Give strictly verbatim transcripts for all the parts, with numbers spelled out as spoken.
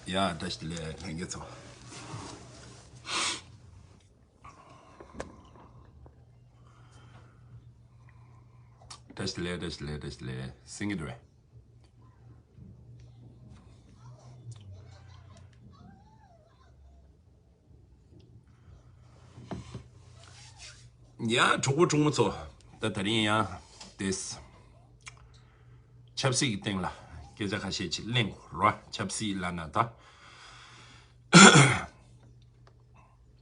ཡ། བཀྲ་ཤིས་བདེ་ལེགས་ལྷན་རྒྱས་ཚོ། བཀྲ་ཤིས་བདེ་ལེགས། བཀྲ་ཤིས་བདེ་ལེགས། བཀྲ་ཤིས་བདེ་ལེགས། གསན་གྱི་འདུག་གས། ཡ། གྲོགས་པོ་གྲོགས་མོ་ཚོ། ད་དེ་རིང་ཡང་དེས་ཆབ་སྲིད་ཀྱི་སྟེང་ལ་སྐད་ཆ་ཁ་ཤས་ཅིག་གླེང་དགོས་རེད་བ། ཆབ་སྲིད་ལབ་ན་ད་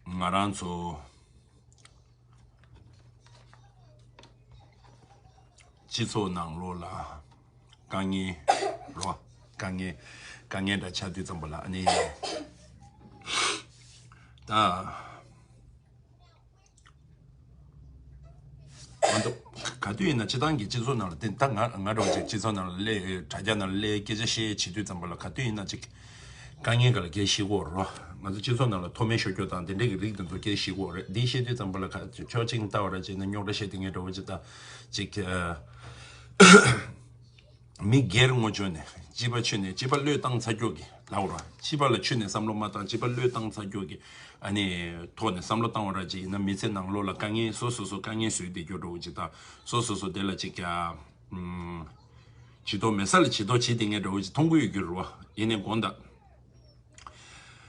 ང་རང་ཚོ་སྤྱི་ཚོགས་ནང་ལོགས་ལ་དཀའ་ངལ་རོ། དཀའ་ངལ་དཀའ་ངལ་འདྲ་ཆགས་དུས་ཙམ་པ་ལ་ཨ་ནི་ད་ང་ཚོ་ག་དུས་ཡིན་ན་སྤྱི་བཏང་གི་སྤྱི་ཚོགས་ནང་ལ་དེ་ད་ང་ང་འདྲ་བོ་ཅིག་སྤྱི་ཚོགས་ནང་ལ་སླེབས་དྲ་རྒྱ་ནང་ལ་སླེབས་སྐད་ཆ་བཤད་བྱེད་དུས་ཙམ་པ་ལ་ག་དུས་ཡིན་ན་ཅིག་དཀའ་ངལ་ག་ལ་སྐད་ཤེས་གོ་རོ། ང་ཚོ་སྤྱི་ཚོགས་ནང་ལ་མཐོ་དམན་ཤོར་རྒྱུ་དང་དེ་འདྲས་ཀྱི་རིགས་དེ་ཚོ་སྐད་ཤེས་གོ་རེད། འདི་བཤད་དུས་ཙམ་པ་ལ་ག་ཕྱོགས་གཅིག་ལྟ་བ་ར་བྱས་ན་རྙོག་དྲ་བཤད་དེ་ངས་འདྲ་བོ་ཅིག་ད་ཅིག་མི་སྒེར་ངོས་ཕྱོགས་ནས་སྤྱི་པ་ཆོས་ནས་སྤྱི་པ་བློས་བཏང་ཚར་རྒྱུ་གི་ལབ་ར། སྤྱི་པ་ལ་ཆོས་ནས་བསམ་བློ་མ་བཏང་སྤྱི་པ་བློས་བཏང་ཚར་རྒྱུ་གི་ཨ་ནི་ཐོག་ནས་བསམ་བློ་བཏང་བ་ར་ཅིག་ཡིན་ན་མི་ཚེ་ནང་ལོགས་ལ་དཀའ་ངལ་སོ་སོ་སོ་དཀའ་ངལ་བཟོས་བསྡད་རྒྱུ་འདྲ་བོ་ཅིག་དང་སོ་སོ་སོ་དེ་ལ་ཅིག་ཀྱང་ཇུས་གཏོགས་མེད་ས་ལ་ཇུས་གཏོགས་བྱེད་བསྡད་མཁན་འདྲ་བོ་ཅིག་མཐོང་གི་ཡོད་རྒྱུ་རེད་བ། ཡིན་ནའི་དགོངས་དག་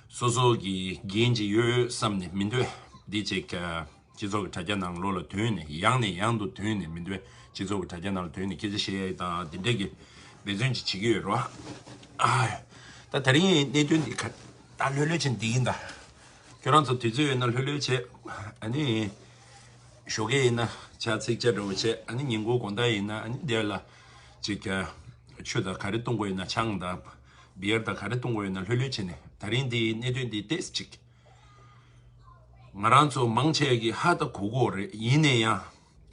སོ་སོ་གི་འགན་ཅིག་ཡོད་བསམ་ནས་མི་འདོད། འདི་ཅིག་སྤྱི་ཚོགས་ཀྱི་དྲ་རྒྱ་ནང་ལོགས་ལ་དོན་ནས་ཡང་ནས་ཡང་དུ་དོན་ནས་མི་འདོད། སྤྱི་ཚོགས་ཀྱི་དྲ་རྒྱ་ནང་ལ་དོན་ནས་སྐད་ཆ་བཤད་ཡ་དང་དེ་འདྲས་ཀྱི་འབད་བརྩོན་ཅིག་བྱེད་ཀྱི་ཡོད་རེད་བ། ཨ། ད་དེ་རིང་གནད་དོན་འདི་ག་ད་ལྷོད་ལྷོད་བྱས་འདི་ཡིན་ད། ཁྱོད་རང་ཚོ་དུས་ཚོད་ཡོད་ན་ལྷོད་ལྷོད་བྱས། ཨ་ནི། ཞོགས་ཀས་ཡིན་ན་ཇ་ཚིག་ཇ་འདྲ་བོ་བྱས། ཨ་ནི་ཉིན་གུང་དགོང་དག་ཡིན་ན་ཨ་ནི་དེ་ལ་ཅིག་ཆུ་དང་ག་རེ་བཏུང་དགོས་ཡོད་ན་ཆང་དང་བི་ཡར་དང་ག་རེ་བཏུང་དགོས་ཡོད་ན་ལྷོད་ལྷོད་བྱས་ནས་ད་རིང་འདི་གནད་དོན་འདི་ཏོག་ཙམ་ཅིག་ང་རང་ཚོ་མང་ཆེ་གི་ཧ་ད་གོ་གོ་རེད། ཡིན་ནའི་ཡང་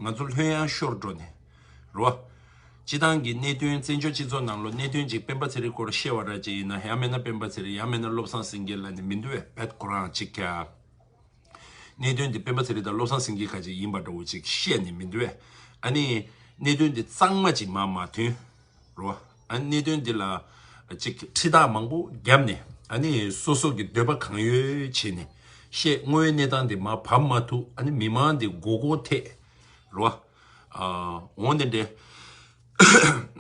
ང་ཚོ་ལྷོད་ཡངས་ཤོར་འགྲོ་ནས་རོ། སྤྱི་བཏང་གི་གནད་དོན་བཙན་བྱོལ་སྤྱི་ཚོགས་ནང་ལོ་གནད་དོན་ཅིག་སྤེན་པ་ཚེ་རིང་སྐོར་བཤད་པ་ར་ཅིག་ཡིན་ན་ཡང་མིན་ན་སྤེན་པ་ཚེ་རིང་ཡང་མིན་ན་བློ་བཟང་སེང་གེ་ལ་ནི་མི་འདུག་བས་བད་ཁོ་རང་ཅིག་ཀྱ། གནད་དོན་འདི་སྤེན་པ་ཚེ་རིང་དང་བློ་བཟང་སེང་གེ་ཁ་ཅིག་ཡིན་པ་འདྲ་བོ་ཅིག་བཤད་ནས་མི་འདུག་བས། ཨ་ནི་གནད་དོན་འདི་གཙང་མ་ཅིག་མ་མ་ཐོན་རོ། ཨ་ནི་གནད་དོན་འདི་ལ་ཅིག་ཁྲི་ཐག་མང་པོ་བརྒྱབ་ནས་ཨ་ནི་སོ་སོ་གི་འདོད་པ་གང་ཡོད་བྱས་ནས་བཤད། དངོས་ཡོད་གནས་སྟངས་འདི་མ་བབས་མ་ཐུབ། ཨ་ནི་མི་མང་འདི་མགོ་སྐོར་ཐེག་རོ། ཨ་འོང་དེ་འདྲའི།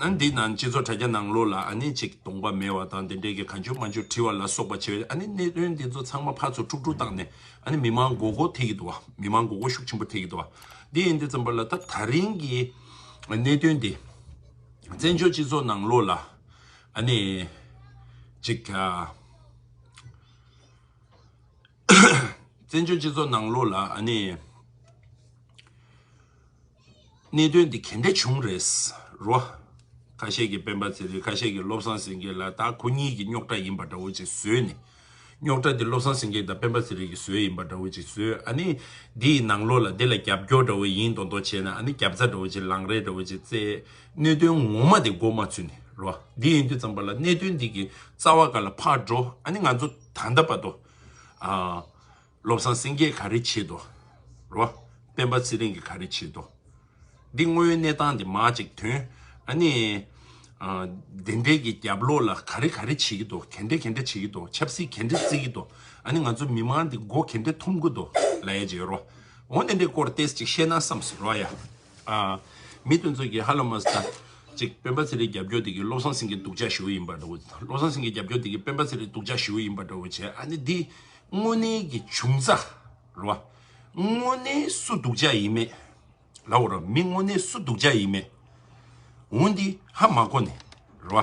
ཨ་ནི་འདི་ནང་སྤྱི་ཚོགས་དྲ་རྒྱ་ནང་ལོགས་ལ་ཨ་ནི་ཅིག་གདོང་པ་མེད་པ་དང་དེ་འདྲའི་གི་གང་བྱུང་མང་བྱུང་བྲིས་པ་ལ་སོགས་པ་བྱས། ཨ་ནི་གནད་དོན་འདི་ཚོ་ཚང་མ་ཕར་ཚུར་དཀྲུག་དཀྲུག་བཏང་ནས་ཨ་ནི་མི་མང་མགོ་སྐོར་ཐེབས་ཀྱི་འདུག་བ། མི་མང་མགོ་སྐོར་ཤུགས་ཆེན་པོ་ཐེབས་ཀྱི་འདུག་བ། འདི་ཡིན་དུས་ཙམ་པ་ལ་ད་ད་རིང་གི་གནད་དོན་འདི་བཙན་བྱོལ་སྤྱི་ཚོགས་ནང་ལོགས་ལ་ཨ་ནི་ཅིག་ཨ་བཙན་བྱོལ་སྤྱི་ཚོགས་ནང་ལོགས་ལ་ཨ་ནི། གནད་དོན་འདི་ག་འདྲ་བྱུང་རེད་རོ། ཁ་ཤས་ཀྱིས་སྤེན་པ་ཚེ་རིང་ཁ་ཤས་ཀྱིས་བློ་བཟང་སེང་གེ་ལ་ད་ཁོ་གཉིས་ཀྱི་རྙོག་དྲ་ཡིན་པ་འདྲ་བོ་ཅིག་བཟོས་ནས། རྙོག་དྲ་འདི་བློ་བཟང་སེང་གེ་དང་སྤེན་པ་ཚེ་རིང་གིས་བཟོས་ཡིན་པ་འདྲ་བོ་ཅིག་བཟོས། ཨ་ནི་འདི་ཡི་ནང་ལོགས་ལ་འདི་ལ་རྒྱབ་སྐྱོར་འདྲ་བོ་ཡིན་མདོག་མདོག་བྱས་ན་ཨ་ནི་རྒྱབ་རྩ་འདྲ་བོ་ཅིག་ལངས་རེས་འདྲ་བོ་ཅིག་བཙལ། གནད་དོན་ངོ་མ་དེ་མགོ་མ་ཚོས་ནས་རོ། འདི་ཡིན་དུས་ཙམ་པ་ལ་གནད་དོན་འདི་གི་རྩ་བ་ག་ལ་ཕར་འགྲོ། ཨ་ནི་ང་ཚོ་ད་ལྟ་བར་དུ་ཨ། བློ་བཟང་སེང་གེས་ག་རེ་བྱེད་དོ། རོ། སྤེན་པ་ཚེ་རིང་གིས་ག་རེ་བྱེད་དོ། འདི་དངོས་ཡོད་གནས་སྟངས་འདི་མར་ཅིག་ཐོན། ཨ་ནི། ཨ། དེ་འདྲའི་གི་རྒྱབ་ལོགས་ལ་ག་རེ་ག་རེ་བྱེད་ཀྱི་འདུག་ག་འདྲ་ག་འདྲ་བྱེད་ཀྱི་འདུག་ཆབ་སྲིད་ག་འདྲ་བརྩི་གི་འདུག་ཨ་ནི་ང་ཚོ་མི་མང་འདི་མགོ་ག་འདྲ་འཐོམ་གི་འདུག་ལབ་ཡ་ཅིག་ཡོད་རོ། འོ་དེ་འདྲའི་སྐོར་ཏོག་ཙམ་ཅིག་བཤད་ན་བསམ་སོང་རོ་ཡ། ཨ། མི་དེ་ཚོ་གིས་ཧ་ལམ་མ་ཟད་ཅིག་སྤེན་པ་ཚེ་རིང་རྒྱབ་སྐྱོར་དེ་གིས་བློ་བཟང་སེང་གེ་སྡུག་ཅག་ཞེ་པོ་ཡིན་པ་འདྲ་བོ། བློ་བཟང་སེང་གེ་རྒྱབ་སྐྱོར་དེ་གིས་སྤེན་པ་ཚེ་རིང་སྡུག་ཅག་ཞེ་པོ་ཡིན་པ་འདྲ་བོ་བྱས། ཨ་ནི་འདི་དངོས་གནས་ཀྱི་བྱུང་རྩ་རེད་བ། དངོས་གནས་སུ་སྡུག་ཅག་ཡིན་མེད་ལབ་ར། མི་དངོས་གནས་སུ་སྡུག་ཅག་ཡིན་མེད། འོ་འདི་ཧ་མ་གོ་ནས་རེད་བ།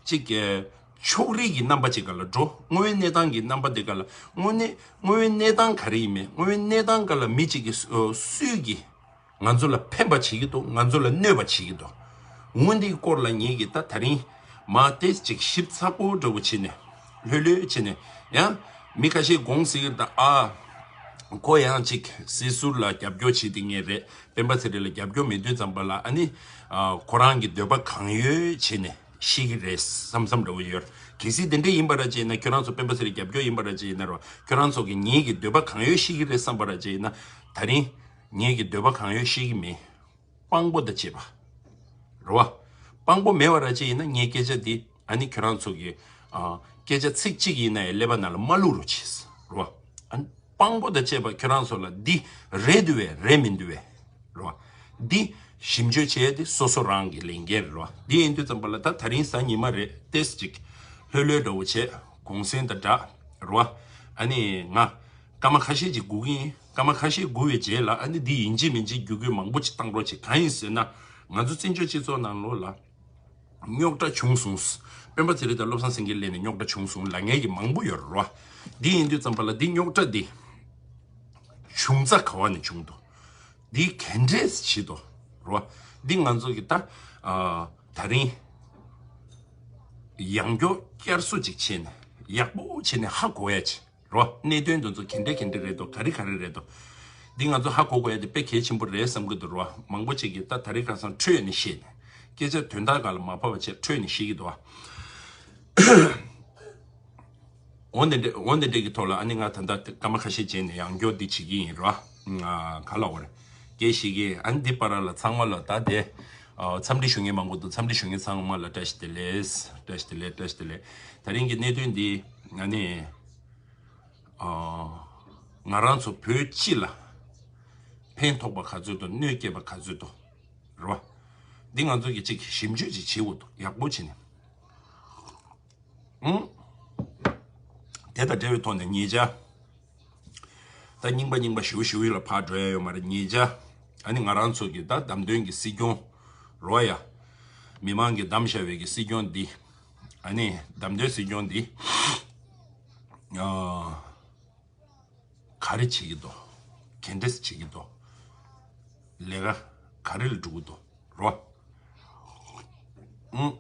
གཅིག་གི་ཕྱོགས་རིས་ཀྱི་རྣམ་པ་ཅིག་ག་ལ་འགྲོ། དངོས་ཡོད་གནས་སྟངས་ཀྱི་རྣམ་པ་དེ་ག་ལ་དངོས་གནས་དངོས་ཡོད་གནས་སྟངས་ག་རེ་ཡིན་མེད། དངོས་ཡོད་གནས་སྟངས་ག་ལ་མི་གཅིག་གིས་སུ་སུས་ཀྱིས་ང་ཚོ་ལ་ཕན་པ་བྱེད་ཀྱི་འདུག་ང་ཚོ་ལ་གནོད་པ་བྱེད་ཀྱི་འདུག་འོ་འདིའི་སྐོར་ལ་ངེད་ཀྱིས་ད་ད་རིང་མ་ཏོག་ཙམ་ཞིབ་ཚགས་པོ་འདྲ་བོ་བྱས་ནས་ལྷོད་ལྷོད་བྱས་ནས། ཡང་མི་ཁ་ཤས་དགོངས་སྲིད་ཀྱི་རེད་ད། ཨ། ཁོ་ཡང་ཅིག་སྲིད་ཟུར་ལ་རྒྱབ་སྐྱོར་བྱེད་དེ་ངེས་རེད། སྤེན་པ་ཚེ་རིང་ལ་རྒྱབ་སྐྱོར་མེད་དུས་ཙམ་པ་ལ་ཨ་ནི། ཨ། ཁོ་རང་གི་འདོད་པ་གང་ཡོད་བྱས་ནས་བཤད་ཀྱི་རེད་བསམ་བསམ་འདྲ་བོ་ཡོད། གལ་སྲིད་དེ་འདྲ་ཡིན་པ་ར་བྱས་ན། ཁྱོད་རང་ཚོ་སྤེན་པ་ཚེ་རིང་རྒྱབ་སྐྱོར་ཡིན་པ་ར་བྱས་ན་ར། ཁྱོད་རང་ཚོ་གིས་ངེད་ཀྱི་འདོད་པ་གང་ཡོད་བཤད་ཀྱི་རེད་བསམ་པ་ར་བྱས་ན། ད་རིང་ངེད་ཀྱི་འདོད་པ་གང་ཡོད་བཤད་ཀྱི་མེད། དཔང་པོ་དང་བཅས་པ་རེད་བ། དཔང་པོ་མེད་པ་ར་བྱས་ཡིན་ན་ངའི་སྐད་ཆ་འདི་ཨ་ནི་ཁྱོད་རང་ཚོ་གིས་ ཨ། སྐད་ཆ་ཚིག་གཅིག་ཡིན་ན་ཡང་ཀླད་པ་ནང་ལ་མ་བླུག་རོགས་བྱེད། རོ། ཨ། དཔང་པོ་དང་བཅས་པ་ཁྱོད་རང་ཚོ་ལ་འདི་རེད་འདུག་བས་རེད་མི་འདུག་བས། རོ། འདི་ཞིབ་འཇུག་བྱས་ཏེ་སོ་སོ་རང་གི་ལས་འགན་རེད། རོ། འདི་ཡིན་དུས་ཙམ་པ་ལ་ད་ད་རིང་གཟའ་ཉི་མ་རེད། ཏེས་ཅིག་ལྷོད་ལྷོད་འདྲ་བོ་བྱས་གུང་སེང་དང་སྦྲགས། རོ། ཨ་ནི་ང་སྐར་མ་ཁ་ཤས་ཅིག་སྒུག་གི་ཡིན། སྐར་མ་ཁ་ཤས་སྒུག་པའི་རྗེས་ལ་ཨ་ནི་འདི་ཡིན་གཅིག་མིན་གཅིག་བརྒྱུད་སྐུལ་མང་པོ་ཅིག་བཏང་རོགས་བྱེད། གང་ཡིན་ཟེར་ན། ང་ཚོ་བཙན་བྱོལ་སྤྱི་ཚོགས་ནང་ལོགས་ལ་རྙོག་དྲ་བྱུང་སོང་། སྤེན་པ་ཚེ་རིང་དང་བློ་བཟང་སེང་གེ་སླེབས་ནས་རྙོག་དྲ་བྱུང་སོང་ལབ་མཁན་གྱི་མང་པོ་ཡོད་རེད། རོ། འདི་ཡིན་དུས་ཙམ་པ་ལ་འདི་རྙོག་དྲ་འདི་བྱུང་རྩ་ག་བ་ནས་བྱུང་འདུག་འདི་ག་འདྲས་བྱེད་དོ། རོ། འདི་ང་ཚོ་གི་ད། ཨ། ད་རིང་ཡང་བསྐྱར་བསྐྱར་གསོ་ཅིག་བྱས་ནས་ཡག་པོ་བྱས་ནས་ཧ་གོ་ཡ་ཅིག་རོ། གནད་དོན་དེ་ཚོ་ག་འདྲ་ག་འདྲ་རེད་དོ། ག་རེ་ག་རེ་རེད་དོ། འདི་ང་ཚོ་ཧ་གོ་དགོས་ཡ་དེ་དཔེ་གལ་ཆེན་པོ་རེད་བསམ་གྱི་འདུག་རོ། མང་པོ་ཅིག་གིས་ད་ད་རེས་ཁ་སང་ཁྲོས་ནས་བཤད་ནས་སྐད་ཆ་དོན་དག་སྒང་ལ་མ་ཕབ་པ་བྱས་ཁྲོས་ནས་བཤད་ཀྱི་འདུག་བ། འོ་འདི་འདྲ་འོ་འདི་འདྲ་གི་ཐོག་ལ་ཨ་ནི་ང་ད་ལྟ་སྐར་མ་ཁ་ཤས་རྗེས་ནས་ཡང་བསྐྱར་འདི་བྱེད་ཀྱི་ཡིན་རོ། ང་ག་ལ་འོ་རེད། སྐད་ཤེས་ཀྱི། ཨ་ནི་འདི་བར་ལ་ཚང་མ་ལ་ད་དེ། ཨ། འཚམས་འདྲི་ཞུ་མཁན་མང་པོ་འདུག་འཚམས་འདྲི་ཞུ་མཁན་ཚང་མ་ལ་བཀྲ་ཤིས་བདེ་ལེགས། བཀྲ་ཤིས་བདེ་ལེགས། བཀྲ་ཤིས་བདེ་ལེགས། ད་རིང་གི་གནད་དོན་འདི་ཨ་ནི། ཨ། ང་རང་ཚོ་བོད་སྤྱི་ལ་ཕན་ཐོགས་པ་ག་ཚོད་དང་གནོད་སྐྱེལ་བ་ག་ཚོད་དང་། རེད་བ། འདི་ང་ཚོ་གི་ཅིག་ཞིབ་འཇུག་ཅིག་བྱེད་དགོས་འདུག་ཡག་པོ་བྱས་ནས། ཨང་། དེ་དང་འབྲེལ་བའི་ཐོག་ནས་ཉེ་ཆར། ད་རྙིང་པ་རྙིང་པ་ཞུ་ཞུ་ཡི་ལ་ཕར་འགྲོ་ཡ་ཡོད་མ་རེད། ཉེ་ཆར་ཨ་ནི་ང་རང་ཚོ་གི་ད་བདམས་ཐོན་གྱི་སྲིད་སྐྱོང་རོ་ཡ། མི་མང་གིས་བདམས་བཞག་པའི་གི་སྲིད་སྐྱོང་འདི། ཨ་ནི་བདམས་ཐོན་སྲིད་སྐྱོང་འདི། ཨ། ག་རེ་བྱེད་ཀྱི་འདུག་ག་འདྲས་བྱེད་ཀྱི་འདུག་ལས་ཀ་ག་རེ་ལ་འགྲོ་གི་འདུག་རོ། ཨང་།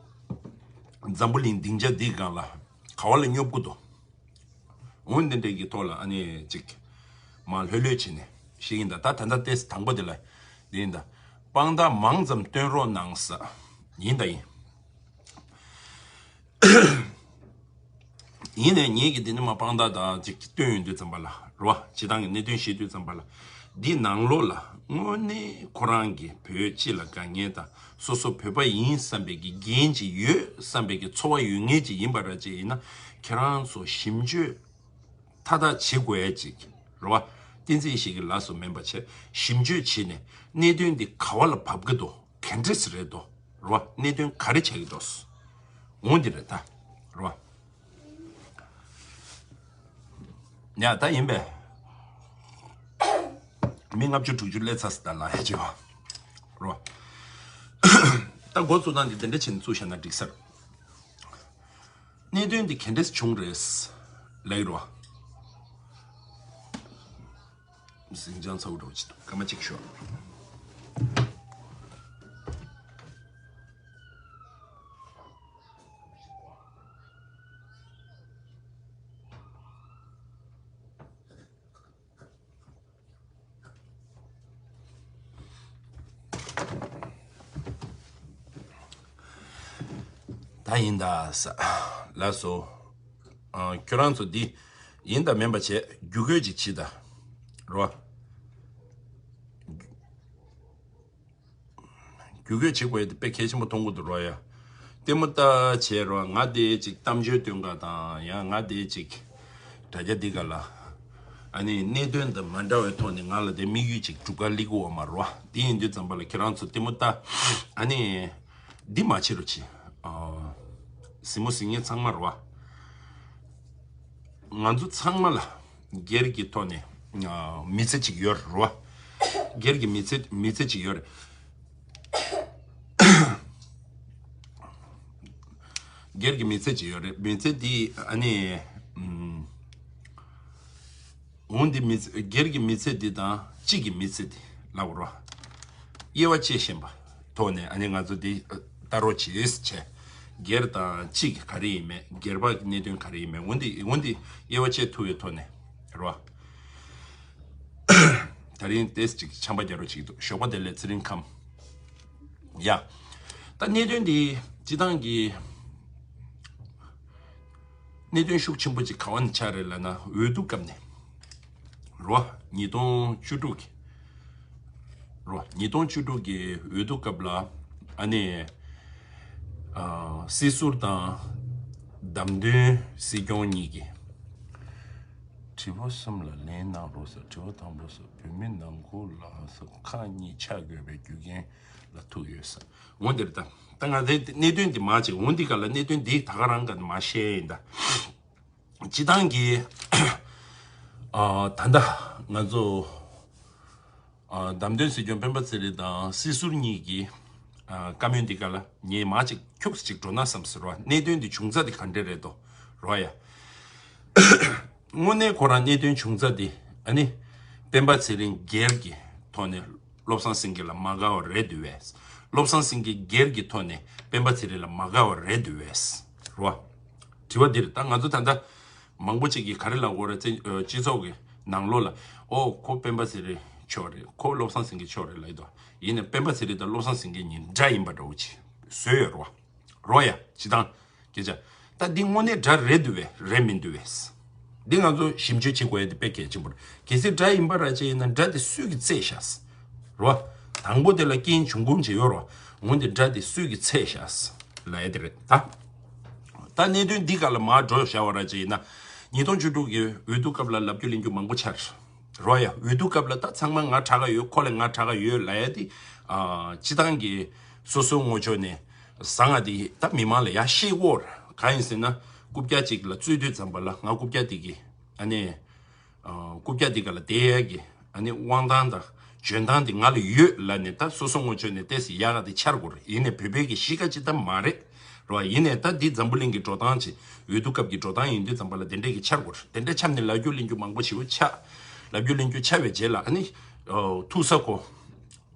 འཛམ་བུ་གླིང་སྡིངས་ཆ་འདིའི་སྒང་ལ་ག་བ་ལ་སྙོབ་ཀྱི་འདུག་འོ་འདི་འདྲས་ཀྱི་ཐོག་ལ་ཨ་ནི་ཅིག་མ་ལྷོད་ལྷོད་བྱས་ནས་བཤད་ཀྱི་ཡིན་ད། ད་ད་ལྟ་ཏེས་དང་པོ་དེ་ལ་འདི་ཡིན་ད། དཔང་རྟགས་མང་ཙམ་སྟོན་རོགས་གནང་ཟེར། ཡིན་ད་ཡིན། ཡིན་ནའི་ངེད་ཀྱིས་འདི་ནས་མར་དཔང་རྟགས་དང་ཅིག་བཏོན་ཡོང་དུས་ཙམ་པ་ལ་རོ། སྤྱིར་བཏང་གི་གནད་དོན་བཤད་དུས་ཙམ་པ་ལ། འདི་ནང་ལོགས་ལ་དངོས་གནས་ཁོ་རང་གི་བོད་སྤྱི་ལ་དགའ་མཁན་དང་སོ་སོ་བོད་པ་ཡིན་བསམ་པའི་གི་འགན་ཅིག་ཡོད་བསམ་པའི་གི་ཚོར་བ་ཡོད་མཁན་ཅིག་ཡིན་པ་འདྲ་ཅིག་ཡིན་ན། ཁྱེད་རང་ཚོ་ཞིབ་འཇུག་མཐའ་དག་བྱེད་དགོས་ཡ་ཅིག་རེད་བ། བསྟན་འཛིན་ཡེ་ཤེས་ཀྱི་ལགས་སོ་མིན་པ་བྱས་ཞིབ་འཇུག་བྱས་ནས་གནད་དོན་འདི་ག་བ་ལ་བབས་ཀྱི་འདུག་ག་འདྲས་རེད་འདུག་རེད་བ། གནད་དོན་ག་རེ་ཆགས་ཀྱི་འདུག་འོ་འདི་རེད་ད། རེད་བ། ཡ་ད་ཡིན་པས། མི་ལྔ་བཅུ་དྲུག་ཅུ་སླེབས་ཚར་སོང་ད་ལ་ཡ་ཅིག་བ། རེད་བ། ད་འགོ་བཙུགས་སྟངས་འདི་དེ་འདྲ་བྱས་ནས་བཙུགས་བཞག་ན་འགྲིག་ས་རེད། གནད་དོན་འདི་ག་འདྲས་བྱུང་རེད། ལེགས་རོ། ཟིང་ཆ་ཚ་བོ་འདྲ་བོ་ཅིག་འདུག་སྐར་མ་གཅིག་ཤོག་ད་ཡིན་ད་ས། ལགས་སོ། ཨ། ཁྱོད་རང་ཚོ་འདི་ཡིན་ད་མིན་པ་བྱས་བརྒྱུད་སྐུལ་ཅིག་བྱེད་ད། རོ། བརྒྱུད་སྐུལ་བྱེད་དགོས་ཡ་དེ་དཔེ་གལ་ཆེན་པོ་མཐོང་གི་འདུག་རོ་ཡ། ལྟད་མོ་ལྟ་བྱས་རོ། ང་དེ་ཅིག་གཏམ་བརྗོད་སྟོན་ག་དང་ཡང་ང་དེ་ཅིག་དྲ་རྒྱ་འདི་ག་ལ། ཨ་ནི་གནད་དོན་དང་མ་འདྲ་བའི་ཐོག་ནས་ང་ལ་དེ་དམིགས་ཡུལ་ཅིག་སྒྲུབ་ག་སླེབས་ཀྱི་ཡོད་མ་རེད་བ། དེ་ཡིན་དུས་ཙམ་པ་ལ་ཁྱེད་རང་ཚོ་ལྟད་མོ་ལྟ། ཨ་ནི། འདི་མ་བྱེད་རོགས་གྱིས། ཨ། གཟིགས་མོ་གཟིགས་མཁན་ཚང་མ་རེད་བ། ང་ཚོ་ཚང་མ་ལ་སྒེར་གྱི་ཐོག་ནས། ཨ། མི་ཚེ་གཅིག་ཡོད་རེད་བ། སྒེར་གྱི་མི་ཚེ་མི་ཚེ་གཅིག་ཡོད་རེད། སྒེར་གྱི་མི་ཚེ་གཅིག་ཡོད་རེད། མི་ཚེ་འདི་ཨ་ནི། ཨུམ། འོ་འདི་མི་ཚེ་སྒེར་གྱི་མི་ཚེ་འདི་དང་སྤྱི་གི་མི་ཚེ་འདི་ལབ་རོགས། དབྱེ་བ་ཕྱེ་ཤེས་པ་ཐོག་ནས་ཨ་ནི་ང་ཚོ་འདི་ལྟ་རོགས་བྱེད་བྱས། སྒེར་དང་སྤྱི་གི་ག་རེ་ཡིན་མེད། སྒེར་པ་གི་གནད་དོན་ག་རེ་ཡིན་མེད། འོ་འདི་འོ་འདི་དབྱེ་བ་ཕྱེ་ཐུབ་པའི་ཐོག་ནས་རོ། ད་རིང་ཏེས་ཅིག་ཆམ་པ་རྒྱག་རོགས་བྱེད་ཀྱི་འདུག་ཞོགས་པ་བདེ་ལེགས། ཚེ་རིང་ཁམས། ཡ། ད་གནད་དོན་འདི་སྤྱི་བཏང་གི་གནད་དོན་ཤུགས་ཆེན་པོ་ཅིག་ག་བ་ནས་ཆགས་རེད་ལབ་ན། འོས་བསྡུ་སྐབས་ནས་རོ། ཉིས་སྟོང་བཅུ་དྲུག་གི་རོ། ཉིས་སྟོང་བཅུ་དྲུག་གི་འོས་བསྡུ་སྐབས་ལ་ཨ་ནི། ཨ། སྲིད་ཟུར་དང་ བདམས་ཐོན་སྲིད་སྐྱོང་གཉིས་ཀྱི་དྲི་བ་གསུམ་ལ་ལན་གནང་རོགས་ཟེར། དྲི་བ་དང་པོ་ཟེར། བོད་མི་ནང་ཁུལ་ལ་ཟེར་ཁག་གཉིས་ཆགས་དགོས་པའི་རྒྱུ་རྐྱེན་ལ་ཐུག་ཡོད་ཟེར། འོ་འདིར་ད་ད་ང་ཚོའི་གནད་དོན་འདི་མ་བྱེད། འོ་འདི་ག་ལ་གནད་དོན་འདི་ད་ག་རང་ག་མ་བཤད་ཡིན་ད། སྤྱི་བཏང་གི་ཨ་ད་ལྟ་ང་ཚོ་ཨ་བདམས་ཐོན་སྲིད་སྐྱོང་སྤེན་པ་ཚེ་རིང་དང་སྲིད་ཟུར་གཉིས་ཀྱི་ཨ་བཀའ་མོལ་འདི་ག་ལ་ངས་མ་ཅིག་ཁྱུག་ཅིག་འགྲོ་ན་བསམ་ཟེར་བ། གནད་དོན་འདི་བྱུང་ཚད་འདི་ག་འདྲ་རེད་དོ་རོ་ཡ། དངོས་གནས་ཁོ་རང་གནད་དོན་བྱུང་ཚད་འདི་ཨ་ནི་སྤེན་པ་ཚེ་རིང་སྒེར་གྱི་ཐོག་ནས་བློ་བཟང་སེང་གེ་ལ་མ་དགའ་བ་རེད་འདུག་བས། བློ་བཟང་སེང་གེ་སྒེར་གྱི་ཐོག་ནས་སྤེན་པ་ཚེ་རིང་ལ་མ་དགའ་བ་རེད་འདུག་བས་རོ། དྲི་བ་འདིར་ད་ང་ཚོ་ད་ལྟ་མང་པོ་ཅིག་གིས་ག་རེ་ལབ་དགོས་རེད་ཟེར། སྤྱི་ཚོགས་ཀྱི་ནང་ལོགས་ལ་ཨོ་ཁོ་སྤེན་པ་ཚེ་རིང་ཕྱོགས་རེད། ཁོ་བློ་བཟང་སེང་གེ་ཕྱོགས་རེད་ལབ་ཡོད་དོ། ཡིན་ནའི་སྤེན་པ་ཚེ་རིང་དང་བློ་བཟང་སེང་གེ་གཉིས་འདྲ་ཡིན་པ་འདྲ་བོ་ཅིག་བཟོས་ཡོད་རོ། རོ་ཡ་སྤྱི་བཏང་སྐད་ཆ། ད་འདི་དངོས་གནས་འདྲ་རེད་འདུག་བས་རེད་མི་འདུག་བས། འདི་ང་ཚོ་ཞིབ་འཇུག་བྱེད་དགོས་ཡ་དེ་དཔེ་གལ་ཆེན་པོ་རེད། གལ་སྲིད་འདྲ་ཡིན་པ་ར་ཅིག་ཡིན་ན་འདྲ་དེ་སུས་ཀྱིས་བཙལ་ཤག་རོ། དང་པོ་དེ་ལ་རྐྱེན་བྱུང་ཁུངས་བྱེད་ཡོད་རོ། འོན་ཏེ་འདྲ་དེ་སུས་ཀྱིས་བཙལ་ཤག་ལབ་ཡ་དེ་རེད་ད། ད་གནད་དོན་འདི་ག་ལ་མར་འགྲོ་བཞག་པ་ར་ཅིག་ཡིན་ན། ཉིས་སྟོང་བཅུ་དྲུག་གི་འོས་བསྡུ་སྐབས་ལ་ལབ་རྒྱུ་ལེན་རྒྱུ་མང་པོ་ཆགས་རོ་ཡ། འོས་བསྡུ་སྐབས་ལ་ད་ཚང་མ་ང་དྲག་ག་ཡོད། ཁོ་ལས་ང་དྲག་ག་ཡོད་ལབ་ཡ་དེ། ཨ་སྤྱི་བཏང་གི་སོ་སོའི་ངོས་ཕྱོགས་ནས་བཟང་ང་དེ་ད་མི་མང་ལ་ཡ་ཤེས་དགོས་རེད། གང་ཡིན་ཟེར་ན་རྐུབ་བཀྱག་ཅིག་ལ་རྩོད་དུས་ཙམ་པ་ལ་ང་རྐུབ་བཀྱག་དེ་གི་ཨ་ནི་ཨ་རྐུབ་བཀྱག་དེ་ག་ལ་བསྡད་ཡ་གི་ཨ་ནི་དབང་ཐང་དང་འཇོན་ཐང་དེ་ང་ལ་ཡོད་ལབ་ནས་ད་སོ་སོ་ངོས་ཕྱོགས་ནས་ཏོག་ཙམ་ཡག་ག་དེ་འཆར་དགོས་རེད། ཡིན་ནའི་བོད་པའི་གི་གཤིས་ཀ་ཅིག་ད་མ་རེད་རོ། ཡིན་ནའི་ད་འདི་འཛམ་བུ་གླིང་གི་འགྲོ་སྟངས་ཅིག་འོས་བསྡུ་སྐབས་ཀྱི་འགྲོ་སྟངས་ཡིན་དུས་ཙམ་པ་ལ་དེ་འདྲས་ཀྱི་འཆར་དགོས་རེད། དེ་འདྲས་འཆར་ནས་ལབ་རྒྱུ་ལེན་རྒྱུ་མང་པོ་ཞེ་པོ་ཆགས། ལབ་རྒྱུ་ལེན་རྒྱུ་ཆགས་པའི་རྗེས་ལ་ཨ་ནི་ཨོ་ཐུག་ས་ཁོ།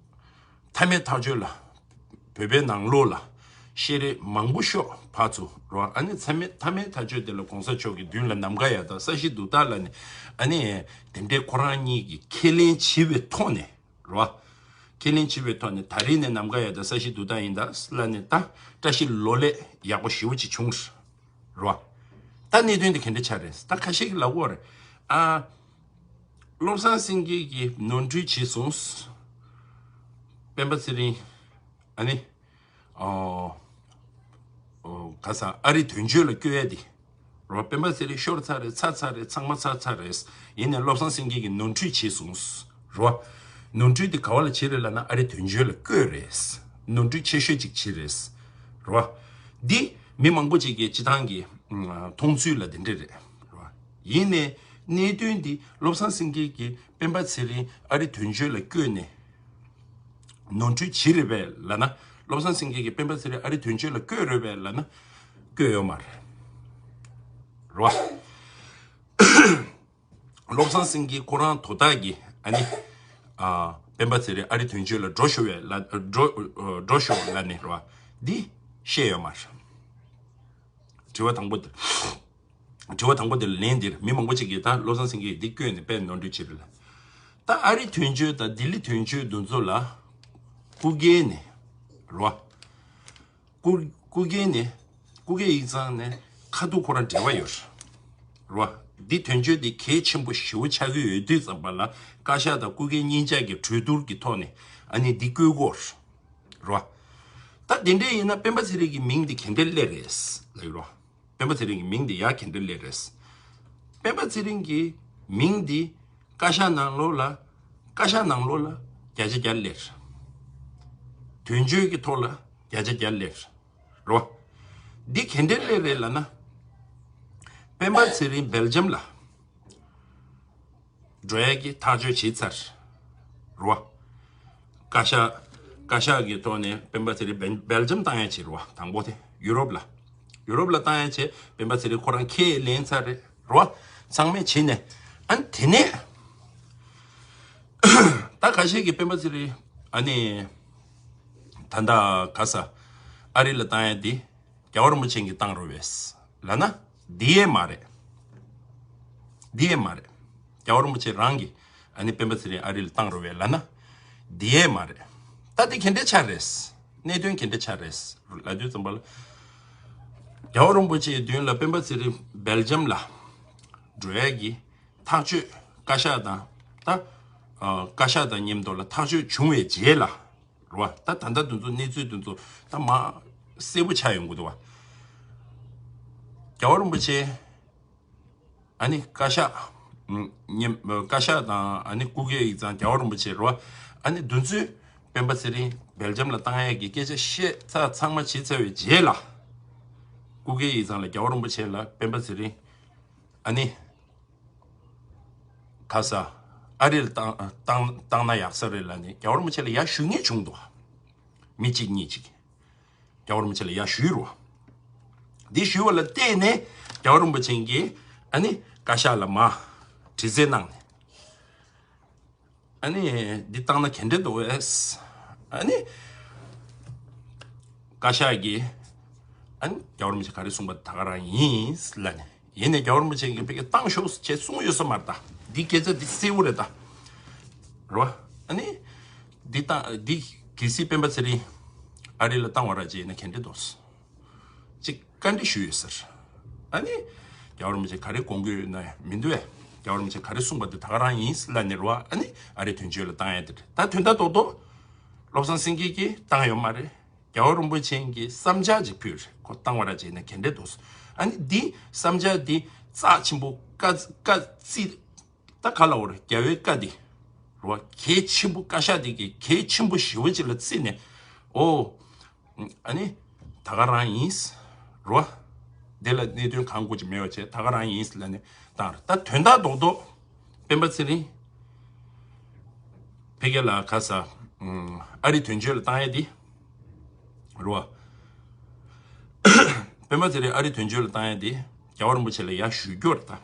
མཐའ་མའི་ཐག་གཅོད་ལ་བོད་པའི་ནང་ལོགས་ལ་བཤད་རེས་མང་པོ་ཤོག་ཕར་ཚུར་རོ། ཨ་ནི་མཚམས་མེད་མཐའ་མའི་ཐག་གཅོད་དེ་ལ་གོང་ས་མཆོག་གི་མདུན་ལ་ནམ་མཁའ་ཡ་དང་ས་གཞི་འདུག་ད་ལབ་ནས་ཨ་ནི་དེ་འདྲའི་ཁོ་རང་གཉིས་ཀྱིས་ཁས་ལེན་བྱས་པའི་ཐོག་ནས་རོ། ཁས་ལེན་བྱས་པའི་ཐོག་ནས་ད་རེས་ནས་ནམ་མཁའ་ཡ་དང་ས་གཞི་འདུག་ད་ཡིན་ད་ལབ་ནས་ད་བཀྲ་ཤིས་ལོ་ལེགས་ཡག་པོ་ཞེ་པོ་ཅིག་བྱུང་རོ། ད་གནད་དོན་དེ་ག་འདྲ་ཆགས་རེད། ད་ཁ་ཤས་ཀྱིས་ལབ་ཀྱི་ཡོད་རེད། ཨ་བློ་བཟང་སེང་གེ་གིས་ནོར་འཁྲུལ་བྱས་སོང་། སྤེན་པ་ཚེ་རིང་ཨ་ནི། ཨོ། ཨོ། ག་ས་ཨ་རི་དོན་གཅོད་ལ་བསྐྱོད་ཡ་དེ། རོ། སྤེན་པ་ཚེ་རིང་ཤོར་ཚར་རེད། ཚར་ཚར་རེད། ཚང་མ་ཚར་ཚར་རེད། ཡིན་ནའི་བློ་བཟང་སེང་གེ་གིས་ནོར་འཁྲུལ་བྱས་སོང་། རོ། ནོར་འཁྲུལ་དེ་ག་བ་ལ་བྱས་རེད་ལབ་ན་ཨ་རི་དོན་གཅོད་ལ་བསྐྱོད་རེད། ནོར་འཁྲུལ་ཆེ་ཤོས་ཅིག་བྱས་རེད། རོ། འདི་མི་མང་པོ་ཅིག་གིས་སྤྱི་བཏང་གི་ཨ་མཐོང་ཚུལ་ལ་དེ་འདྲ་རེད། རོ། ཡིན་ནའི་གནད་དོན་འདི་བློ་བཟང་སེང་གེ་གིས་སྤེན་པ་ཚེ་རིང་ཨ་རི་དོན་གཅོད་ལ་བསྐྱོད་ནས། ནོར་འཁྲུལ་བྱེད་རེད་པས་ལབ་ན། བློ་བཟང་སེང་གེ་གིས་སྤེན་པ་ཚེ་རིང་ཨ་རི་དོན་གཅོད་ལ་བསྐོས་རེད་པས་ལབ་ན། བསྐོས་ཡོད་མ་རེད། རོ། བློ་བཟང་སེང་གེ་ཁོ་རང་དོ་བདག་གིས་ཨ་ནི། ཨ་སྤེན་པ་ཚེ་རིང་ཨ་རི་དོན་གཅོད་ལ་འགྲོ་ཤོག་པས་ལབ། འགྲོ་འགྲོ་ཤོག་ལབ་ནས་རོ། འདི་བཤད་ཡོད་མ་རེད། དྲི་བ་དང་པོ་དེ། དྲི་བ་དང་པོ་དེ་ལ་ལན་འདིར་མི་མང་པོ་ཅིག་གིས་ད་བློ་བཟང་སེང་གེས་འདི་བསྐོས་ནས་དཔེ་ནོར་འཁྲུལ་བྱེད་རེད་ལ། ད་ཨ་རི་དོན་གཅོད་དང་ལྡི་ལི་དོན་གཅོད་འདི་ཚོ་ལ་སྐུ་སྒེར་ནས་རོ། སྐུ་སྐུ་སྒེར་ནས་སྐུ་སྒེར་ཡིག་ཚང་ནས་ཁ་ཐུག་ཁོ་རང་འབྲེལ་བ་ཡོད་རོ། འདི་དོན་གཅོད་འདི་གལ་ཆེན་པོ་ཞེ་པོ་ཆགས་ཀྱི་ཡོད་དུས་ཙམ་པ་ལ་བཀའ་ཤག་དང་སྐུ་སྒེར་གཉིས་ཆ་གི་གྲོས་བསྡུར་གྱི་ཐོག་ནས་ཨ་ནི་འདི་བསྐོས་དགོས་རོ། ད་དེ་འདྲ་ཡིན་ན་སྤེན་པ་ཚེ་རིང་གི་མིང་འདི་ག་འདྲ་སླེབས་རེད་ལབ་ཀྱི་རོ། སྤེན་པ་ཚེ་རིང་གི་མིང་འདི་ཡ་ག་འདྲ་སླེབས་རེད། སྤེན་པ་ཚེ་རིང་གི་མིང་འདི་བཀའ་ཤག་ནང་ལོགས་ལ་བཀའ་ཤག་ནང་ལོགས་ལ་བརྒྱ་ཆ་བརྒྱ་སླེབས། དོན་གཅོད་ཀྱི་ཐོག་ལ་བརྒྱ་ཆ་བརྒྱ་སླེབས་རོ། འདི་ག་འདྲ་སླེབས་རེད་ལབ་ན། སྤེན་པ་ཚེ་རིང་སྦེལ་ཇམ་ལ་འགྲོ་ཡ་གི་ཐག་གཅོད་བྱས་ཚར་རོ། བཀའ་ཤག་བཀའ་ཤག་གི་ཐོག་ནས་སྤེན་པ་ཚེ་རིང་སྦེལ་སྦེལ་ཇམ་བཏང་ཡ་བྱས་རོ། དང་པོ་དེ་ཡུ་རོབ་ལ། ཡུ་རོབ་ལ་བཏང་ཡ་བྱས་སྤེན་པ་ཚེ་རིང་ཁོ་རང་ཁས་ལེན་ཚར་རེད་རོ། ཚང་མས་བྱས་ནས་ཨ་ནི་དེ་ནས་ད་ཁ་ཤས་ཀྱིས་སྤེན་པ་ཚེ་རིང་ཨ་ནི་ད་ལྟ་ག་ས་ཨ་རི་ལ་བཏང་ཡ་དེ། རྒྱལ་བ་རིན་པོ་ཆེ་གིས་བཏང་རོགས་བས་ལབ་ན། འདི་ཡས་མ་རེད། འདི་ཡས་མ་རེད། རྒྱལ་བ་རིན་པོ་ཆེ་རང་གིས་ཨ་ནི་སྤེན་པ་ཚེ་རིང་ཨ་རི་ལ་བཏང་རོགས་བས་ལབ་ན། འདི་ཡས་མ་རེད། ད་འདི་ག་འདྲ་ཆགས་རེད། གནད་དོན་ག་འདྲ་ཆགས་རེད་ལབ་དུས་ཙམ་པ་ལ། རྒྱལ་བ་རིན་པོ་ཆེའི་མདུན་ལ་སྤེན་པ་ཚེ་རིང་སྦེལ་ཇམ་ལ་འགྲོ་ཡ་གི་ཐག་གཅོད་བཀའ་ཤག་དང་ད་ཨ་བཀའ་ཤག་དང་མཉམ་དུ་ལ་ཐག་གཅོད་བྱུང་བའི་རྗེས་ལ། རེད་བ། ད་ད་ལྟ་དེ་ཚོ་གནས་ཚུལ་དེ་ཚོ་ད་མ་གསལ་པོ་ཆགས་ཡོང་གི་འདུག་བ། རྒྱལ་བ་རིན་པོ་ཆེ། ཨ་ནི་བཀའ་ཤག་ཉེ་བཀའ་ཤག་དང་ཨ་ནི་སྐུ་སྒེར་ཡིག་ཚང་རྒྱལ་བ་རིན་པོ་ཆེ་རོ། ཨ་ནི་འདུ་འཛོམས་སྤེན་པ་ཚེ་རིང་སྦེལ་ཇམ་ལ་བཏང་ཡས་ཀྱི་སྐད་ཆ་བཤད་ཚར་ཚང་མ་བྱས་ཚར་བའི་རྗེས་ལ། སྐུ་སྒེར་ཡིག་ཚང་ལ་རྒྱལ་བ་རིན་པོ་ཆེ་ལ་སྤེན་པ་ཚེ་རིང་ཨ་ནི་ག་ས་ཨ་རི་ལ་བཏང་བཏང་བཏང་ན་ཡག་ས་རེད་ལབ་ནས་རྒྱལ་བ་རིན་པོ་ཆེ་ལ་ཡར་ཞུ་མཁན་བྱུང་འདུག་མི་གཅིག་གཉིས་གཅིག་རྒྱལ་བ་རིན་པོ་ཆེ་ལ་ཡར་ཞུས་རོ། འདི་ཞུས་པ་ལ་བརྟེན་ནས་རྒྱལ་བ་རིན་པོ་ཆེ་གིས་ཨ་ནི་བཀའ་ཤག་ལ་མར་དྲི་རྩད་གནང་ནས། ཨ་ནི་འདི་བཏང་ན་ག་འདྲ་འདུག་ཨེས། ཨ་ནི་བཀའ་ཤག་གིས་ཨ་ནི་རྒྱལ་བ་རིན་པོ་ཆེ་ག་རེ་གསུངས་པ་ད་ག་རང་ཡིན་ལབ་ནས། ཡིན་ནས་རྒྱལ་བ་རིན་པོ་ཆེ་གིས་ཕ་གིར་བཏང་ཤོག་ཅེས་གསུངས་ཡོད་ས་མ་རེད་ད། འདི་སྐད་ཆ་འདི་གསལ་བོ་རེད་ད། རོ། ཨ་ནི། འདི་བཏང་འདི་གལ་སྲིད་སྤེན་པ་ཚེ་རིང་ཨ་རི་ལ་བཏང་བ་ར་ཅེ་ཡིན་ན་ག་འདྲ་འདུག་ཅིག་བཀའ་འདྲི་ཞུས་ཡོད་ཟེར། ཨ་ནི། རྒྱལ་བ་རིན་པོ་ཆེ་ག་རེ་དགོངས་ཀྱི་ཡོད་ན་མི་འདུག་ཨེ། རྒྱལ་བ་རིན་པོ་ཆེ་ག་རེ་གསུངས་པ་དེ་ད་ག་རང་ཡིན་ལབ་ནས་རོ། ཨ་ནི་ཨ་རི་དོན་གཅོད་ལ་བཏང་ཡ་དེ་རེད་ད། དོན་དག་རྡོག་རྡོག་བློ་བཟང་སེང་གེ་གིས་བཏང་ཡོད་མ་རེད། རྒྱལ་བ་རིན་པོ་ཆེ་གིས་བསམ་འཆར་ཅིག་ཕུལ་རེད། ཁོ་བཏང་བ་ར་ཅེ་ཡིན་ན་ག་འདྲ་འདུག་ཨ་ནི་འདི་བསམ་འཆར་འདི་རྩ་ཆེན་པོ་བཀའ་བཀའ་བརྩི། ད་ག་ལ་འོ་རེད། རྒྱལ་བའི་བཀའ་འདི་རོ། གལ་ཆེན་པོ་བཀའ་ཤག་འདི་གི་གལ་ཆེན་པོ་ཞེ་པོ་ཅིག་ལ་བརྩིས་ནས་ཨོ། ཨ་ནི་ད་ག་རང་ཡིན་རོ། འདི་ལ་གནད་དོན་གང་དགོས་ཀྱི་མེད་པ་བྱས་ད་ག་རང་ཡིན་ལབ་ནས་བཏང་རེད། ད་དོན་དག་རྡོག་རྡོག་སྤེན་པ་ཚེ་རིང་ཕ་གི་ལ་ག་ས་ཨ་རི་དོན་གཅོད་ལ་བཏང་ཡ་འདི་རོ། སྤེན་པ་ཚེ་རིང་ཨ་རི་དོན་གཅོད་ལ་བཏང་ཡ་འདི་རྒྱལ་བ་རིན་པོ་ཆེ་ལ་ཡར་ཞུ་རྒྱུ་རེད་ད།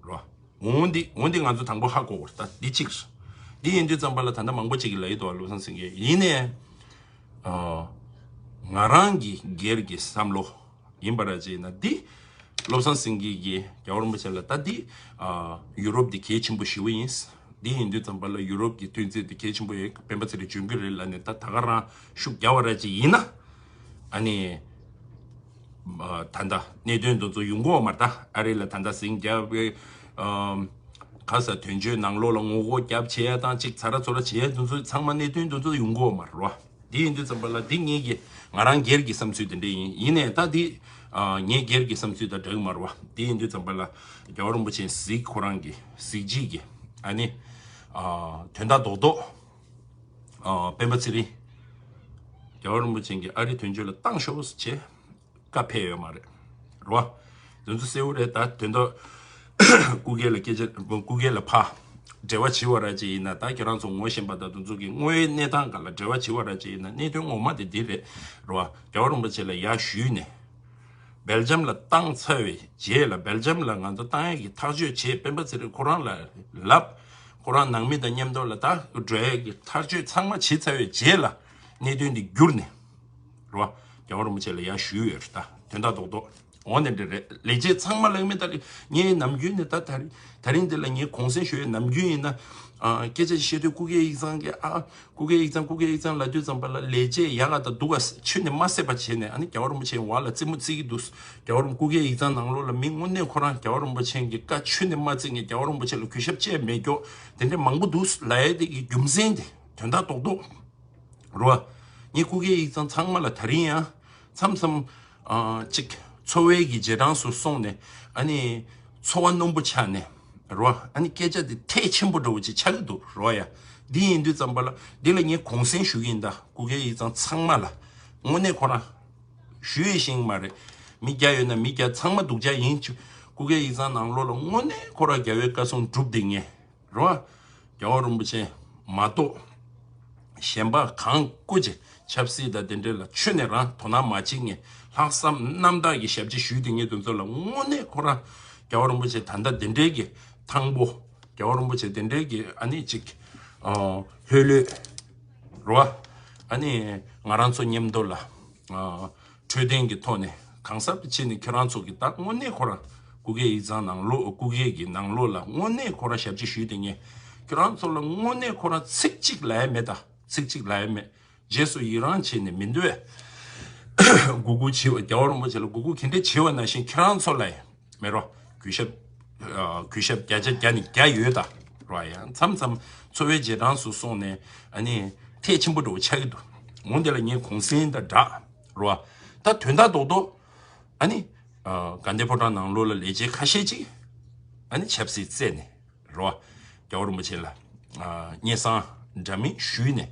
རོ། འོན་ཏེ་འོན་ཏེ་ང་ཚོ་དང་པོ་ཧ་གོ་བར་ད་འདི་གཅིག་རེད། འདི་ཡིན་དུས་ཙམ་པ་ལ་ད་ལྟ་མང་པོ་ཅིག་གིས་ལབ་ཡི་འདུག་བློ་བཟང་སེང་གེ་ཡིན་ནའི། ཨ། ང་རང་གི་སྒེར་གྱི་བསམ་བློ་ཡིན་པ་ར་ཅེ་ཡིན་ན་འདི་བློ་བཟང་སེང་གེ་གིས་རྒྱལ་བ་རིན་པོ་ཆེ་ལ་ད་འདི་ཨ། ཡུ་རོབ་འདི་གལ་ཆེན་པོ་ཞེ་པོ་ཡིན། འདི་ཡིན་དུས་ཙམ་པ་ལ་ཡུ་རོབ་ཀྱི་དོན་ཚན་འདི་གལ་ཆེན་པོ་ཡིན། སྤེན་པ་ཚེ་རིང་འཇོན་གྱི་རེད་ལབ་ནས་ད་ད་ག་རང་ཤུགས་རྒྱག་པ་ར་ཅིག་ཡིན་ན། ཨ་ནི། ཨ། ད་ལྟ་གནད་དོན་དེ་ཚོ་ཡོང་གི་ཡོད་མ་རེད་ད། ཨ་རི་ལ་ད་ལྟ་ཟིང་རྒྱབ་ཀྱི། ཨ། ག་ས་དོན་གཅོད་ནང་ལོགས་ལ་ངོ་རྒོལ་རྒྱབ་བྱེད་ཡ་དང་ཅིག་ཚ་ར་ཚོ་ར་བྱེད་ཡ་དེ་ཚོ་ཚང་མ་གནད་དོན་དེ་ཚོ་ཡོང་གི་ཡོད་མ་རེད་བ། འདི་ཡིན་དུས་ཙམ་པ་ལ་འདི་ངེད་ཀྱི་ང་རང་སྒེར་གྱི་བསམ་ཚུལ་དེ་འདྲ་ཡིན། ཡིན་ནའི་ད་འདི། ཨ། ངའི་སྒེར་གྱི་བསམ་ཚུལ་དང་འདྲ་གི་མ་རེད་བ། འདི་ཡིན་དུས་ཙམ་པ་ལ་རྒྱལ་བ་རིན་པོ་ཆེ་གཟིགས་ཁོ་རང་གི་གཟིགས་བྱེད་ཀྱི་ཨ་ནི། ཨ། དོན་དག་རྡོག་རྡོག་ཨ། སྤེན་པ་ཚེ་རིང་རྒྱལ་བ་རིན་པོ་ཆེ་གིས་ཨ་རི་དོན་གཅོད་ལ་བཏང་ཤོག་ཅེས་བཀའ་ཕེབས་ཡོད་མ་རེད། རེད་བ། དོན་ཚོ་གསལ་བོ་རེད་ད། དོན་དག་སྐུ་སྒེར་ལ་སྐད་ཆ་སྐུ་སྒེར་ལ་ཕ་འབྲེལ་བ་བྱེད་པ་ར་ཅིག་ཡིན་ན། ད་ཁྱེད་རང་ཚོ་ངོ་ཤེས་པ་དང་དེ་ཚོ་གི་དངོས་ཡོད་གནས་སྟངས་སྒང་ལ་འབྲེལ་བ་བྱེད་པ་ར་ཅིག་ཡིན་ན་གནད་དོན་ངོ་མ་དེ་འདི་རེད། རེད་བ། རྒྱལ་བ་རིན་པོ་ཆེ་ལ་ཡར་ཞུས་ནས། སྦེལ་ཇམ་ལ་བཏང་ཚར་བའི་རྗེས་ལ་སྦེལ་ཇམ་ལ་ང་ཚོ་བཏང་ཡས་ཀྱི་ཐག་གཅོད་བྱས། སྤེན་པ་ཚེ་རིང་ཁོ་རང་ལ་ལབ། ཁོ་རང་ནང་མི་དང་མཉམ་དུ་ལ་ད་འགྲོ་ཡས་ཀྱི་ཐག་གཅོད་ཚང་མ་བྱས་ཚར་བའི་རྗེས་ལ་གནད་དོན་འདི་བསྒྱུར་ནས། རེད་བ། རྒྱལ་བ་རིན་པོ་ཆེ་ལ་ཡར་ཞུས་ཡོད་རེད་ད། དོན་དག་རྡོག་རྡོག་འོ་ནས་འདྲ་རེད། ལས་བྱེད་ཚང་མ་ལ་མི་ད་རེད། ངས་ནམ་རྒྱུན་ནས་ད་ད་རེད། ད་རིང་འདི་ལ་ངས་གུང་སེང་ཞུ་ཡས། ནམ་རྒྱུན་ཡིན་ན། ཨ། སྐད་ཆ་བཤད་དུས་སྐུ་སྒེར་ཡིག་ཚང་གི་ཨ། སྐུ་སྒེར་ཡིག་ཚང་། སྐུ་སྒེར་ཡིག་ཚང་ལབ་དུས་ཙམ་པ་ལ་ལས་བྱེད་ཡག་ག་དང་སྡུག་ག་ཆུ་ནས་མ་བསད་པ་བྱས་ནས། ཨ་ནི་རྒྱལ་བ་རིན་པོ་ཆེའི་འོག་ལ་རྩེད་མོ་རྩེ་གི་འདུག་རྒྱལ་བ་རིན། སྐུ་སྒེར་ཡིག་ཚང་ནང་ལོགས་ལ་མི་དངོས་གནས་ཁོ་རང་རྒྱལ་བ་རིན་པོ་ཆེ་གི་བཀའ་ཆུ་ནས་མ་བརྩི་མཁན། རྒྱལ་བ་རིན་པོ་ཆེ་ལ་གུས་ཞབས་བྱས་མེད་མཁན་དེ་འདྲ་མང་པོ་འདུག་ལབ་ཡས་དེ་གི་རྒྱུ་མཚན་དེ་དོན་དག་རྡོག་རྡོག་རེད་བ། ངས་སྐུ་སྒེར་ཡིག་ཚང་ཚང་མ་ལ་ད་རིང་ཡང་མཚམས་མཚམས། ཨ། ཅིག་འཚོ་བའི་གི་རྗེས་འབྲང་སུ་སོང་ནས། ཨ་ནི་འཚོ་བ་རྣོན་པོ་ཆགས་ནས། རེད་བ། ཨ་ནི་སྐད་ཆ་དེ་ཐལ་ཆེན་པོ་འདྲ་བོ་ཅིག་ཆགས་ཀྱི་འདུག་རེད་བ་ཡ། འདི་ཡིན་དུས་ཙམ་པ་ལ་འདི་ལ་ངས་གུང་སེང་ཞུ་གི་ཡིན་ད། སྐུ་སྒེར་ཡིག་ཚང་ཚང་མ་ལ། དངོས་གནས་ཁོ་རང་ཞུ་ཡས་ཤིག་མ་རེད། མི་བརྒྱ་ཡོད་ན་མི་བརྒྱ་ཚང་མ་སྡུག་ཅག་ཡིན། སྐུ་སྒེར་ཡིག་ཚང་ནང་ལོགས་ལ་དངོས་གནས་ཁོ་རང་རྒྱལ་བའི་བཀའ་གསུང་སྒྲུབ་བསྡད་མཁན། རེད་བ། རྒྱལ་བ་རིན་པོ་ཆེ་མ་གཏོགས་གཞན་པ་གང་སྐུ་ཅིག་ཆབ་སྲིད་དང་དེ་འདྲ་ལ་ཆུ་ནས་རང་དོ་སྣང་མ་བྱེད་མཁན། ལྷག་བསམ་རྣམ་དག་གི་ཞབས་ཕྱི་ཞུས་བསྡད་མཁན་དེ་ཚོ་ལ་དངོས་གནས་ཁོ་རང་རྒྱལ་བ་རིན་པོ་ཆེ་ད་ལྟ་དེ་འདྲའི་གི་ཐང་པོ། རྒྱལ་བ་རིན་པོ་ཆེ་དེ་འདྲའི་གི་ཨ་ནི་ཅིག་ཨ། ལྷོད་ལྷོད། རེད་བ། ཨ་ནི་ང་རང་ཚོ་མཉམ་དུ་ལ། ཨ། འཕྲོད་བསྟེན་གྱི་ཐོག་ནས་གང་ཟག་ཏུ་བྱས་ནས་ཁྱེད་རང་ཚོ་གི་ད་དངོས་གནས་ཁོ་རང་སྐུ་སྒེར་ཡིག་ཚང་ནང་ལོགས། སྐུ་སྒེར་གྱི་ནང་ལོགས་ལ་དངོས་གནས་ཁོ་རང་ཞབས་ཕྱི་ཞུས་བསྡད་མཁན། ཁྱེད་རང་ཚོ་ལ་དངོས་གནས་ཁོ་རང་ཚིག་གཅིག་ལབ་ཡ་མེད་ད། ཚིག་གཅིག་ལབ་ཡ་མེད། རྗེས་སུ་ཡི་རང་བྱས་ནས་མི་འདོད། མགོ་སྒུར་བྱེད་པ། རྒྱལ་བ་རིན་པོ་ཆེ་ལ་མགོ་སྒུར་ག་འདྲ་བྱེད་པ་ནང་བཞིན་ཁྱེད་རང་ཚོ་ལ་ཡང་མེད་རོ། གུས་ཞབས། ཨ། གུས་ཞབས་བརྒྱ་ཆ་བརྒྱ་ནས་བརྒྱ་ཡོད་ད། རོ། ཡང་མཚམས་མཚམས་འཚོ་བའི་རྗེས་འབྲང་སུ་སོང་ནས་ཨ་ནི་ཐལ་ཆེན་པོ་འདྲ་བོ་ཆགས་ཀྱི་འདུག་འོ་འདི་ལ་ངས་གུང་སེང་དང་སྦྲགས། རོ། ད་དོན་དག་རྡོག་རྡོག་ཨ་ནི་ཨ་དགའ་ལྡན་ཕོ་བྲང་ནང་ལོགས་ལ་ལས་བྱེད་ཁ་ཤས་ཅིག་ཨ་ནི་ཆབ་སྲིད་རྩད་ནས་རེད་བ། རྒྱལ་བ་རིན་པོ་ཆེ་ལ་ཨ་སྙན་སེང་འདྲ་མིན་ཞུས་ནས།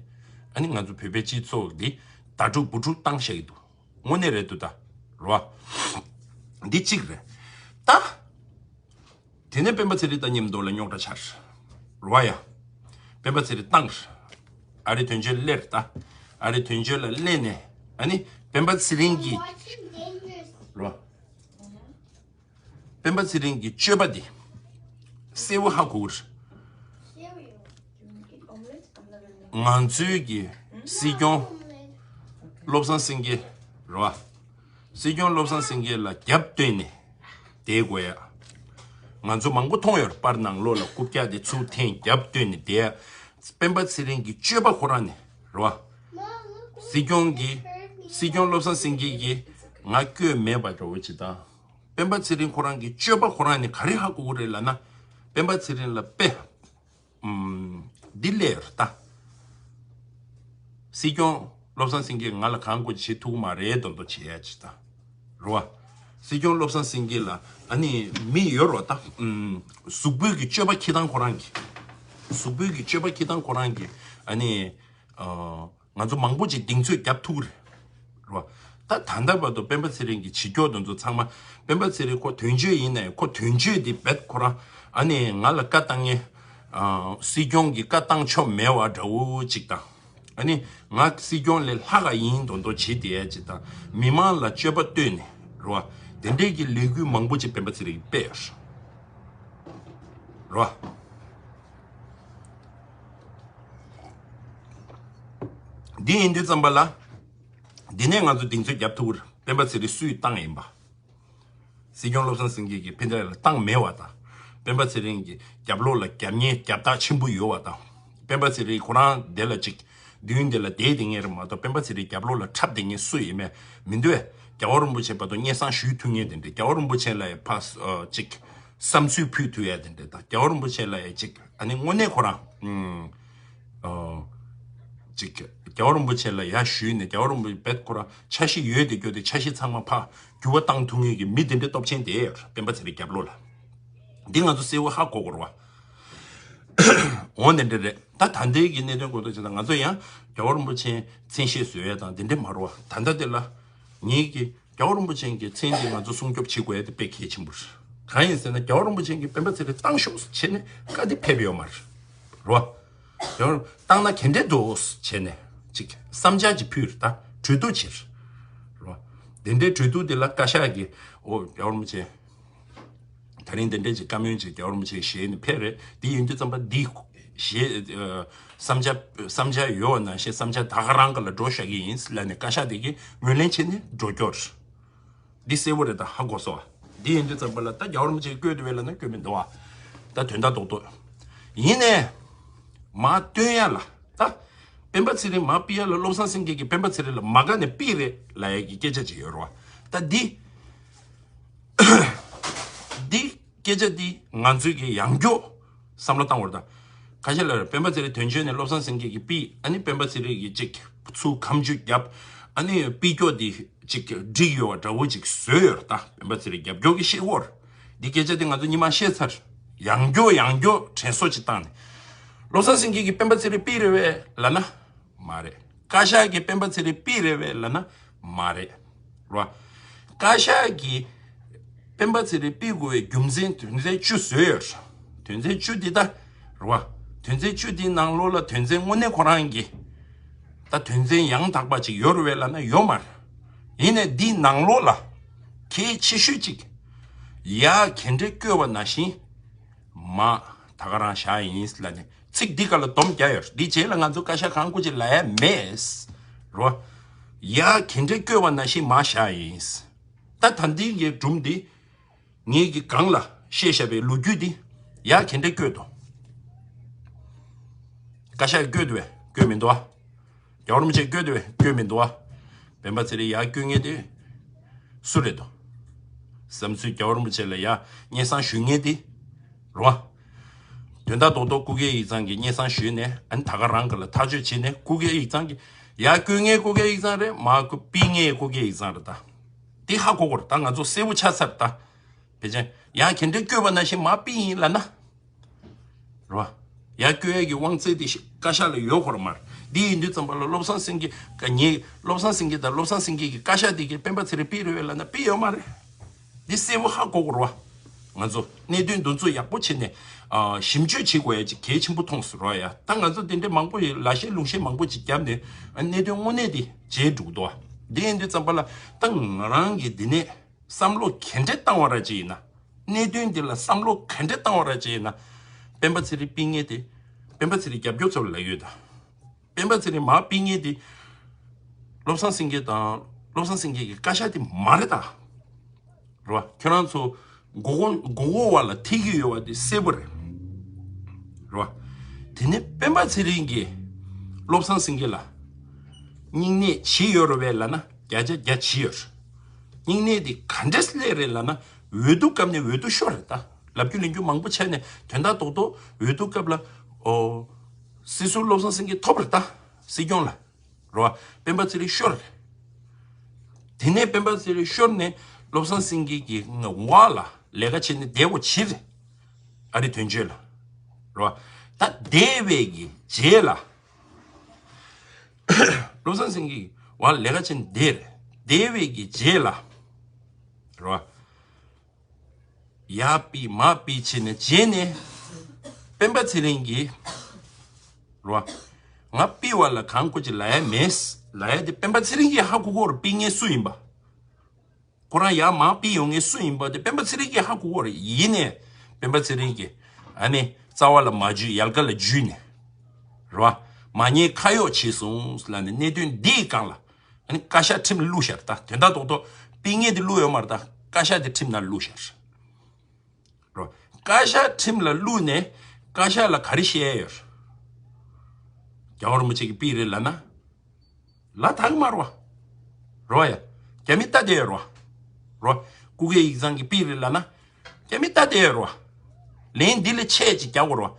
ཨ་ནི་ང་ཚོ་བོད་པའི་སྤྱི་ཚོགས་འདི་ད་དཀྲུག་བུ་དཀྲུག་བཏང་བཞག་གི་འདུག་དངོས་གནས་རེད་འདུག་ད་རེད་བ། འདི་གཅིག་རེད་ད། དེ་ནས་སྤེན་པ་ཚེ་རིང་དང་མཉམ་དུ་ལ་རྙོག་དྲ་ཆགས་རེད་བ་ཡ། སྤེན་པ་ཚེ་རིང་བཏང་རེད། ཨ་རི་དོན་གཅོད་སླེབས་རེད་ད། ཨ་རི་དོན་གཅོད་ལ་སླེབས་ནས་ཨ་ནི་སྤེན་པ་ཚེ་རིང་གིས་རེད་བ། སྤེན་པ་ཚེ་རིང་གི་སྤྱོད་པ་འདི་གསལ་བོ་ཧ་གོ་གི་རེད། ང་ཚོའི་གི་སྲིད་སྐྱོང་བློ་བཟང་སེང་གེ་རེད་བ། སྲིད་སྐྱོང་བློ་བཟང་སེང་གེ་ལ་རྒྱབ་བཏོན་ནས་བསྡད་དགོས་ཡ། ང་ཚོ་མང་པོ་མཐོང་ཡོད་རེད། པར་ནང་ལོགས་ལ་རྐུབ་བཀྱག་དེ་ཚུར་འཐེན་རྒྱབ་བཏོན་ནས་བསྡད་ཡ། སྤེན་པ་ཚེ་རིང་གི་སྤྱོད་པ་ཁོ་རང་ནས་རེད་བ། སྲིད་སྐྱོང་གི་སྲིད་སྐྱོང་བློ་བཟང་སེང་གེ་གིས་ང་བསྐོས་མེད་པ་འདྲ་བོ་ཅིག་དང་། སྤེན་པ་ཚེ་རིང་ཁོ་རང་གི་སྤྱོད་པ་ཁོ་རང་ནས་ག་རེ་ཧ་གོ་གི་རེད་ལབ་ན། སྤེན་པ་ཚེ་རིང་ལ་དཔེ་ཨམ་འདི་སླེབས་ཡོད་རེད་ད། སྲིད་སྐྱོང་བློ་བཟང་སེང་གེས་ང་ལ་གང་དགོས་བྱེད་ཐུབ་ཀྱི་མ་རེད་མདོག་མདོག་བྱེད་ཡ་ཅིག་ད། རེད་བ། སྲིད་སྐྱོང་བློ་བཟང་སེང་གེ་ལ་ཨ་ནི་མི་ཡོད་རེད་ད། ཨམ་གཟུགས་པོའི་གི་སྤྱོད་པ་འཁྱེར་སྟངས་ཁོ་རང་གི། གཟུགས་པོའི་གི་སྤྱོད་པ་འཁྱེར་སྟངས་ཁོ་རང་གི་ཨ་ནི། ཨ། ང་ཚོ་མང་པོ་ཅིག་གདེང་ཚོད་རྒྱབ་ཐུབ་ཀྱི་རེད། རེད་བ། ད་ད་ལྟ་བར་དུ་སྤེན་པ་ཚེ་རིང་གི་བྱེད་ཕྱོགས་དེ་ཚོ་ཚང་མ། སྤེན་པ་ཚེ་རིང་ཁོ་དོན་གཅོད་ཡིན་ནའི་ཁོ་དོན་གཅོད་དེ་རྦད་ཁོ་རང་ཨ་ནི་ང་ལ་བཀའ་བཏང་ངེས། ཨ། སྲིད་སྐྱོང་གི་བཀའ་བཏང་ཆོག་མེད་པ་འདྲ་བོ་ཅིག་དང་། ཨ་ནི་ང་སྲིད་སྐྱོང་ལས་ལྷག་ག་ཡིན་མདོག་མདོག་བྱེད་བསྡད་ཡ་ཅིག་དང་། མི་མང་ལ་སྤྱོད་པ་བསྟོད་ནས་རེད་བ། དེ་འདྲས་ཀྱི་ལས་འགུལ་མང་པོ་ཅིག་སྤེན་པ་ཚེ་རིང་གིས་སྤེལ་ཡོད་རེད་བ། འདི་ཡིན་དུས་ཙམ་པ་ལ། འདི་ནས་ང་ཚོ་གདེང་ཚོད་རྒྱབ་ཐུབ་ཀྱི་རེད། སྤེན་པ་ཚེ་རིང་སུས་བཏང་ཡིན་པ། སྲིད་སྐྱོང་བློ་བཟང་སེང་གེ་གིས་ཕན་ཚུན་ལ་བཏང་མེད་པ་དང་། སྤེན་པ་ཚེ་རིང་གི་རྒྱབ་ལོགས་ལ་རྒྱབ་གཉེར་རྒྱབ་རྟགས་ཆེན་པོ་ཡོད་པ་དང་། སྤེན་པ་ཚེ་རིང་ཁོ་རང་དེ་ལ་ཅིག་མདུན་དེ་ལ་བསྡད་བསྡད་མཁན་རེད་མ་གཏོགས། སྤེན་པ་ཚེ་རིང་རྒྱབ་ལོགས་ལ་འཁྲབ་བསྡད་མཁན་སུ་ཡིན་མིན་མི་འདུག་བས། རྒྱལ་བ་རིན་པོ་ཆེ་བར་དུ་སྙན་སེང་ཞུ་ཐུབ་མཁན་དེ་འདྲས། རྒྱལ་བ་རིན་པོ་ཆེ་ལ་ཡང་ཕར་ཨ་ཅིག་བསམ་ཚུལ་ཕུལ་ཐུབ་ཡ་དེ་འདྲས་དང་། རྒྱལ་བ་རིན་པོ་ཆེ་ལ་ཡ་ཅིག་ཨ་ནི་དངོས་གནས་ཁོ་རང་ཨུམ་ཨོ་ཅིག་རྒྱལ་བ་རིན་པོ་ཆེ་ལ་ཡ་ཞུས་ནས། རྒྱལ་བ་རིན་པོ་ཆེ་རྦད་ཁོ་རང་འཆར་གཞི་ཡོད་དེ་སྐྱོ་དེ་འཆར་གཞི་ཚང་མ་ཕར་འགྱུར་བ་བཏང་ཐུབ་མཁན་གྱི་མི་དེ་འདྲའི་སྟོབས་ཆེན་དེ་སྤེན་པ་ཚེ་རིང་རྒྱབ་ལོགས་ལ། འདི་ང་ཚོ་གསལ་བོ་ཧ་གོ་དགོས་རེད་བ། འོ་དེ་འདྲ་རེད། ད་ད་ལྟའི་གི་གནད་དོན་སྐོར་དུ་བྱས་ན། ང་ཚོ་ཡང་རྒྱལ་བ་རིན་པོ་ཆེ་མཚན་ཤས་བཟོ་ཡ་དང་དེ་འདྲ་མ་རེད་བ། ད་ལྟ་དེ་ལ་ངེད་ཀྱིས་རྒྱལ་བ་རིན་པོ་ཆེ་གི་མཚན་དེ་ང་ཚོ་སྲུང་སྐྱོབ་བྱེད་དགོས་ཡ་དེ་དཔེ་གལ་ཆེན་པོ་རེད། གང་ཡིན་ཟེར་ན། རྒྱལ་བ་རིན་པོ་ཆེ་གིས་སྤེན་པ་ཚེ་རིང་བཏང་ཤོག་བྱས་ནས་བཀའ་དེ་ཕེབས་ཡོད་མ་རེད། རེད་བ། རྒྱལ་བ་རིན་པོ་བཏང་ན་ག་འདྲས་འདུག་བྱས་ནས་ཅིག་བསམ་འཆར་ཅིག་ཕུལ་རེད། ད་གྲོས་བསྡུར་བྱེད་རེད། རེད་བ། དེ་འདྲའི་གྲོས་བསྡུར་དེ་ལ་བཀའ་ཤག་གིས། ཨོ་རྒྱལ་བ་རིན་པོ་ཆེ། ད་རིང་དེ་འདྲའི་ཅིག་བཀའ་མོལ་ཅིག་རྒྱལ་བ་རིན་པོ་ཆེའི་ཞལ་ནས་ཕེབས་རེད། དེ་ཡིན་དུས་ཙམ་པ་འདི་ཞལ་ཨ་བསམ་འཆར་བསམ་འཆར་ཡོད་པ་ནང་བཞིན་བསམ་འཆར་ད་ག་རང་ག་ལ་འགྲོ་བཞག་གི་ཡིན་ལབ་ནས་བཀའ་ཤག་དེ་གིས་ངོས་ལེན་བྱས་ནས་འགྲོ་རྒྱུ་རེད། འདི་གསལ་པོ་རེད། ད་ཧ་གོ་སོང་བ། འདི་ཡིན་དུས་ཙམ་པ་ལ་ད་རྒྱལ་བ་རིན་པོ་ཆེ་བསྐོས་འདུག་བས་ལབ་ན་བསྐོས་མི་འདུག་བ། ད་དོན་དག་རྡོག་རྡོག་ཡིན་ནའི་མར་བཏོན་ཡ་ལ། ད་སྤེན་པ་ཚེ་རིང་མར་ཕུད་ཡ་ལ་བློ་བཟང་སེང་གེ་གིས་སྤེན་པ་ཚེ་རིང་ལ་མ་དགའ་ནས་ཕུད་རེད་ལབ་ཡ་གི་སྐད་ཆ་ཅིག་ཡོད་རེད་བ། ད་འདི། འདི་སྐད་ཆ་འདི་ང་ཚོས་ཀྱི་ཡང་སྐྱོ་བསམ་བློ་བཏང་བར་ད། ཁ་ཤས་ལ་སྤེན་པ་ཚེ་རིང་དོན་གཅོད་ནས་བློ་བཟང་སེང་གེ་གིས་ཕུད། ཨ་ནི་སྤེན་པ་ཚེ་རིང་གིས་ཅིག་ཚུར་ཁ་མཆུ་བརྒྱབ། ཨ་ནི་ཕུད་སྐྱོ་འདི་ཅིག་འགྲིག་ཡོད་པ་འདྲ་བོ་ཅིག་བཟོས་ཡོད་རེད། ད་སྤེན་པ་ཚེ་རིང་རྒྱབ་སྐྱོར་གྱི་ཤེས་སྐོར། འདི་སྐད་ཆ་འདི་ང་ཚོ་ཉི་མ་བཤད་ཚར། ཡང་སྐྱོ་ཡང་སྐྱོ་དྲན་གསོ་ཅིག་བཏང་ནས། བློ་བཟང་སེང་གེ་གིས་སྤེན་པ་ཚེ་རིང་ཕུད་རེད་པས་ལབ་ན། མ་རེད། བཀའ་ཤག་གིས་སྤེན་པ་ཚེ་རིང་ཕུད་རེད་པས་ལབ་ན་མ་རེད། རེད་བ། བཀའ་ཤག་གིས་སྤེན་པ་ཚེ་རིང་ཕུད་དགོས་པའི་རྒྱུ་མཚན་དོན་ཚན་བཅུ་བཟོས་ཡོད། དོན་ཚན་བཅུ་འདི་ད་རེད་བ། དོན་ཚན་བཅུ་འདིའི་ནང་ལོགས་ལ་དོན་ཚན་དངོས་གནས་ཁོ་རང་གི་ད་དོན་ཚན་ཡང་དག་པ་ཅིག་ཡོད་རེད་པས་ལབ་ན་ཡོད་མ་རེད། ཡིན་ནའི་འདིའི་ནང་ལོགས་ལ་གལ་ཆེ་ཤོས་ཅིག་ཡར་གད་སྙིགས་བཀོད་པ་ནང་བཞིན། མ། ད་ག་རང་བཞག་ཡིན་ལབ་ནས་ཚིག་འདི་ག་ལ་སྡོམ་རྒྱག་ཡོད། འདི་རྗེས་ལ་ང་ཚོ་བཀའ་ཤག་གང་དགོས་ཅིག་ལབ་ཡ་མེད། རོ། ཡ་གད་སྙིགས་བཀོད་པ་ནང་བཞིན་མ་བཞག་ཡིན། ད་ད་འདི་གའི་སྒྲུང་འདི་ངེད་ཀྱིས་གང་ལ་བཤད་བཞག་པའི་ལོ་རྒྱུས་འདི་ཡ་གད་སྙིགས་བཀོད་དོ། བཀའ་ཤག་བཀོད་དོ་བས་བཀོད་མི་འདུག་ཨ། རྒྱལ་བ་རིན་པོ་ཆེ་བསྐོས་དེ་བས་བསྐོས་མི་འདུག་བ། སྤེན་པ་ཚེ་རིང་ཡར་བསྐོས་མཁན་དེ་སུ་རེད་དོ། བསམ་ཚུལ་རྒྱལ་བ་རིན་པོ་ཆེ་ལ་ཡར་སྙན་སེང་ཞུ་མཁན་དེ་རེད་བ། དོན་དག་རྡོག་རྡོག་སྐུ་སྒེར་ཡིག་ཚང་གི་སྙན་སེང་ཞུས་ནས་ཨ་ནི་ད་ག་རང་གི་ལ་ཐག་གཅོད་བྱས་ནས་སྐུ་སྒེར་ཡིག་ཚང་གི་ཡར་བསྐོས་མཁན་སྐུ་སྒེར་ཡིག་ཚང་རེད། མར་ཕུད་མཁན་སྐུ་སྒེར་ཡིག་ཚང་རེད་ད། འདི་ཧ་གོ་དགོས་རེད། ད་ང་ཚོ་གསལ་པོ་ཆགས་ཚར་རེད་ད། ཕལ་ཆེར་ཡང་ག་འདྲ་བསྐྱོད་པ་ནང་བཞིན་མར་ཕུད་ཡིན་ལབ་ན། རེད་བ། ཡར་བསྐྱོད་ཡས་ཀྱི་དབང་ཚད་དེ་ཤི་བཀའ་ཤག་ལ་ཡོད་དགོས་རེད་མ་རེད། འདི་ཡིན་དུས་ཙམ་པ་ལ་བློ་བཟང་སེང་གེ་ག་ཉེ་བློ་བཟང་སེང་གེ་དང་བློ་བཟང་སེང་གེ་གི་བཀའ་ཤག་དེ་གིས་སྤེན་པ་ཚེ་རིང་ཕུད་རེད་བས་ལབ་ན་ཕུད་ཡོད་མ་རེད། འདི་གསལ་པོ་ཧ་གོ་དགོས་རེད་བ། ང་ཚོ་གནད་དོན་འདི་ཚོ་ཡག་པོ་བྱས་ནས་ཨ་ཞིབ་འཇུག་བྱེད་དགོས་ཡ་ཅིག་གལ་ཆེན་པོ་མཐོང་སོང་རེད་བ། ཡ་ད་ང་ཚོ་དེ་འདྲའི་མང་པོ་ཡི་ལ་བཤད་ལུང་བཤད་མང་པོ་ཅིག་བརྒྱབ་ནས་ཨ་གནད་དོན་དངོས་གནས་དེ་བརྗེད་འགྲོ་གི་འདུག་བ། འདི་ཡིན་དུས་ཙམ་པ་ལ་ད་ང་རང་གིས་འདི་ནས་བསམ་བློ་ག་འདྲ་བཏང་བ་ར་ཅིག་ཡིན་ན། གནད་དོན་འདི་ལ་བསམ་བློ་ག་འདྲ་བཏང་བ་ར་ཅིག་ཡིན་ན། སྤེན་པ་ཚེ་རིང་ཕུད་མཁན་དེ་སྤེན་པ་ཚེ་རིང་རྒྱབ་སྐྱོར་ཚོ་ལ་ཡོད་ད། སྤེན་པ་ཚེ་རིང་མར་ཕུད་མཁན་དེ་བློ་བཟང་སེང་གེ་དང་བློ་བཟང་སེང་གེ་གི་བཀའ་ཤག་དེ་མ་རེད་ད། རེད་བ། ཁྱོད་རང་ཚོ་མགོ་སྐོར་མགོ་སྐོར་བ་ལ་ཐིག་གི་ཡོད་པ་དེ་གསལ་པོ་རེད། རེད་བ། དེ་ནས་སྤེན་པ་ཚེ་རིང་གིས་བློ་བཟང་སེང་གེ་ལ་སྙིང་ནད་བྱས་ཡོད་རེད་བས་ལབ་ན་བརྒྱ་ཆ་བརྒྱ་བྱས་ཡོད་རེད། སྙིང་ནད་དེ་ག་འདྲས་སླེབས་རེད་ལབ་ན་འོས་བསྡུ་སྐབས་ནས་འོས་བསྡུ་ཤོར་རེད་ད། ལབ་རྒྱུ་ལེན་རྒྱུ་མང་པོ་བྱས་ནས་དོན་དག་རྡོག་རྡོག་འོས་བསྡུ་སྐབས་ལ་ཨོ་སྲིད་ཟུར་བློ་བཟང་སེང་གེ་ཐོབ་རེད་ད། སྲིད་སྐྱོང་ལ། རེད་བ། སྤེན་པ་ཚེ་རིང་ཤོར་རེད། དེ་ནས་སྤེན་པ་ཚེ་རིང་ཤོར་ནས་བློ་བཟང་སེང་གེ་གི་འོག་ལ་ལས་ཀ་བྱས་ནས་བསྡད་དགོས་ཕྱིར་རེད། ཨ་རི་དོན་གཅོད་ལ། རེད་བ། ད་བསྡད་པའི་གི་རྗེས་ལ། བློ་བཟང་སེང་གེ་གི་འོག་ལ་ལས་ཀ་བྱས་ནས་བསྡད་རེད། བསྡད་པའི་གི་རྗེས་ལ། རེད་བ། ཡར་ཕུད་མར་ཕུད་བྱས་ནས་རྗེས་ནས་སྤེན་པ་ཚེ་རིང་གིས་རེད་བ། ང་ཕུད་པ་ལ་གང་དགོས་ཀྱི་ལབ་ཡ་མེད། ལབ་ཡ་དེ་སྤེན་པ་ཚེ་རིང་གིས་ཧ་གོ་གོ་རེད། ཕུད་མཁན་སུ་ཡིན་པ། ཁོ་རང་ཡར་མར་ཕུད་ཡོང་མཁན་སུ་ཡིན་པ་དེ་སྤེན་པ་ཚེ་རིང་གིས་ཧ་གོ་གོ་རེད། ཡིན་ནས་སྤེན་པ་ཚེ་རིང་གིས་ཨ་ནི་རྩ་བ་ལ་མ་འཇུས་ཡལ་ག་ལ་འཇུས་ནས་རེད་བ། མ་ཉེས་ཁ་གཡོགས་བྱས་སོང་ལབ་ནས་གནད་དོན་འདིའི་སྒང་ལ། ཨ་ནི་བཀའ་ཤག་ཁྲིམས་ལ་བླུགས་ཤར་ད། དོན་དག་རྡོག་རྡོག་ཕུད་མཁན་དེ་བླུགས་ཡོད་མ་རེད་ད། བཀའ་ཤག་དེ་ཁྲིམས་ནང་བླུགས་ཤར། རོ། བཀའ་ཤག་ཁྲིམས་ལ་བླུགས་ནས་བཀའ་ཤག་ལ་ག་རེ་བཤད་ཡོད། རྒྱལ་བ་རིན་པོ་ཆེ་གིས་ཕུད་རེད་ལབ་ན། ལབ་ཐག་མ་རོ། རོ་ཡ། རྒྱ་མི་ལྟ་དེ་རོ། རོ། སྐུ་སྒེར་ཡིག་ཚང་གིས་ཕུད་རེད་ལབ་ན། རྒྱ་མི་ལྟ་དེ་རོ། ལན་འདི་ལས་ཆེ་ཅིག་རྒྱག་དགོས་རོ།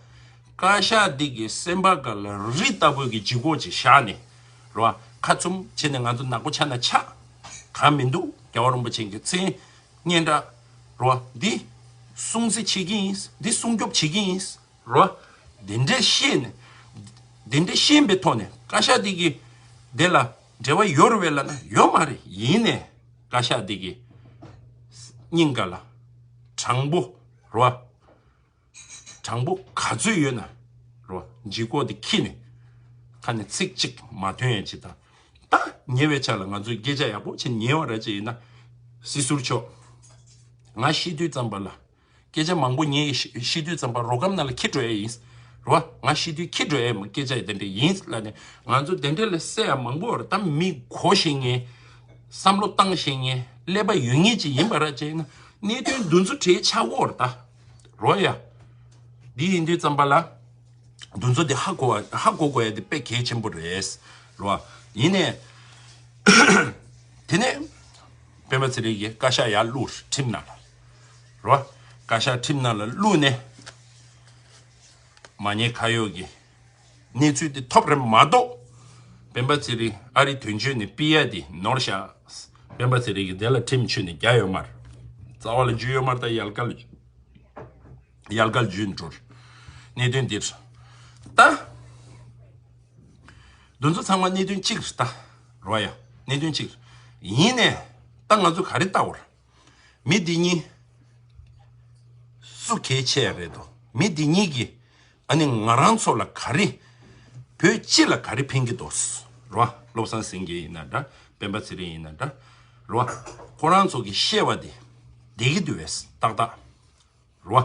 བཀའ་ཤག་འདི་གི་སེམས་པ་ག་ལ་རི་ལྟ་བུ་གི་ལྗིད་ཁོག་ཅིག་བཞག་ནས། རོ། ཁ་བཙུམ་བྱས་ནས་ང་ཚོ་ནག་པོ་ཆགས་ན་ཆགས། གང་མི་འདུག་རྒྱལ་བ་རིན་པོ་ཆེ་གི་མཚན་སྙན་གྲགས། རོ། འདི་སྲུང་བརྩི་བྱེད་ཀྱི་ཡིན། འདི་སྲུང་སྐྱོབ་བྱེད་ཀྱི་ཡིན། རོ། འདི་འདྲས་ཤེས་ནས། འདི་འདྲས་ཤེས་པའི་ཐོག་ནས་བཀའ་ཤག་འདི་གི་དེ་ལ་འབྲེལ་བ་ཡོད་རེད་བས་ལབ་ན་ཡོད་མ་རེད། ཡིན་ནས་བཀའ་ཤག་འདི་གི་སྙིང་ག་ལ་དྲང་པོ། རོ། དྲང་པོ་ག་ཚོད་ཡོད་ན། རོ། ལྗིད་ཁོག་དེ་ཁྱེར་ནས་ཁ་ནས་ཚིག་གཅིག་མ་ཐོན་ཡ་ཅིག་དང་། ད་ཉེ་བའི་ཆ་ལ་ང་ཚོས་སྐད་ཆ་ཡག་པོ་བྱས་ཉེ་བ་ར་ཅིག་ཡིན་ན། སྲིད་ཟུར་མཆོག་ང་ཤི་དུས་ཙམ་པ་ལ། སྐད་ཆ་མང་པོ་ངས་ཤི་ཤི་དུས་ཙམ་པ་རོ་སྒམ་ནང་ལ་འཁྱེར་འགྲོ་ཡ་ཡིན། རོ། ང་ཤི་དུས་འཁྱེར་འགྲོ་ཡ་ཡིན། སྐད་ཆ་ཡི་དེ་འདྲ་ཡིན་ལབ་ནས་ང་ཚོ་དེ་འདྲ་ལ་བསད་ཡ་མང་པོ་ཡོད་རེད། ད་མི་གོ་ཤེས་མཁན། བསམ་བློ་བཏང་ཤེས་མཁན། ཀླད་པ་ཡོད་མཁན་ཅིག་ཡིན་པ་ར་ཅིག་ཡིན་ན་གནད་དོན་འདི་ཚོ་གྲས་ཆགས་ཀྱི་ཡོད་རེད་ད། རོ་ཡ། འདི་ཡིན་དུས་ཙམ་པ་ལ། འདི་ཚོ་དེ་ཧ་གོ་བ་ཧ་གོ་དགོས་ཡ་དེ་དཔེ་གལ་ཆེན་པོ་རེད། རོ། ཡིན་ནས། དེ་ནས། སྤེན་པ་ཚེ་རིང་གིས་བཀའ་ཤག་ཡར་བླུགས་ཁྲིམས་ནང་ལ། རོ། བཀའ་ཤག་ཁྲིམས་ནང་ལ་བླུགས་ནས། མ་ཉེས་ཁ་གཡོགས་ཀྱི་གནས་ཚུལ་དེ་ཐོབ་རེད་མ་གཏོགས། སྤེན་པ་ཚེ་རིང་ཨ་རི་དོན་གཅོད་ནས་ཕུད་ཡ་དེ་ནོར་ཤག་སྤེན་པ་ཚེ་རིང་གིས་དེ་ལ་ཁྲིམས་ཆུད་ནས་རྒྱག་ཡོད་མ་རེད། རྩ་བ་ལ་འཇུས་ཡོད་མ་རེད། ད་ཡལ་ག་ལ་ཡལ་ག་ལ་འཇུས་ནས་འགྲོ་རེད། གནད་དོན་འདིར། ད། འདི་ཚོ་ཚང་མ་གནད་དོན་གཅིག་རེད་ད། རོ་ཡ། གནད་དོན་གཅིག་རེད། ཡིན་ནས། ད་ང་ཚོ་ག་རེ་ལྟ་བར། མི་འདི་གཉིས། སུ་གལ་ཆེ་ཡ་རེད་དོ། མི་འདི་གཉིས་ཀྱིས། ཨ་ནི་ང་རང་ཚོ་ལ་ག་རེ། བོད་སྤྱི་ལ་ག་རེ་ཕན་གྱི་འདུག་རོ། བློ་བཟང་སེང་གེ་ཡིན་ན་འདྲ། སྤེན་པ་ཚེ་རིང་ཡིན་ན་འདྲ། རོ། ཁོ་རང་ཚོ་གི་བཤད་པ་དེ། བདེ་གི་འདུག་བས་ཏག་ཏག་རོ།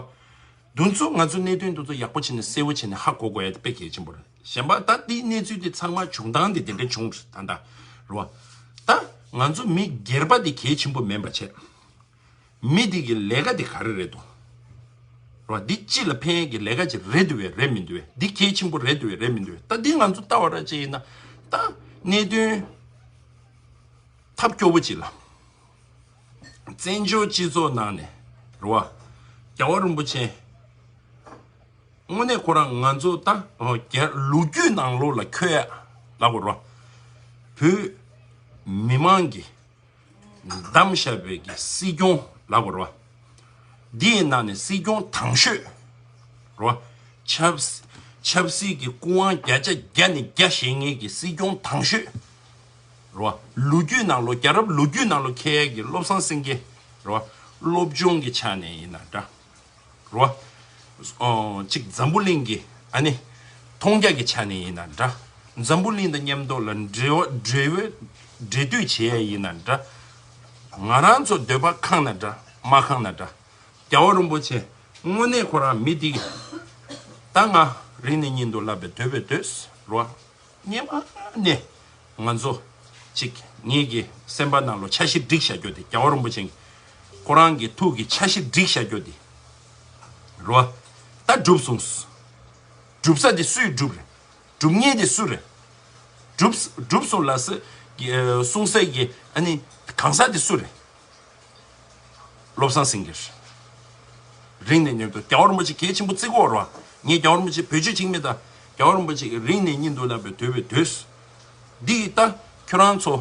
འདི་ཚོ་ང་ཚོ་གནད་དོན་འདི་ཚོ་ཡག་པོ་བྱས་ནས་གསལ་པོ་བྱས་ནས་ཧ་གོ་དགོས་ཡ་དེ་དཔེ་གལ་ཆེན་པོ་རེད། གཞན་པ་ད་འདིའི་གནས་ཚུལ་དེ་ཚང་མ་བྱུང་སྟངས་དེ་དེ་འདྲ་བྱུང་རེད་ད་ད། རོ། ད་ང་ཚོ་མི་སྒེར་པ་དེ་གལ་ཆེན་པོ་མིན་པ་བྱས། མི་དེ་གི་ལས་ཀ་དེ་ག་རེ་རེད་དོ། རོ། འདི་སྤྱི་ལ་ཕན་ཡ་གི་ལས་ཀ་ཅིག་རེད་འདུག་བས་རེད་མི་འདུག་བས། འདི་གལ་ཆེན་པོ་རེད་འདུག་བས་རེད་མི་འདུག་བས། ད་འདི་ང་ཚོ་ལྟ་བ་ར་ཅིག་ཡིན་ན། ད་གནད་དོན་ཐབས་སྐྱོ་པོ་ཅིག་ལ། བཙན་བྱོལ་སྤྱི་ཚོགས་ནང་ནས་རེད་བ། རྒྱལ་བ་རིན་པོ་ཆེ། དངོས་གནས་ཁོ་རང་ང་ཚོ་ད་རྒྱ་ལོ་རྒྱུས་ནང་ལོགས་ལ་འཁོད་ཡ་ལབ་དགོས་རེད་བ། བོད་མི་མང་གི་ བདམས་བཞག་པའི་གི་སྲིད་སྐྱོང་ལབ་དགོས་རེད་བ། འདི་ཡི་ནང་ནས་སྲིད་སྐྱོང་དང་ཤོས་རེད་བ། ཆབ་ཆབ་སྲིད་ཀྱི་སྐུ་དབང་བརྒྱ་ཆ་བརྒྱ་ནས་བརྒྱ་བཞེས་མཁན་གྱི་སྲིད་སྐྱོང་དང་ཤོས་རེད་བ། ལོ་རྒྱུས་ནང་ལོགས་རྒྱལ་རབས་ལོ་རྒྱུས་ནང་ལོགས་འཁེལ་ཡས་ཀྱི་བློ་བཟང་སེང་གེ་རེད་བ། སློབ་སྦྱོང་གི་ཆ་ནས་ཡིན་ན་འདྲ། རོ། ཨོ། གཅིག་འཛམ་བུ་གླིང་གི་ཨ་ནི་མཐོང་རྒྱ་གི་ཆ་ནས་ཡིན་ན་འདྲ། འཛམ་བུ་གླིང་དང་མཉམ་དུ་ལ་འབྲེལ་བ་འབྲེལ་བའི་འབྲེལ་མཐུད་བྱེད་ཡ་ཡིན་ན་འདྲ། ང་རང་ཚོ་འདོད་པ་ཁེངས་ན་འདྲ་མ་ཁེངས་ན་འདྲ། རྒྱལ་བ་རིན་པོ་ཆེ་དངོས་གནས་ཁོ་རང་མི་འདི་ད་ང་རིང་ནས་སྙིན་དུ་བརླག་པའི་འདོད་པའི་འདོད་རོ། སྔོན་མ་ནས་ང་ཚོ་གཅིག་ངེད་ཀྱི་སེམས་པ་ནང་ལོ་འཆར་གཞི་བསྒྲིགས་བཞག་རྒྱུ་དེ་རྒྱལ་བ་རིན་པོ་ཆེ་གི་ཁོ་རང་གི་ཐུགས་ཀྱི་འཆར་གཞི་བསྒྲིགས་བཞག་རྒྱུ་དེ་རོ། ད་གྲུབ་སོང་། གྲུབ་ས་དེ་སུས་གྲུབ་རེད། གྲུབ་མཁན་དེ་སུ་རེད། གྲུབ་གྲུབ་སོང་ལ་སེ་གསུང་སའི་གི་ཨ་ནི་གང་ཟག་དེ་སུ་རེད། བློ་བཟང་སེང་གེ་རེད། རིང་ནས་མཉམ་དུ་རྒྱལ་བ་རིན་པོ་ཆེ་གལ་ཆེན་པོ་བརྩི་གི་ཡོད་རེད་བ། ངས་རྒྱལ་བ་རིན་པོ་ཆེ་བེད་སྤྱོད་བྱེད་ཀྱི་མེད་ད། རྒྱལ་བ་རིན་པོ་ཆེ་གི་རིང་ནས་སྙིན་དུ་བརླག་པའི་འདོད་པའི་འདོད། འདི་ཡིས་ད་ཁྱོད་རང་ཚོ་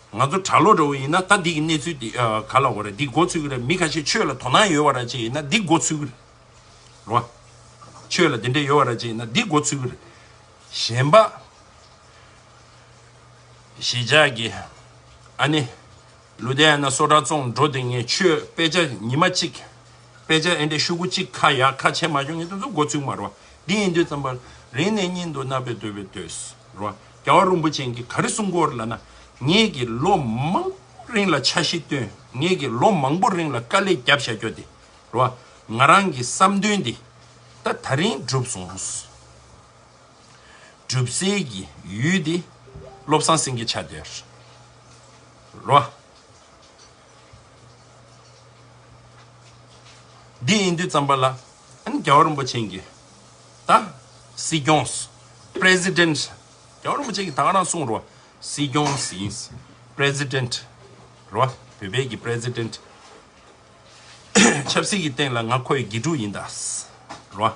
ང་ཚོ་གྲྭ་ལོག་འདྲ་བོ་ཡིན་ན་ད་འདི་གི་གནས་ཚུལ་འདི་ག་ལ་འོ་རེད། འདི་མགོ་ཚོས་ཀྱི་རེད། མི་ཁ་ཤས་ཆོས་ལ་དོ་སྣང་ཡོད་པ་ར་ཅིག་ཡིན་ན་འདི་མགོ་ཚོས་ཀྱི་རེད་བ། ཆོས་ལ་དེ་འདྲས་ཡོད་པ་ར་ཅིག་ཡིན་ན་འདི་མགོ་ཚོས་ཀྱི་རེད། གཞན་པ། གཞིས་ཆགས་ཀྱི་ཨ་ནི་ལུ་དེ་ཡང་ན་སོ་ཊ་བཙོང་འགྲོ་དེ་ངས་ཆོས་དཔེ་ཆ་ཉི་མ་གཅིག་དཔེ་ཆ་ཨེ་འདྲས་ཤོག་གུ་གཅིག་ཁ་ཡག་ཁ་ཕྱེ་མ་བྱུང་ངས་དེ་ཚོ་མགོ་ཚོས་མ་རོ། འདི་ཡིན་དུས་ཙམ་པར་རིང་ནས་སྙིན་དུ་བརླག་པའི་འདོད་པའི་འདོད་རོ། རྒྱལ་བ་རིན་པོ་ཆེ་གིས་ག་རེ་གསུང་གི་ཡོད་རེད་ལབ་ན། ངེད་ཀྱིས་ལོ་མང་པོ་རིང་ལ་འཆར་གཞི་བཏོན། ངེད་ཀྱིས་ལོ་མང་པོ་རིང་ལ་དཀའ་ལས་བརྒྱབ་བཞག་རྒྱུ་དེ་རོ། ང་རང་གི་བསམ་དོན་འདི་ད་ད་རིང་འགྲུབ་སོང་། གྲུབ་སའི་གི་ཡུལ་འདི་བློ་བཟང་སེང་གེ་ཆགས་བསྡད་རོ། འདི་ཡིན་དུས་ཙམ་པ་ལ་ཨ་ནི་རྒྱལ་བ་རིན་པོ་ཆེ་གི་ད་སྲིད་སྐྱོང་པི་རེ་སི་ཌེན་ཊི། རྒྱལ་བ་རིན་པོ་ཆེ་གི་ད་ག་རང་གསུངས་རོ། སྲིད་སྐྱོང་ཟིན། པི་རེ་སི་ཌེན་ཊི་རོ། བོད་པའི་གི་པི་རེ་སི་ཌེན་ཊི། ཆབ་སྲིད་ཀྱི་སྟེང་ལ་ང་ཁོའི་དགེ་ཕྲུག་ཡིན་ད། རོ།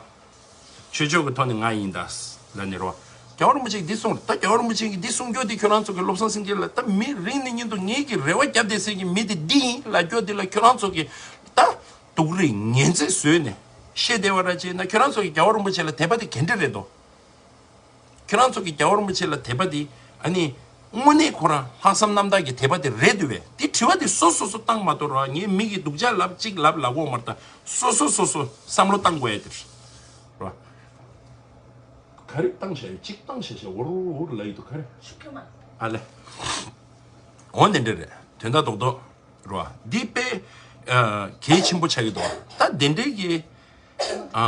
ཆོས་ཕྱོགས་ཀྱི་ཐོག་ནས་ང་ཡིན་ད། ལ་ནི་རོ། རྒྱལ་བ་རིན་པོ་ཆེས་འདི་གསུངས། ད་རྒྱལ་བ་རིན་པོ་ཆེས་འདི་གསུང་རྒྱུ་དེ་ཁྱོད་རང་ཚོ་གི་བློ་བཟང་སེང་གེ་ལ་ད་མི་རིང་ནས་སྙིན་དུ་ངེད་ཀྱི་རེ་བ་བརྒྱབ་བསྡད་སའི་གི་མི་དེ་འདི་ཡིན་ལབ་རྒྱུ་དེ་ལ་ཁྱོད་རང་ཚོ་གི་ད་སྡུག་རུས་ངན་ཚད་བཟོས་ནས་བཤད་བསྡད་པ་ར་བྱས་ན་ཁྱོད་རང་ཚོ་གི་རྒྱལ་བ་རིན་པོ་ཆེ་ལ་དད་པ་དེ་ག་འདྲ་རེད་དོ། ཁྱོད་རང་ཚོ་གི་རྒྱལ་བ་རིན་པོ་ཆེ་ལ་དད་པ་དེ་ཨ་ནི་དངོས་གནས་ཁོ་རང་ལྷག་བསམ་རྣམ་དག་གི་དད་པ་དེ་རེད་འདུག་བས། དེ་དྲི་བ་དེ་སོ་སོ་སོ་བཏང་མ་གཏོགས་ར་ངས་མི་གི་སྡུག་ཅག་ལབ་གཅིག་ལབ་ལབ་དགོས་མ་རེད། ད་སོ་སོ་སོ་སོ་བསམ་བློ་བཏང་དགོས་ཡ་དེ་རེད། ག་རེ་བཏང་བྱ་ཡོད་གཅིག་བཏང་བྱ་བྱ་འུར་འུར་ལ་ཡི་དུ་ག་རེ། ཨ་ལེ། འོ་འདི་འདྲ་རེད། དོན་དག་རྡོག་རྡོག་རོ། འདི་དཔེ་གལ་ཆེན་པོ་ཆགས་ཀྱི་འདུག་ད་འདི་འདྲའི་གི་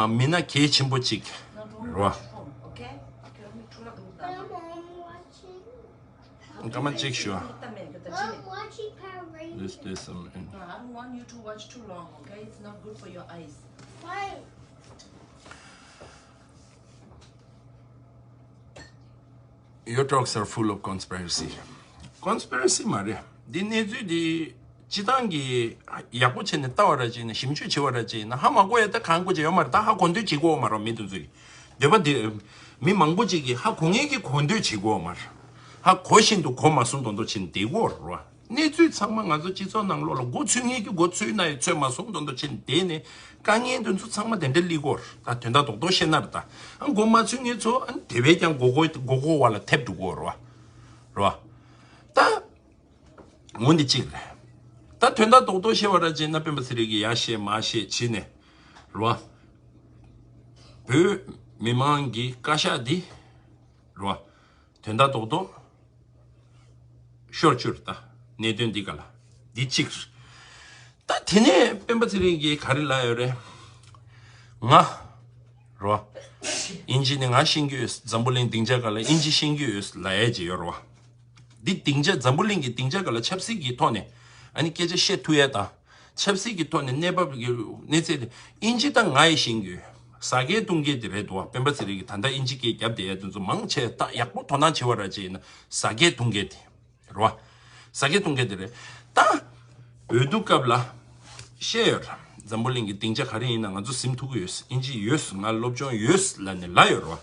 མི་སྣ་གལ་ཆེན་པོ་གཅིག་རོ། སྐར་མ་གཅིག་ཞུ། Let's do some. I don't want you to watch too long, okay? It's not good for your eyes. Your talks are full of conspiracy. Conspiracy མ་རེད། འདི་གནས་ཚུལ་འདི་སྤྱི་བཏང་གི་ཡག་པོ་བྱས་ནས་ལྟ་བ་ར་བྱས་ནས་ཞིབ་འཇུག་བྱེད་པ་ར་བྱས་ན་ཧ་མ་གོ་ཡ་ད་གང་གོ་བྱས་ཡོད་མ་རེད། ད་ཧ་གོ་འདོད་བྱེད་དགོས་མ་རེད། མི་དེ་ཚོ་གི་འདོད་པ་འདི་མི་མང་པོ་ཅིག་གིས་ཧ་གོ་མཁན་གྱིས་གོ་འདོད་བྱེད་དགོས་མ་རེད། ཧ་གོ་བཞིན་དུ་གོ་མ་སོང་མདོག་མདོག་བྱས་ནས་བསྡད་དགོས་རེད་བ། གནས་ཚུལ་ཚང་མ་ང་ཚོ་སྤྱི་ཚོགས་ནང་ལོགས་ལ་མགོ་ཚོས་མཁན་གྱིས་མགོ་ཚོས་ན་ཡང་ཚོས་མ་སོང་མདོག་མདོག་བྱས་ནས་བསྡད་ནས་དཀའ་ངལ་འདི་ཚོ་ཚང་མ་དེ་འདྲ་སླེབས་ཀྱི་ཡོད་རེད། ད་དོན་དག་རྡོག་རྡོག་བཤད་ན་རེད། ད་ཨ་མགོ་མ་ཚོས་མཁན་ཚོ་ཨ་ནི་དེ་བས་ཀྱང་མགོ་མགོ་མགོ་མགོ་བ་ལ་ཐེབས་འགྲོ་གི་ཡོད་རེད་བ། རེད་བ། ད་འོ་འདི་གཅིག་རེད། ད་དོན་དག་རྡོག་རྡོག་བཤད་པ་ར་བྱས་ན་སྤེན་པ་ཚེ་རིང་གིས་ཡར་བཤད་མར་བཤད་བྱས་ནས་རེད་བ། བོད་མི་མང་གི་བཀའ་ཤག་འདི་རེད་བ། དོན་དག་རྡོག་རྡོག་ཤོར་བཅུག་རེད། ད་གནད་དོན་འདི་ག་ལ་འདི་གཅིག་རེད། ད་དེ་ནས་སྤེན་པ་ཚེ་རིང་གིས་ག་རེ་ལབ་ཡོད་རེད། ང་རོ། དབྱིན་ཇི་ནི་ང་ཤེས་ཀྱི་ཡོད། འཛམ་བུ་གླིང་སྡིངས་ཆ་ག་ལ་དབྱིན་ཇི་ཤེས་ཀྱི་ཡོད་ལབ་ཡས་ཅིག་ཡོད་རོ། འདི་སྡིངས་ཆ་འཛམ་བུ་གླིང་གི་སྡིངས་ཆ་ག་ལ་ཆབ་སྲིད་ཀྱི་ཐོག་ནས་ཨ་ནི་སྐད་ཆ་བཤད་ཐུབ་ཡས་དང་། ཆབ་སྲིད་ཀྱི་ཐོག་ནས་གནས་བབ་ཀྱི་གནས་ཚད་དེ་དབྱིན་ཇི་དང་ང་ཡི་ཤེས་ཀྱི་ཡོད། ཟ་སྐད་བཏུང་སྐད་དེ་རེད་འདུག་བ། སྤེན་པ་ཚེ་རིང་གིས་ད་ལྟ་དབྱིན་ཇི་སྐད་རྒྱབ་བསྡད་ཡ་དེ་ཚོ་མང་ཆེ་ད་ཡག་པོ་དོ་སྣང་བྱེད་པ་ར་བྱས་ཡིན་ན་ཟ་སྐད་བཏུང་སྐད་དེ་རེད་བ། ཟ་སྐད་བཏུང་སྐད་དེ་རེད། ད་འོས་བསྡུ་སྐབས་ལ་བཤད་ཡོད་ར། འཛམ་བུ་གླིང་གི་སྡིངས་ཆ་ག་རེ་ཡིན་ན་ང་ཚོ་ཟིན་ཐུབ་ཀྱི་ཡོད། དབྱིན་ཇི་ཡོད། ང་སློབ་སྦྱོང་ཡོད་ལབ་ནས་ལབ་ཡོད་ར་བ།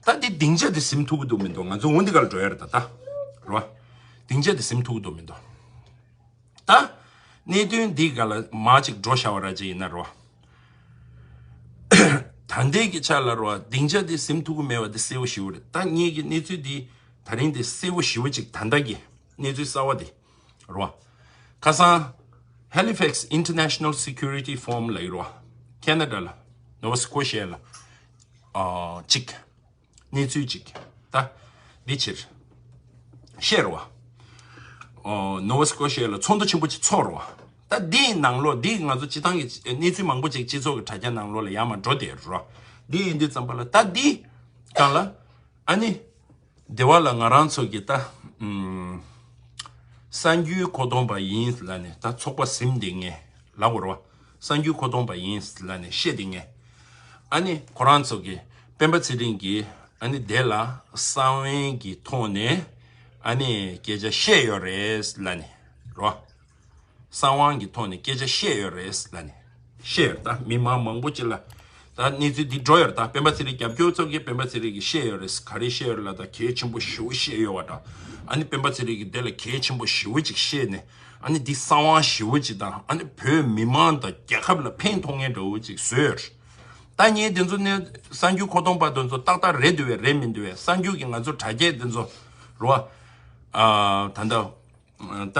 ད་འདི་སྡིངས་ཆ་དེ་ཟིན་ཐུབ་ཀྱི་འདུག་མི་འདུག་ང་ཚོ་འོ་འདི་ག་ལ་འགྲོ་ཡ་རེད་ད་ད་ར་བ། སྡིངས་ཆ་དེ་ཟིན་ཐུབ་ཀྱི་འདུག་མི་འདུག་ད་གནད་དོན་འདི་ག་ལ་མ་ཅིག་འགྲོ་བཞག་པ་ར་ཅིག་ཡིན་ན་རོ། ད་ལྟའི་གི་ཆ་ལ་རོ། སྡིངས་ཆ་འདི་ཟིན་ཐུབ་ཀྱི་མེད་པ་འདི་གསལ་པོ་ཞེ་པོ་རེད། ད་ངེད་ཀྱི་གནས་ཚུལ་འདི་ད་རིང་འདི་གསལ་པོ་ཞེ་པོ་ཅིག་ད་ལྟ་གི་གནས་ཚུལ་གསར་པ་འདི་རོ། ཁ་སང་Halifax International Security Forum ལ་ཡོད་རོ། ཁེ་ན་ཌ་ལ། Nova Scotia ལ། ཨ་ཅིག་གནས་ཚུལ་ཅིག་ད་འདི་ཕྱིར་བཤད་རོ། ཨོ། Nova Scotia ལ་ཚོགས་འདུ་ཆེན་པོ་ཅིག་ཚོགས་རོ། ད་འདིའི་ནང་ལོགས་འདི་ང་ཚོ་སྤྱི་བཏང་གི་གནས་ཚུལ་མང་པོ་ཅིག་སྤྱི་ཚོགས་ཀྱི་དྲ་རྒྱ་ནང་ལོགས་ལ་ཡར་མར་འགྲོ་བསྡད་རོ། འདི་ཡིན་དུས་ཙམ་པ་ལ་ད་འདི་སྒང་ལ་ཨ་ནི་སྡེ་བ་ལ་ང་རང་ཚོ་གི་ད་ཨུམ། གསར་འགྱུར་མཁོ་གཏོང་པ་ཡིན་ལབ་ནས་ད་ཚོགས་པ་ཟིན་བསྡད་མཁན་ལབ་དགོས་རེད་བ། གསར་འགྱུར་མཁོ་གཏོང་པ་ཡིན་ལབ་ནས་བཤད་བསྡད་མཁན། ཨ་ནི་ཁོ་རང་ཚོ་གི་སྤེན་པ་ཚེ་རིང་གིས་ཨ་ནི་དེ་ལ་གསང་བའི་གི་ཐོག་ནས་ཨ་ནི་སྐད་ཆ་བཤད་ཡོད་རེད་ལབ་ནས་རོ། གསང་བའི་གི་ཐོག་ནས་སྐད་ཆ་བཤད་ཡོད་རེད་ལབ་ནས་བཤད་ཡོད། ད་མི་མང་མང་པོ་ཅིག་ལ་ད་གནས་ཚུལ་འདི་འགྲོ་ཡོད་རེད། ད་སྤེན་པ་ཚེ་རིང་རྒྱབ་སྐྱོར་ཚོ་གིས་སྤེན་པ་ཚེ་རིང་གིས་བཤད་ཡོད་རེད། ག་རེ་བཤད་ཡོད་རེད་ལབ། ད་གལ་ཆེན་པོ་ཞེ་པོ་བཤད་ཡོད་པ་འདྲ། ཨ་ནི་སྤེན་པ་ཚེ་རིང་གིས་དེ་ལ་གལ་ཆེན་པོ་ཞེ་པོ་ཅིག་བཤད་ནས་ཨ་ནི་འདི་གསང་བ་ཞེ་པོ་ཅིག་དང་ཨ་ནི་བོད་མི་མང་དང་རྒྱལ་ཁབ་ལ་ཕན་ཐོགས་མཁན་འདྲ་བོ་ཅིག་བཟོས་ཡོད་རེད། ད་ངས་དེ་ཚོ་ནས་གསར་འགྱུར་མཁོ་གཏོང་པ་དེ་ཚོ་ཏག་ཏག་རེད་འདུག་བས་རེད་མི་འདུག་བས། གསར་འགྱུར་གྱི་ང་ཚོ་དྲ་རྒྱ་དེ་ཚོ་རོ། ཨ་ད་ལྟ་ད་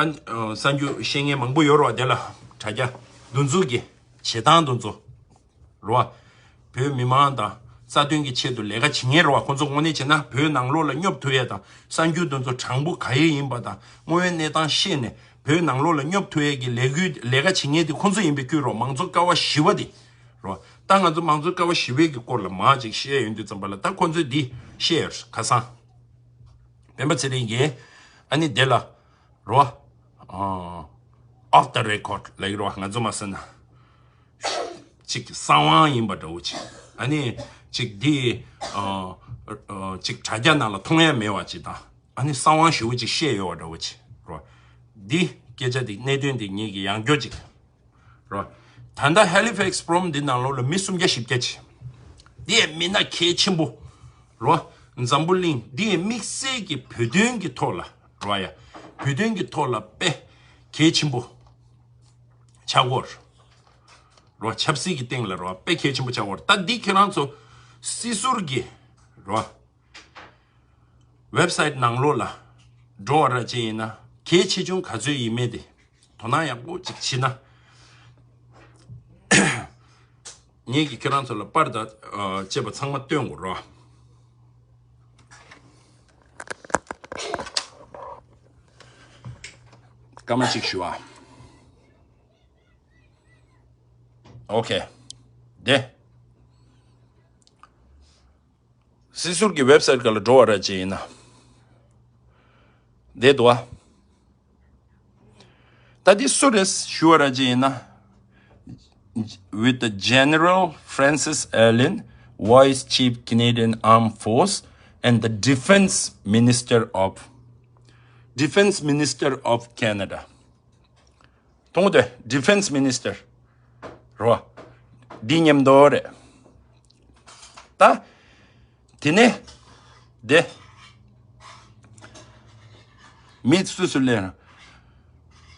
གསར་འགྱུར་བཤད་མཁན་མང་པོ་ཡོད་རེད་བ། དེ་ལ་དྲ་རྒྱ་དེ་ཚོ་གི་བྱེད་སྟངས་དེ་ཚོ་རོ། བོད་མི་མང་དང་རྩ་དོན་གྱི་ཆེད་དུ་ལས་ཀ་བྱེད་མཁན་རེད་བ། ཁོང་ཚོ་དངོས་གནས་བྱས་ན་བོད་ནང་ལོགས་ལ་སྙོབ་ཐུབ་ཡས་དང་གསར་འགྱུར་དེ་ཚོ་དྲང་པོ་ག་ཡས་ཡིན་པ་དང་དངོས་ཡོད་གནས་སྟངས་ཤེས་ནས་བོད་ནང་ལོགས་ལ་སྙོབ་ཐུབ་ཡས་ཀྱི་ལས་འགུལ་ལས་ཀ་བྱེད་མཁན་དེ་ཁོང་ཚོ་ཡིན་པའི་ཁུལ་རོ། མང་གཙོ་ཀ་བ་བཞི་པ་དེ་རོ། ད་ང་ཚོ་མང་གཙོ་ཀ་བ་བཞི་པའི་གི་སྐོར་ལ་མ་ཅིག་བཤད་ཡོང་དུས་ཙམ་པ་ལ་ད་ཁོང་ཚོས་འདི་བཤད་ཡོད་ཁ་སང་། སྤེན་པ་ཚེ་རིང་གིས་ཨ་ནི་དེ་ལ་རོ། ཨ་off the record ལབ་ཀྱི་རེད་བ། ང་ཚོ་མ་ཟེར་ན་ཅིག་གསང་བ་ཡིན་པ་འདྲ་བོ་ཅིག་ཨ་ནི་ཅིག་འདི་ཨ་ཨ་ཅིག་དྲ་རྒྱ་ནང་ལ་མཐོང་ཡ་མེད་པ་ཅིག་དང་ཨ་ནི་གསང་བ་ཞེ་པོ་ཅིག་བཤད་ཡོད་པ་འདྲ་བོ་ཅིག་རོ། འདི་སྐད་ཆ་འདི་གནད་དོན་འདི་ངེད་ཀྱི་ཡང་སྐྱོ་ཅིག་རོ། ད་ལྟ་Halifax Forum འདི་ནང་ལོགས་ལ་མི་སུམ་བརྒྱ་བཞི་བརྒྱ་ཅིག་འདི་ཡང་མི་སྣ་གལ་ཆེན་པོ་རོ། འཛམ་བུ་གླིང་འདི་ཡང་དམིགས་བསལ་གྱི་བོད་དོན་གྱི་ཐོག་ལ་རོ། ཡ་བོད་དོན་གྱི་ཐོག་ལ་དཔེ་གལ་ཆེན་པོ་ཆགས་ཀྱི་ཡོད་རོ། ཆབ་སྲིད་ཀྱི་སྟེང་ལ་རོ་དཔེ་གལ་ཆེན་པོ་ཆགས་ཀྱི་ཡོད་རོ། ད་འདི་ཁྱེད་རང་ཚོ་སྲིད་ཟུར་གྱི་རོ། ཝེབ་སའིཊ་ནང་ལོགས་ལ་འགྲོ་བ་ར་ཅིག་ཡིན་ན་གལ་ཆེ་ཆུང་ག་ཚོད་ཡིན་མིན་དེ་དོ་སྣང་ཡག་པོ་ཅིག་བྱེད་ན། ངེད་ཀྱིས་ཁྱེད་རང་ཚོ་ལ་པར་དང་བཅས་པ་ཚང་མ་སྟོན་དགོས་རོ། སྐར་མ་གཅིག་ཞུ་ཨ། ཨོ་ཁེ། དེ། སྲིད་ཟུར་གྱི་ཝེབ་སའིཊ་སྒང་ལ་འགྲོ་བ་ར་ཅིག་ཡིན་ན། བསྡད་འདུག་ཨ། ད་འདི་སུ་རེད་ཞུ་བ་ར་ཅིག་ཡིན་ན། With the General Francis Allen, Vice Chief Canadian Armed Force and the Defense Minister of Defense Minister of Canada. མཐོང་དེ་Defense Minister རོ། འདི་མཉམ་དུ་རེད། ད་དེ་ནས་དེ་མི་སུ་སུ་ལེན།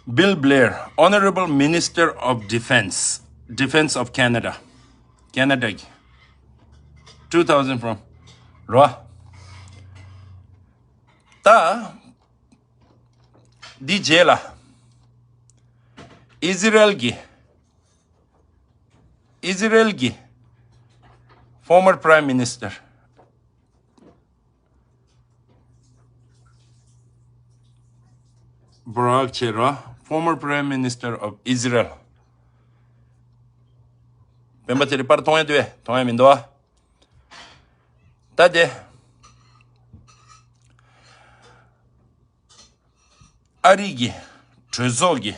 Bill Blair, Honorable Minister of Defense, Defense of Canada, Canada གི། two thousand from རོ། ད་འདི་རྗེས་ལ་ཨི་ཛི་རལ་གྱི་ཨི་ཛི་རལ་གྱི་former Prime Minister Barak ཆེ་ར། Former Prime Minister of Israel. སྤེན་པ་ཚེ་རིང་པར་མཐོང་ཡ་འདུག་བས། མཐོང་ཡ་མི་འདུག་ཨ། ད་དེ། ཨ་རི་གི་གྲོས་ཚོགས་ཀྱི་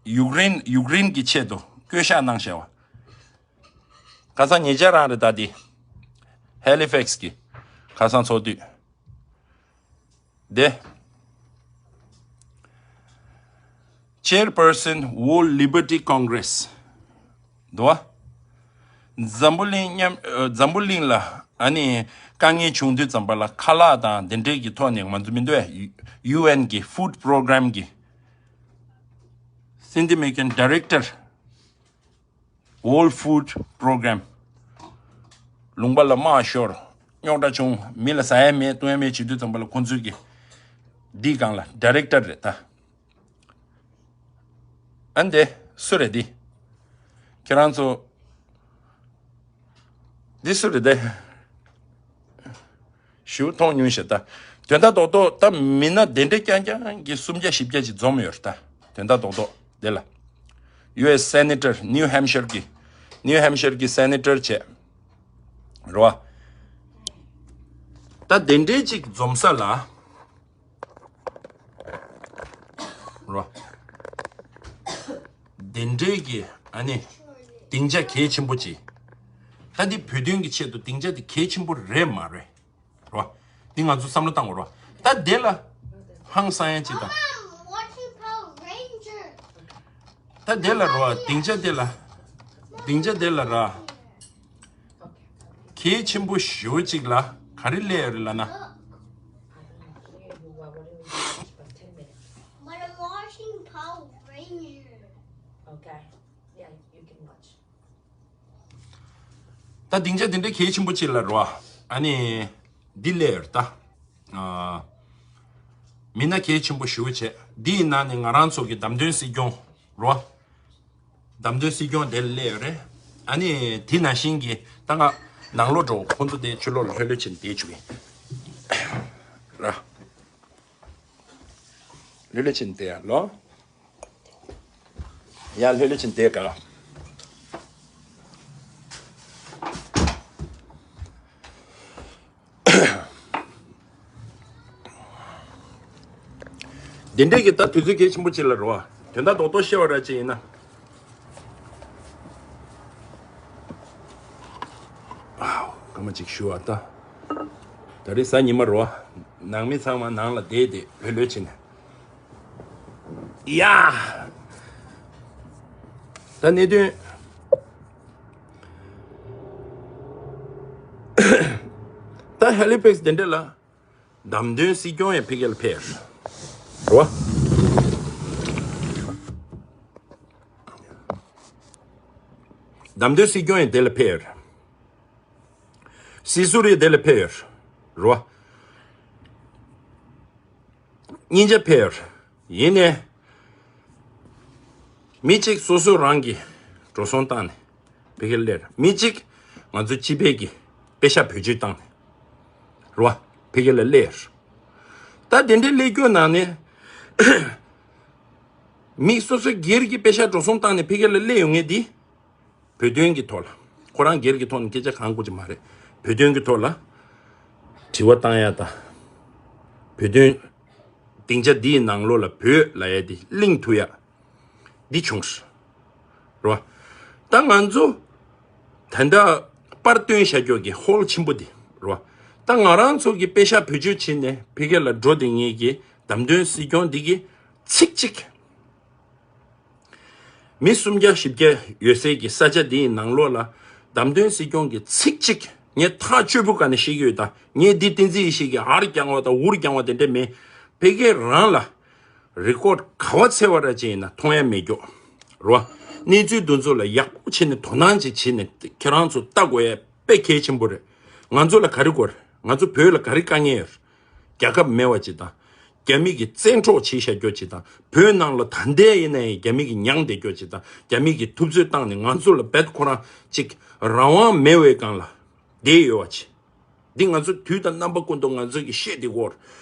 ཡུཀ་རེན་ཡུཀ་རེན་གྱི་ཆེད་དུ་བསྐོ་བཞག་གནང་བཞག་པ། ཁ་སང་ཉེ་ཆར་རང་རེད་ད་དེ། Halifax གི་ཁ་སང་ཚོགས་དུས། དེ། Chairperson World Liberty Congress འདུག་བ། འཛམ་བུ་གླིང་མཉམ་ཨ་འཛམ་བུ་གླིང་ལ་ཨ་ནི་དཀའ་ངལ་བྱུང་དུས་ཙམ་པ་ལ་ཁ་ལག་དང་དེ་འདྲས་ཀྱི་ཐོག་ནས་ང་ཚོ་མི་འདུག་ཨ། ཡུ་ཨེན་གི་food program གི་ སིན་ཌི་མེ་ཀན་ཌི་རེག་ཊར། World Food Program། ལུང་པ་ལ་དམག་ཤོར། རྙོག་དྲ་བྱུང་། མི་ལ་ཟ་ཡ་མེད་བཏུང་ཡ་མེད་བྱེད་དུས་ཙམ་པ་ལ་ཁོང་ཚོས་ཀྱི་འདིའི་སྒང་ལ་ཌི་རེག་ཊར་རེད་ད། ཨ་འདི་སུ་རེད་འདི། ཁྱེད་རང་ཚོ་འདི་སུ་རེད་དེ། ཞུ་མཐོང་མྱོང་ཤག་ད། དོན་དག་རྡོག་རྡོག་ད་མི་སྣ་དེ་འདྲ་རྐྱང་རྐྱང་གི་སུམ་བརྒྱ་བཞི་བརྒྱ་ཅིག་འཛོམས་ཡོད་རེད་ད། དོན་དག་རྡོག་རྡོག་དེ་ལ། ཡུ་ཨེས་སེ་ནེ་ཊར་ནིའུ་ཧེམ་ཤར་གི། ནིའུ་ཧེམ་ཤར་གི་སེ་ནེ་ཊར་བྱས། རེད་བ། ད་དེ་འདྲའི་ཅིག་འཛོམས་ས་ལ། རོ། དེ་འདྲའི་གི་ཨ་ནི་སྡིངས་ཆ་གལ་ཆེན་པོ་ཅིག་ད་འདི་བོད་དོན་གྱི་ཆེད་དུ་སྡིངས་ཆ་དེ་གལ་ཆེན་པོ་རེད་མ་རེད། རོ། འདི་ང་ཚོ་བསམ་བློ་བཏང་དགོས་རོ། ད་དེ་ལ་ཧང་སང་ཡ་ཅིག་དང་། ད་དེ་ལ་རོ་སྡིངས་ཆ་དེ་ལ། སྡིངས་ཆ་དེ་ལ་ར། གལ་ཆེན་པོ་ཞེ་པོ་ཅིག་ལ་ག་རེ་སླེབས་ཡོད་རེད་ལབ་ན། But I'm watching Power Rangers. Okay. Yeah, you can watch. ད་སྡིངས་ཆ་འདི་འདྲའི་གལ་ཆེན་པོ་ཅིག་ལ་རོ། ཨ་ནི། འདི་སླེབས་ཡོད་རེད་ད། ཨ། མི་སྣ་གལ་ཆེན་པོ་ཞེ་པོ་བྱས། འདིའི་ནང་ནས་ང་རང་ཚོ་གི་བདམས་ཐོན་སྲིད་སྐྱོང་རོ། བདམས་ཐོན་སྲིད་སྐྱོང་དེ་ལ་སླེབས་ཡོད་རེད། ཨ་ནི་དེ་ནང་བཞིན་གྱི་ད་ང་ནང་ལོགས་འགྲོ། ཁོང་ཚོ་དེ་ཕྱི་ལོགས་ལ་ལྷོད་ལྷོད་བྱས་ནས་བསྡད་བཅུག་གི་ར། ལྷོད་ལྷོད་བྱས་ནས་བསྡད་ཡ་ལོ། ཡ་ལྷོད་ལྷོད་བྱས་ནས་བསྡད་ག་དེ་འདྲས་ཀྱི་ད་དུས་ཚོད་གལ་ཆེན་པོ་ཅིག་ལ་རོ། དོན་དག་རྡོག་རྡོག་བཤད་པ་ར་ཅིག་ཡིན་ན། ཨའོ། སྐར་མ་གཅིག་ཞུ་བ་ད། ད་རེས་གཟའ་ཉི་མ་རོ། ནང་མི་ཚང་མ་ནང་ལ་བསྡད་དེ་ལྷོད་ལྷོད་བྱས་ནས། ཡ། ད་གནད་དོན། ད་ཧེ་ལི་ཕེག་སི་དེ་འདྲ་ལ། བདམས་ཐོན་སྲིད་སྐྱོང་ཡང་ཕ་གི་ལ་ཕེབས་རེད་བ། བདམས་ཐོན་སྲིད་སྐྱོང་ཡང་དེ་ལ་ཕེབས་རེད། སྲིད་ཟུར་ཡང་དེ་ལ་ཕེབས་ཡོད་རེད་བ། གཉིས་ཆ་ཕེབས་ཡོད་རེད། ཡིན་ནའི། མི་གཅིག་སོ་སོ་རང་གི་འགྲོ་སོང་བཏང་ནས་ཕ་གི་ལ་སླེབས་རེད། མི་གཅིག་ང་ཚོ་སྤྱི་པའི་གི་པེ་ཤག་བེད་སྤྱོད་བཏང་ནས་རེད་བ། ཕ་གི་ལ་སླེབས་རེད། ད་དེ་འདྲའི་སླེབས་རྒྱུ་ནང་ནས་མི་སོ་སོ་སྒེར་གྱི་པེ་ཤག་འགྲོ་སོང་བཏང་ནས་ཕ་གི་ལ་སླེབས་ཡོང་མཁན་འདི། བོད་དོན་གྱི་ཐོག་ལ། ཁོ་རང་སྒེར་གྱི་ཐོག་ནས་སྐད་ཆ་གང་དགོས་ཀྱི་མ་རེད། བོད་དོན་གྱི་ཐོག་ལ་དྲི་བ་བཏང་ཡ་དང་། བོད་དོན་སྡིངས་ཆ་འདིའི་ནང་ལོགས་ལ་བོད་ལབ་ཡ་དེ་གླེང་ཐུབ་ཡ་འདི་བྱུང་སོང་། རེད་བ། ད་ང་ཚོ་ད་ལྟ་པར་བཏོན་བཞག་རྒྱུ་གི་ཧོལ་ཆེན་པོ་འདི་རེད་བ། ད་ང་རང་ཚོ་གི་པེ་ཤག་བེད་སྤྱོད་བྱས་ནས་ཕ་གི་ལ་འགྲོ་བསྡད་མཁན་གྱི་བདམས་ཐོན་སྲིད་སྐྱོང་འདི་གི་ཚིག་གཅིག་མི་སུམ་བརྒྱ་བཞི་བརྒྱ་ཡོད་སའི་གི་ས་ཆ་འདིའི་ནང་ལོགས་ལ་བདམས་ཐོན་སྲིད་སྐྱོང་གི་ཚིག་གཅིག་ངས་ཐག་ཆོད་པོ་ག་ནས་བཤད་ཀྱི་ཡོད་ད། ངས་འདི་བསྟན་འཛིན་ཡེ་ཤེས་ཀྱིས་ཨར་རྒྱང་བ་དང་འུར་རྒྱང་བ་དེ་འདྲ་མེད། ཕ་གི་རང་ལ་རི་ཀོཌ་ག་བ་འཚོལ་བ་ར་ཅིག་ཡིན་ན་མཐོང་ཡ་མེད་ཀྱོག་རེད་བ། གནས་ཚུལ་འདི་ཚོ་ལ་ཡག་པོ་བྱས་ནས་དོ་སྣང་ཅིག་བྱས་ནས་ཁྱེད་རང་ཚོ་ལྟ་དགོས་ཡ་དཔེ་གལ་ཆེན་པོ་རེད། ང་ཚོ་ལ་ག་རེ་དགོས་རེད། ང་ཚོ་བོད་ལ་ག་རེ་དཀའ་ངལ་ཡོད་རེད། རྒྱལ་ཁབ་མེད་པ་ཅིག་དང་། རྒྱ་མི་གིས་བཙན་འཕྲོག་བྱེད་བཞག་རྒྱུ་ཅིག་དང་། བོད་ནང་ལ་ད་ལྟའི་ཡིན་ན་ཡང་རྒྱ་མི་གིས་མྱངས་བསྡད་རྒྱུ་ཅིག་དང་། རྒྱ་མི་གིས་ཐུབ་ཚོད་བཏང་ནས་ང་ཚོ་ལ་རྦད་ཁོ་རང་ཅིག་རང་དབང་མེད་པའི་སྒང་ལ་བསྡད་ཡོད་པ་ཅིག་འདི་ང་ཚོ་དུས་དང་རྣམ་པ་ཀུན་ཏུ་ང་ཚོ་གིས་བཤད་བསྡད་ཀྱི་ཡོད་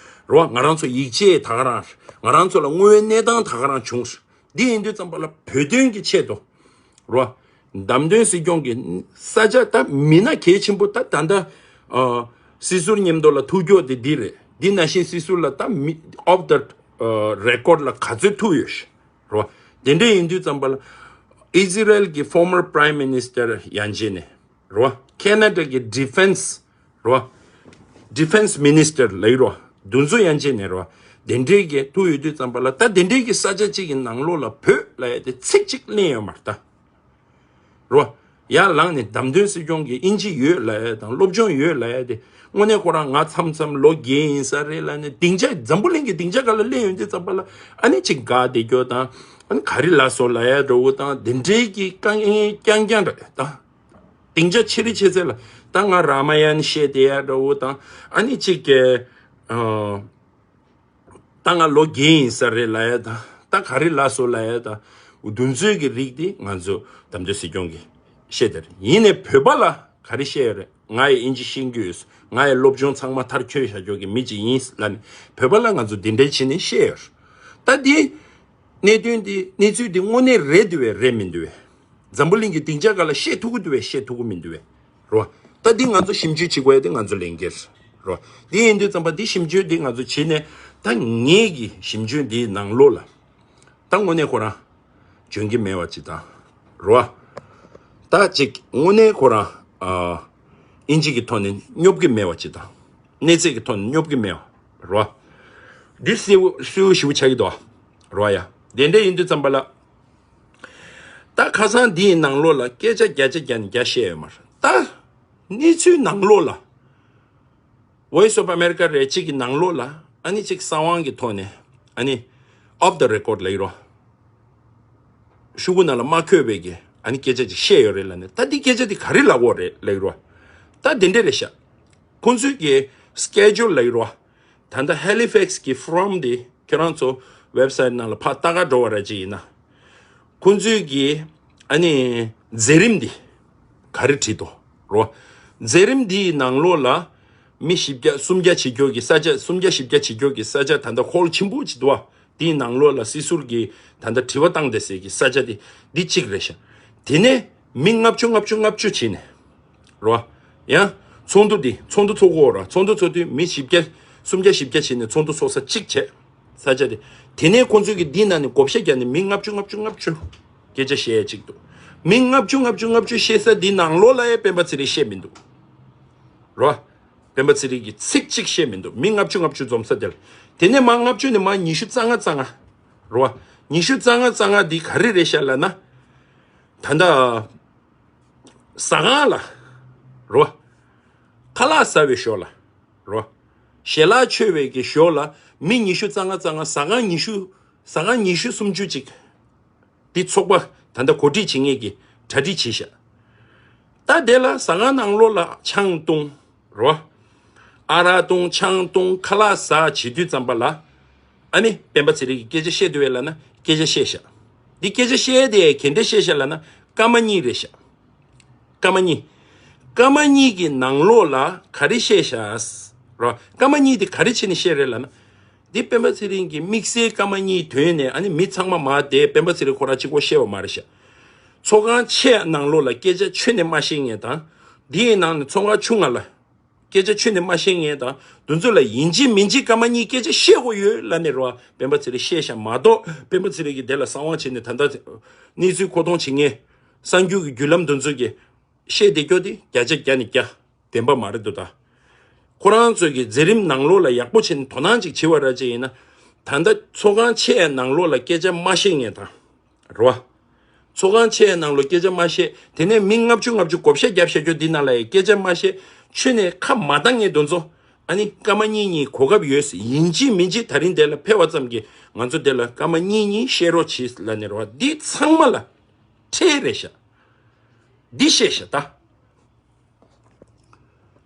རེད་བ། ང་རང་ཚོ་ཡིད་ཆེས་ད་ག་རང་རེད། ང་རང་ཚོ་ལ་དངོས་ཡོད་གནས་སྟངས་ད་ག་རང་བྱུང་རེད། འདི་ཡིན་དུས་ཙམ་པ་ལ་བོད་དོན་གྱི་ཆེད་དུ་རེད་བ། བདམས་ཐོན་སྲིད་སྐྱོང་གི་ས་ཆ་ད་མི་སྣ་གལ་ཆེན་པོ་ད་ད་ལྟ་ཨ་སྲིད་ཟུར་མཉམ་དུ་ལ་ཐུག་རྒྱུ་དེ་འདི་རེད། འདི་ནང་བཞིན་སྲིད་ཟུར་ལ་ད་མི་off the record ལ་ག་ཚོད་ཐུག་ཡོད་རེད་བ། དེ་འདྲ་ཡིན་དུས་ཙམ་པ་ལ་ཨི་ཛི་རལ་གྱི་former prime minister ཡན་ཆད་ནས་རེད་བ། ཁེ་ན་ཌ་གི་defense རེད་བ། Defense Minister ལབ་ཀྱི་རེད་བ། འདི་ཚོ་ཡན་ཆད་ནས་རེད་བ། དེ་འདྲའི་གི་ཐུག་ཡོད་དུས་ཙམ་པ་ལ་ད་དེ་འདྲའི་གི་ས་ཆ་གཅིག་གི་ནང་ལོགས་ལ་བོད་ལབ་ཡ་དེ་ཚིག་གཅིག་གླེང་ཡོད་མ་རེད་ད། རེད་བ། ཡར་ལངས་ནས་བདམས་ཐོན་སྲིད་སྐྱོང་གི་ཨིན་ཇི་ཡོད་ལབ་ཡ་དང་སློབ་སྦྱོང་ཡོད་ལབ་ཡ་དེ་དངོས་གནས་ཁོ་རང་ང་མཚམས་མཚམས་ལོ་བརྒྱད་ཡིན་ས་རེད་ལབ་ནས་སྡིངས་ཆ་འཛམ་བུ་གླིང་གི་སྡིངས་ཆ་སྒང་ལ་གླེང་ཡོང་དུས་ཙམ་པ་ལ་ཨ་ནི་ཅིག་དགའ་བསྡད་རྒྱུ་དང་ ཨ་ནི་ག་རེ་ལབ་སོང་ལབ་ཡ་འདྲ་བོ་དང་དེ་འདྲའི་གི་དཀའ་ངལ་རྐྱང་རྐྱང་རེད་ད། སྡིངས་ཆ་ཆེ་རི་ཆེ་ཚད་ལ་ད་ང་རཱ་མ་ཡན་བཤད་བསྡད་ཡ་འདྲ་བོ་དང་ཨ་ནི་གཅིག་གི་ཨ། ད་ང་ལོ་བརྒྱད་ཡིན་ས་རེད་ལབ་ཡ་ད། ད་ག་རེ་ལབ་སོང་ལབ་ཡ་ད། འདུ་འཛོམས་ཀྱི་རིགས་དེ་ང་ཚོ་འདེམས་ཐོན་སྲིད་སྐྱོང་གི་བཤད་དེ་རེད། ཡིན་ནའི་བོད་པ་ལ་ག་རེ་བཤད་ཡོད་རེད། ང་ཡི་དབྱིན་ཇི་ཤེས་ཀྱི་ཡོད། ང་ཡི་སློབ་སྦྱོང་ཚང་མ་མཐར་འཁྱོལ་བྱ་རྒྱུ་གི་མི་ཅིག་ཡིན་ལབ་ནས་བོད་པ་ལ་ང་ཚོ་འདི་འདྲའི་བྱས་ནས་བཤད་ཡོད་རེད། ད་འདི་གནད་དོན་འདི་གནས་ཚུལ་འདི་དངོས་གནས་རེད་འདུག་བས་རེད་མི་འདུག་བས། འཛམ་བུ་གླིང་གི་སྡིངས་ཆ་སྒང་ལ་བཤད་ཐུབ་ཀྱི་འདུག་བས་བཤད་ཐུབ་ཀྱི་མི་འདུག་བས། རོ། ད་འདི་ང་ཚོ་ཞིབ་འཇུག་བྱེད་དགོས་ཡ་དེ་ང་ཚོ་ལས་འགན་རེད། རོ། འདི་ཡིན་དུས་ཙམ་པ་འདི་ཞིབ་འཇུག་འདི་ང་ཚོ་བྱེད་ནས་ད་ངེད་ཀྱི་ཞིབ་འཇུག་འདིའི་ནང་ལོགས་ལ་ད་དངོས་གནས་ཁོ་རང་འཇོན་གྱི་མེད་པ་ཅིག་དང་། རོ། ད་ཅིག་དངོས་གནས་ཁོ་རང་ཨ་དབྱིན་ཇི་གི་ཐོག་ནས་སྙོབ་ཀྱི་མེད་པ་ཅིག་དང་། གནས་ཚད་ཀྱི་ཐོག་ནས་སྙོབ་ཀྱི་མེད་པ། རོ། འདི་གསལ་པོ་གསལ་པོ་ཞེ་པོ་ཆགས་ཀྱི་འདུག་རོ། ཡ། དེ་འདྲ་ཡིན་དུས་ཙམ་པ་ལ། ད་ཁ་སང་འདིའི་ནང་ལོགས་ལ་སྐད་ཆ་བརྒྱ་ཆ་བརྒྱ་ནས་བརྒྱ་བཤད་ཡོད་མ་རེད་ད། གནས་ཚུལ་ནང་ལོགས་ལ། Voice of America རེད་གཅིག་གི་ནང་ལོགས་ལ་ཨ་ནི་གཅིག་གསང་བ་གི་ཐོག་ནས་ཨ་ནི་off the record ལབ་ཀྱི་རོ། ཤོག་གུ་ནང་ལ་མ་འཁོད་པའི་གི་ཨ་ནི་སྐད་ཆ་ཅིག་བཤད་ཡོད་རེད་ལབ་ནས་ད་འདི་སྐད་ཆ་འདི་ག་རེ་ལབ་དགོས་རེད་ལབ་ཀྱི་རོ། ད་འདི་འདྲ་རེད་ཤག་ཁོང་ཚོའི་གི་schedule ལབ་ཀྱི་རོ། ད་ལྟ་Halifax གི་Forum དེ་ཁྱེད་རང་ཚོ་website ནང་ལ་ཕར་ལྟ་ག་འགྲོ་བ་ར་ཅིག་ཡིན་ན། ཁོང་ཚོའི་གི་ཨ་ནི་མཛད་རིམ་འདི་ག་རེ་བྲིས་འདུག་རོ། མཛད་རིམ་འདིའི་ནང་ལོགས་ལ་མི་བཞི་བརྒྱ་སུམ་བརྒྱ་བྱེད་རྒྱུ་གི་ས་ཆ་སུམ་བརྒྱ་བཞི་བརྒྱ་བྱེད་རྒྱུ་གི་ས་ཆ་ད་ལྟ་ཧོལ་ཆེན་པོ་ཅིག་འདུག་བ། དེའི་ནང་ལོགས་ལ་སྲིད་ཟུར་གྱིས་ད་ལྟ་དྲི་བ་བཏང་བསྡད་སའི་གི་ས་ཆ་དེ་འདི་གཅིག་རེད་ཤག་དེ་ནས་མི་ལྔ་བཅུ་ལྔ་བཅུ་ལྔ་བཅུ་བྱས་ནས་རོ། ཡང་ཚོགས་འདུ་འདི་ཚོགས་འདུ་ཚོགས་དགོས་ར། ཚོགས་འདུ་ཚོགས་དུས་མི་བཞི་བརྒྱ་སུམ་བརྒྱ་བཞི་བརྒྱ་བྱས་ནས་ཚོགས་འདུ་ཚོགས་ས་གཅིག་བྱས་ས་ཆ་དེ། དེ་ནས་ཁོང་ཚོས་ཀྱི་འདི་ནང་ནས་བགོ་བཤའ་བརྒྱབ་ནས་མི་ལྔ་བཅུ་ལྔ་བཅུ་ལྔ་བཅུ་སྐད་ཆ་བཤད་ཡ་གཅིག་འདུག་མི་ལྔ་བཅུ་ལྔ་བཅུ་ལྔ་བཅུ་བཤད་ས་འདི་ནང་ལོགས་ལ་ཡ་སྤེན་པ་ཚེ་རིང་བཤད་མི་འདུག་རོ། སྤེན་པ་ཚེ་རིང་གིས་ཚིག་གཅིག་བཤད་མི་འདུག་མི་ལྔ་བཅུ་ལྔ་བཅུ་འཛོམས་ས་དེར། དེ་ནས་མ་ལྔ་བཅུ་ནས་མ་ཉི་ཤུ་རྩ་ལྔ་རྩ་ལྔ། རོ། ཉི་ཤུ་རྩ་ལྔ་རྩ་ལྔ་འདི་ག་རེ་རེད་ཤག་ལབ་ན། ད་ལྟ་ཟ་ཁང་ལ། རོ། ཁ་ལག་ཟ་བའི་ཞོར་ལ། རོ། ཞལ་ལག་མཆོད་པའི་གི་ཞོར་ལ་མི་ཉི་ཤུ་རྩ་ལྔ་རྩ་ལྔ་ཟ་ཁང་ཉི་ཤུ། ཟ་ཁང་ཉི་ཤུ་སུམ་ཅུ་ཅིག་འདི་ཚོགས་པ་ད་ལྟ་གོ་སྒྲིག་བྱེད་མཁན་གྱི་གྲ་སྒྲིག་བྱས་ཤག་ད་དེ་ལ་ཟ་ཁང་ནང་ལོགས་ལ་ཆང་བཏུང་། རོ། ཨ་རག་བཏུང་ཆང་བཏུང་ཁ་ལག་ཟ་བྱེད་དུས་ཙམ་པ་ལ། ཨ་ནི་སྤེན་པ་ཚེ་རིང་གིས་སྐད་ཆ་བཤད་འདུག་བས་ལབ་ན་སྐད་ཆ་བཤད་ཤག་འདི་སྐད་ཆ་བཤད་དེ་ག་འདྲ་བཤད་ཤག་ལབ་ན་སྐར་མ་གཉིས་རེད་ཤག་སྐར་མ་གཉིས། སྐར་མ་གཉིས་ཀྱི་ནང་ལོགས་ལ་ག་རེ་བཤད་ཤག་རོ། སྐར་མ་གཉིས་དེ་ག་རེ་བྱས་ནས་བཤད་རེད་ལབ་ན། འདི་སྤེན་པ་ཚེ་རིང་གིས་དམིགས་བསལ་སྐར་མ་གཉིས་དོན་ནས་ཨ་ནི་མི་ཚང་མ་མར་བསྡད་སྤེན་པ་ཚེ་རིང་ཁོ་རང་གཅིག་པོ་བཤད་པ་མ་རེད་ཤག་ཚོགས་ཁང་ཆེ་ནང་ལོགས་ལ་སྐད་ཆ་ཁྱོན་ནས་མ་བཤད་མཁན་དང་། འདིའི་ནང་ནས་ཚོགས་ཁང་ཆུང་ང་ལ་སྐད་ཆ་ཁྱོན་ནས་མ་བཤད་མཁན་དང་དེ་ཚོ་ལ་ཡིན་གཅིག་མིན་གཅིག་སྐར་མ་གཉིས་སྐད་ཆ་བཤད་དགོས་ཡོད་ལབ་ནས་རོ། སྤེན་པ་ཚེ་རིང་བཤད་ཤག་མ་གཏོགས་སྤེན་པ་ཚེ་རིང་གིས་དེ་ལ་གསང་བ་བྱས་ནས་ད་ལྟ་གནས་ཚུལ་མཁོ་གཏོང་བྱེད་མཁན་གསར་འགྱུར་གྱི་བརྒྱུད་ལམ་དེ་ཚོ་གིས་བཤད་བསྡད་རྒྱུ་དེ་བརྒྱ་ཆ་བརྒྱ་ནས་བརྒྱ། བདེན་པ་མ་རེད་འདུག་ད། ཁོ་རང་ཚོའི་གི་མཛད་རིམ་ནང་ལོགས་ལ་ཡག་པོ་བྱས་ནས་དོ་སྣང་ཅིག་བྱེད་པ་ར་ཅིག་ཡིན་ན། ད་ལྟ་ཚོགས་ཁང་ཆེ་ནང་ལོགས་ལ་སྐད་ཆ་མ་བཤད་མཁན་དང་། རེད་བ། ཚོགས་ཁང་ཆེ་ནང་ལོགས་སྐད་ཆ་མ་བཤད་དེ་ནས་མི་ལྔ་བཅུ་ལྔ་བཅུ་བགོ་བཤའ་བརྒྱབ་བཞག་རྒྱུ་འདི་ནང་ལ་ཡང་སྐད་ཆ་མ་བཤད་ཁྱོན་ནས་ཁ་མ་བཏང་མཁན་དེ་ཚོ། ཨ་ནི་སྐར་མ་གཉིས་གཉིས་གོ་སྐབས་ཡོད་ཡིན་གཅིག་མིན་གཅིག་ད་རིང་དེ་ལ་ཕེབས་པ་ཙམ་གྱིས་ང་ཚོ་དེ་ལ་སྐར་མ་གཉིས་གཉིས་བཤད་རོགས་གྱིས་ལབ་ནས་རེད་བ། འདི་ཚང་མ་ལ་ཁྲལ་རེད་ཤག་འདི་བཤད་ཤག་ད།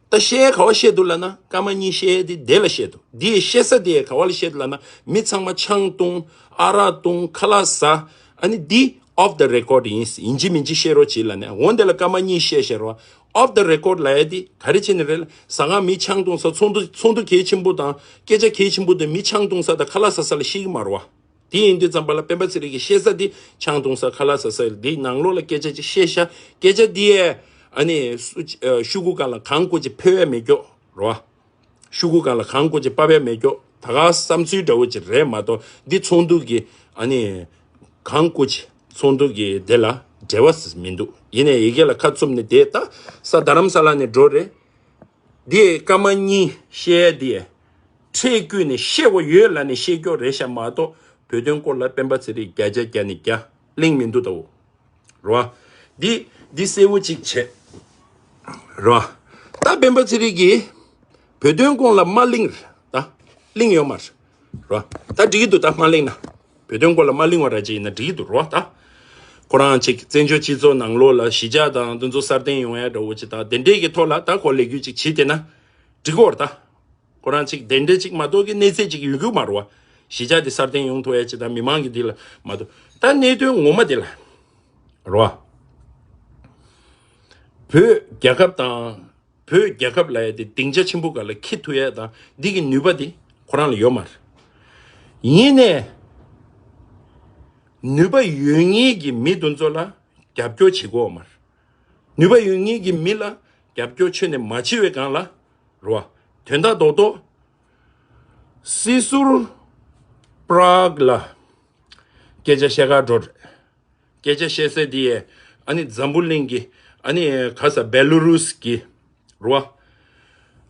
ད་བཤད་ག་བ་བཤད་འདུག་ལབ་ན་སྐར་མ་གཉིས་བཤད་དེ་དེ་ལ་བཤད་འདུག་འདི་བཤད་ས་དེ་ག་བ་ལ་བཤད་འདུག་ལབ་ན་མི་ཚང་མ་ཆང་བཏུང་ཨ་རག་བཏུང་ཁ་ལག་ཟ། ཨ་ནི་འདི་off the record ཡིན་ཡིན་གཅིག་མིན་གཅིག་བཤད་རོགས་གྱིས་ལབ་ནས་འོ་འདི་ལ་སྐར་མ་གཉིས་བཤད་བཤད་རོགས། Off the record ལབ་ཡ་འདི་ག་རེ་བྱས་ནས་རེད་ལ་ཟ་ཁང་མི་ཆང་བཏུང་ས་ཚོགས་འདུ་ཚོགས་འདུ་གལ་ཆེན་པོ་དང་སྐད་ཆ་གལ་ཆེན་པོ་དེ་མི་ཆང་བཏུང་ས་དང་ཁ་ལག་ཟ་ས་ལ་བཤད་ཀྱི་མ་རེད་བ། དེ་ཡིན་དུས་ཙམ་པ་ལ་སྤེན་པ་ཚེ་རིང་གིས་བཤད་ས་དེ་ཆང་བཏུང་ས་ཁ་ལག་ཟ་ས་དེའི་ནང་ལོགས་ལ་སྐད་ཆ་ཅིག་བཤད་ཤག་སྐད་ཆ་དེ་ཨ་ནི་སུ་ཨ་ཤོག་གུ་སྒང་ལ་གང་དགོས་ཅིག་ཕབ་ཡ་མེད་ཀྱོག་རེད་བ། ཤོག་གུ་སྒང་ལ་གང་དགོས་ཅིག་ཕབ་ཡ་མེད་ཀྱོག་ད་ག་བསམ་ཚུལ་འདྲ་བོ་ཅིག་རེད་མ་གཏོགས་འདི་ཚོགས་འདུ་གི་ཨ་ནི་གང་དགོས་ཅིག་ཚོགས་འདུ་གི་དེ་ལ་འབྲེལ་བ་མི་འདུག་ཡིན་ནའི་ཡི་གེ་ལ་ཁ་བཙུམ་ནས་དེ་ད་ས་རྡ་རམ་ས་ལ་ནས་འགྲོ་རེད། འདི་སྐར་མ་གཉིས་བཤད་ཡ་འདི་ཁྲལ་བསྐུལ་ནས་བཤད་དགོས་ཡོད་ལབ་ནས་བཤད་རྒྱུ་རེད་ཤག་མ་གཏོགས་བོད་དོན་སྐོར་ལ་སྤེན་པ་ཚེ་རིང་བརྒྱ་ཆ་བརྒྱ་ནས་བརྒྱ་གླེང་མི་འདུག་ད་འོ། རེད་བ། འདི་འདི་གསལ་བོ་གཅིག་བྱས། རེད་བ། ད་སྤེན་པ་ཚེ་རིང་གིས་བོད་དོན་སྐོར་ལ་མ་གླེང་རེད་ད། གླེང་ཡོད་མ་རེད། རེད་བ། ད་འགྲིག་གི་འདུག་ད་མ་གླེང་ན། བོད་དོན་སྐོར་ལ་མ་གླེང་བ་ར་ཅིག་ཡིན་ན་འགྲིག་གི་འདུག་རོ། ད་ཁོ་རང་ཅིག་བཙན་བྱོལ་སྤྱི་ཚོགས་ནང་ལོགས་ལ་གཞིས་ཆགས་དང་དེ་ཚོ་སྲ་བརྟན་ཡོང་ཡ་འདྲ་བོ་ཅིག་དང་དེ་འདྲས་ཀྱི་ཐོག་ལ་ད་ཁོ་ལས་འགུལ་ཅིག་བྱེད་དེ་ན་འགྲིག་གོ་ར། ད་ཁོ་རང་ཅིག་དེ་འདྲས་ཅིག་མ་གཏོགས་ཀྱི་གནས་ཚད་ཅིག་ཡོད་རྒྱུ་མ་རོ། གཞིས་ཆགས་དེ་སྲ་བརྟན་ཡོང་ཐུབ་ཡ་ཅིག་དང་མི་མང་གི་འདི་ལ་མ་གཏོགས་ད་གནད་དོན་ངོ་མ་དེ་ལ་རོ། བོད་རྒྱལ་ཁབ་དང་། བོད་རྒྱལ་ཁབ་ལབ་ཡ་དེ་སྡིངས་ཆ་ཆེན་པོ་སྒང་ལ་འཁྱེར་ཐུབ་ཡ་དང་འདི་གི་ནུས་པ་དེ་ཁོ་རང་ལ་ཡོད་མ་རེད། ཡིན་ནའི་ནུས་པ་ཡོད་མཁན་གྱི་མི་དེ་ཚོ་ལ་རྒྱབ་སྐྱོར་བྱེད་དགོས་མ་རེད། ནུས་པ་ཡོད་མཁན་གྱི་མི་ལ་རྒྱབ་སྐྱོར་ཁྱོན་ནས་མ་བྱེད་པའི་སྒང་ལ་རོ། དོན་དག་རྡོག་རྡོག་སྲིད་ཟུར་པྲག་ལ་སྐད་ཆ་བཤད་ག་འགྲོ་རེད། སྐད་ཆ་བཤད་ས་དེ་ཡས་ཨ་ནི་འཛམ་བུ་གླིང་གི་ཨ་ནི་ག་ས་བེ་ལུ་རུས་ཀྱི་རོ།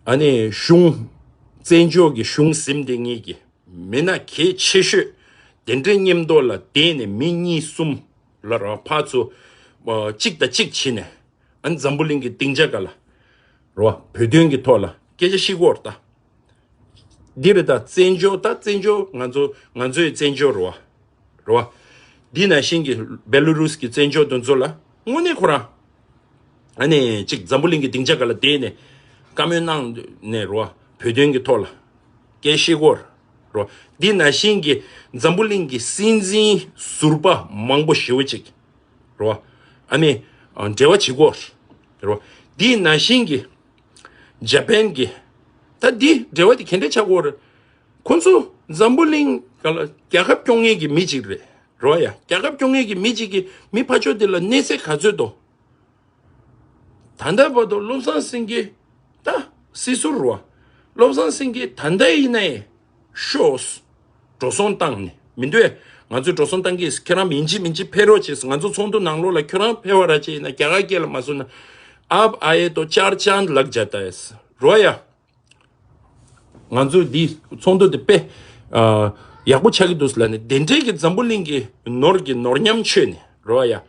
ཨ་ནི་གཞུང་བཙན་བྱོལ་གྱི་གཞུང་ཟིན་དེ་ངེད་ཀྱི་མི་སྣ་གལ་ཆེ་ཤོས་དེ་འདྲའི་མཉམ་དུ་ལ་བསྡད་ནས་མི་གཉིས་གསུམ་ལ་རོ་ཕར་ཚུར་གཅིག་དང་གཅིག་བྱས་ནས་ཨ་ནི་འཛམ་བུ་གླིང་གི་སྡིངས་ཆ་སྒང་ལ་རོ་བོད་དོན་གྱི་ཐོག་ལ་སྐད་ཆ་བཤད་ཀྱི་ཡོད་རེད་ད། འདི་རེད་ད། བཙན་བྱོལ་ད་བཙན་བྱོལ་ང་ཚོ་ང་ཚོའི་བཙན་བྱོལ་རེད་བ། རེད་བ། འདི་ནང་བཞིན་གྱི་བེ་ལུ་རུས་ཀྱི་བཙན་བྱོལ་དེ་ཚོ་ལ་དངོས་གནས་ཁོ་རང་ཨ་ནི་གཅིག་འཛམ་བུ་གླིང་གི་སྡིངས་ཆ་སྒང་ལ་བསྡད་ནས་བཀའ་མོལ་གནང་ནས་རེད་བ། བོད་དོན་གྱི་ཐོག་ལ་སྐད་བཤད་ཀྱི་ཡོད་རེད་བ། འདི་ནང་བཞིན་གྱི་འཛམ་བུ་གླིང་གི་སྲིད་འཛིན་ཟུར་པ་མང་པོ་ཞེ་པོ་ཅིག་རེད་བ། ཨ་ནི་འབྲེལ་བ་བྱེད་ཀྱི་ཡོད་རེད་བ། འདི་ནང་བཞིན་གྱི་འཇར་པན་གྱི། ད་འདི་འབྲེལ་བ་དེ་ག་འདྲས་ཆགས་ཀྱི་ཡོད་རེད། ཁོ་ཚོ་འཛམ་བུ་གླིང་སྒང་ལ་རྒྱལ་ཁབ་སྐྱོང་མཁན་གྱི་མི་ཅིག་རེད་རོ་ཡ། རྒྱལ་ཁབ་སྐྱོང་མཁན་གྱི་མི་ཅིག་གིས་མི་ཕར་ཕྱོགས་དེ་ལ་གནས་ཚད་ག་ཚོད་འདུག་ད་ལྟ་བར་དུ་བློ་བཟང་སེང་གེ་ད་སྲིད་ཟུར་རོ། བློ་བཟང་སེང་གེ་ད་ལྟ་ཡིན་ནའི་ཤོག་འགྲོ་སོང་བཏང་ནས་མི་འདུག་ང་ཚོས་འགྲོ་སོང་བཏང་གི་ཁྱེད་རང་མིན་ཅི་མིན་ཅི་ཕེབས་རོགས་བྱེད། ང་ཚོ་ཚོགས་འདུ་ནང་ལོགས་ལ་ཁྱོད་རང་ཕེབས་པ་ར་བྱས་ཡིན་ན་རྒྱ་གར་སྐད་ལ་མ་བཟོ་ན་ཨབ་ཨ་ཡེ་ཏོ་ཅར་ཅན་ལག་ཇ་ཏ་ཡེ་རོ་ཡ། ང་ཚོས་འདི་ཚོགས་འདུ་འདི་དཔེ་ཡག་པོ་ཆགས་ཀྱི་འདུག་ལབ་ནས་དེ་འདྲའི་གི་འཛམ་བུ་གླིང་གི་ནོར་གྱི་ནོར་ཉམས་ཆོད་ནས་རོ་ཡ།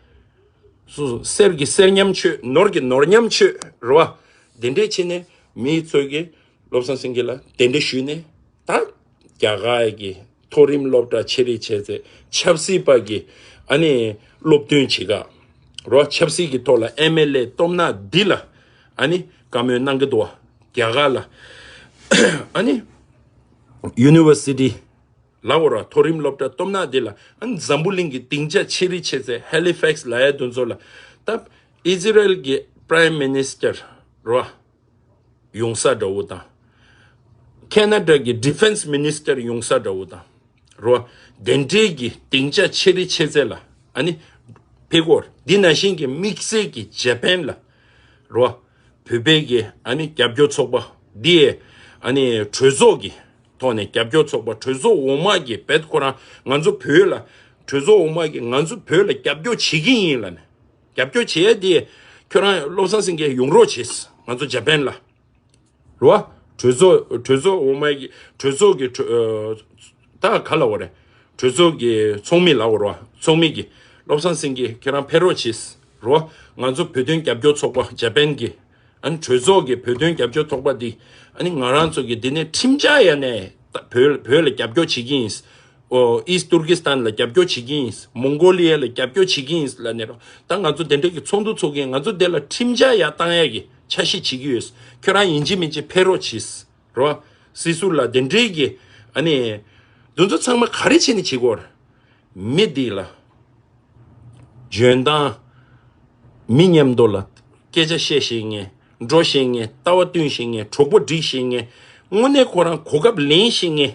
སོ་སོ་གསེར་གྱི་གསེར་ཉམས་ཆོད། ནོར་གྱི་ནོར་ཉམས་ཆོད་རེད་བ། དེ་འདྲས་བྱས་ནས་མི་ཚོས་ཀྱིས་བློ་བཟང་སེང་གེ་ལ་གདན་འདྲེན་ཞུས་ནས་ད་རྒྱ་གར་གྱི་མཐོ་རིམ་སློབ་གྲྭ་ཆེ་རིགས་བྱས་ཚེ་ཆབ་སྲིད་པ་གི་ཨ་ནི་སློབ་སྟོན་བྱེད་ག་རོ། ཆབ་སྲིད་ཀྱི་ཐོག་ལ་ཨེམ་ཨེལ་ཨེ་སྟོབས་ན་འདི་ལ་ཨ་ནི་བཀའ་མོལ་གནང་གི་འདུག་བ། རྒྱ་གར་ལ་ཨ་ནི་ཡུ་ནི་ཝར་སི་ཊི་ལ་འོ་ར། མཐོ་རིམ་སློབ་གྲྭ་སྟོབས་ན་དེ་ལ་ཨ་ནི་འཛམ་བུ་གླིང་གི་སྡིངས་ཆ་ཆེ་རི་ཆེ་ཚེ་ཧེ་ལི་ཕེག་སི་ལ་ཡ་དུ་ཚོ་ལ་ད་ཨི་ཛི་རལ་གྱི་པ་རའིམ་མི་ནི་སི་ཊར་རོ་ཡོང་ས་འདྲ་བོ་དང་། ཁེ་ན་ཌ་གི་ཌི་ཕེན་སི་མི་ནི་སི་ཊར་ཡོང་ས་འདྲ་བོ་དང་རོ། དེ་འདྲའི་གི་སྡིངས་ཆ་ཆེ་རི་ཆེ་ཚེ་ལ་ཨ་ནི་ཕེབས་ཀྱི་ཡོད་རེད། འདི་ནང་བཞིན་གྱི་དམིགས་བསལ་གྱི་ཇ་པན་ལ་རོ། བོད་པའི་གི་ཨ་ནི་རྒྱབ་སྐྱོར་ཚོགས་པ་འདི་ཡས་ཨ་ནི་གྲོས་ཚོགས་ཀྱི་ཐོག་ནས་རྒྱབ་སྐྱོར་ཚོགས་པ་གྲོས་ཚོགས་འོག་མ་གི་བེད་ཁོ་རང་ང་ཚོ་བོད་ལ་གྲོས་ཚོགས་འོག་མ་གི་ང་ཚོ་བོད་ལ་རྒྱབ་སྐྱོར་བྱེད་ཀྱི་ཡིན་ལབ་ནས་རྒྱབ་སྐྱོར་བྱེད་ཡས་དེ་ཁྱོད་རང་བློ་བཟང་སེང་གེ་ཡོང་རོགས་བྱེད། ང་ཚོ་ཇ་པན་ལ་རེད་བ། གྲོས་ཚོགས་གྲོས་ཚོགས་འོག་མ་གི་གྲོས་ཚོགས་ཀྱི་གྲོས་ད་ག་ལ་བ་རེད། གྲོས་ཚོགས་ཀྱི་ཚོགས་མི་ལ་བ་རེད་བ། ཚོགས་མི་གི་བློ་བཟང་སེང་གེ་ཁྱེད་རང་ཕེབས་རོགས་བྱེད་རེད་བ། ང་ཚོ་བོད་དོན་རྒྱབ་སྐྱོར་ཚོགས་པ་ཇ་པན་གི་ཨ་ནི་གྲོས་ཚོགས་ཀྱི་བོད་དོན་རྒྱབ་སྐྱོར་ཚོགས་པ་འདི་ཨ་ནི་ང་རང་ཚོ་གི་འདི་ནས་ཁྲིམས་འཆར་ཡ་ནས་ད་བོད་བོད་ལ་རྒྱབ་སྐྱོར་བྱེད་ཀྱི་ཡིན། ཨོ་ཨིས་ཏུར་ཀི་སི་ཐན་ལ་རྒྱབ་སྐྱོར་བྱེད་ཀྱི་ཡིན། མོང་གོ་ལི་ཡ་ལ་རྒྱབ་སྐྱོར་བྱེད་ཀྱི་ཡིན་ལབ་ནས་རོ། ད་ང་ཚོ་དེ་འདྲ་གི་ཚོགས་འདུ་ཚོགས་ཀྱི་ང་ཚོ་དེ་ལ་ཁྲིམས་འཆར་ཡ་བཏང་ཡ་གི་འཆར་གཞི་བྱེད་ཀྱི་ཡོད། ཁྱོད་རང་ཡིན་གཅིག་མིན་གཅིག་ཕེབས་རོགས་བྱེད་རོ། སྲིད་ཟུར་ལ་དེ་འདྲའི་གི་ཨ་ནི་འདི་ཚོ་ཚང་མ་ག་རེ་བྱས་ནས་བྱེད་དགོས་རེད། མི་འདི་ལ་འཇོན་ཐང་། མི་མཉམ་དུ་ལ་སྐད་ཆ་བཤད་ཤེས་མཁན། འགྲོ་ཤེས་མཁན། ལྟ་བ་བསྟུན་ཤེས་མཁན། གྲོགས་པོ་སྒྲིག་ཤེས་མཁན། དངོས་གནས་ཁོ་རང་གོ་སྐབས་ལེན་ཤེས་མཁན་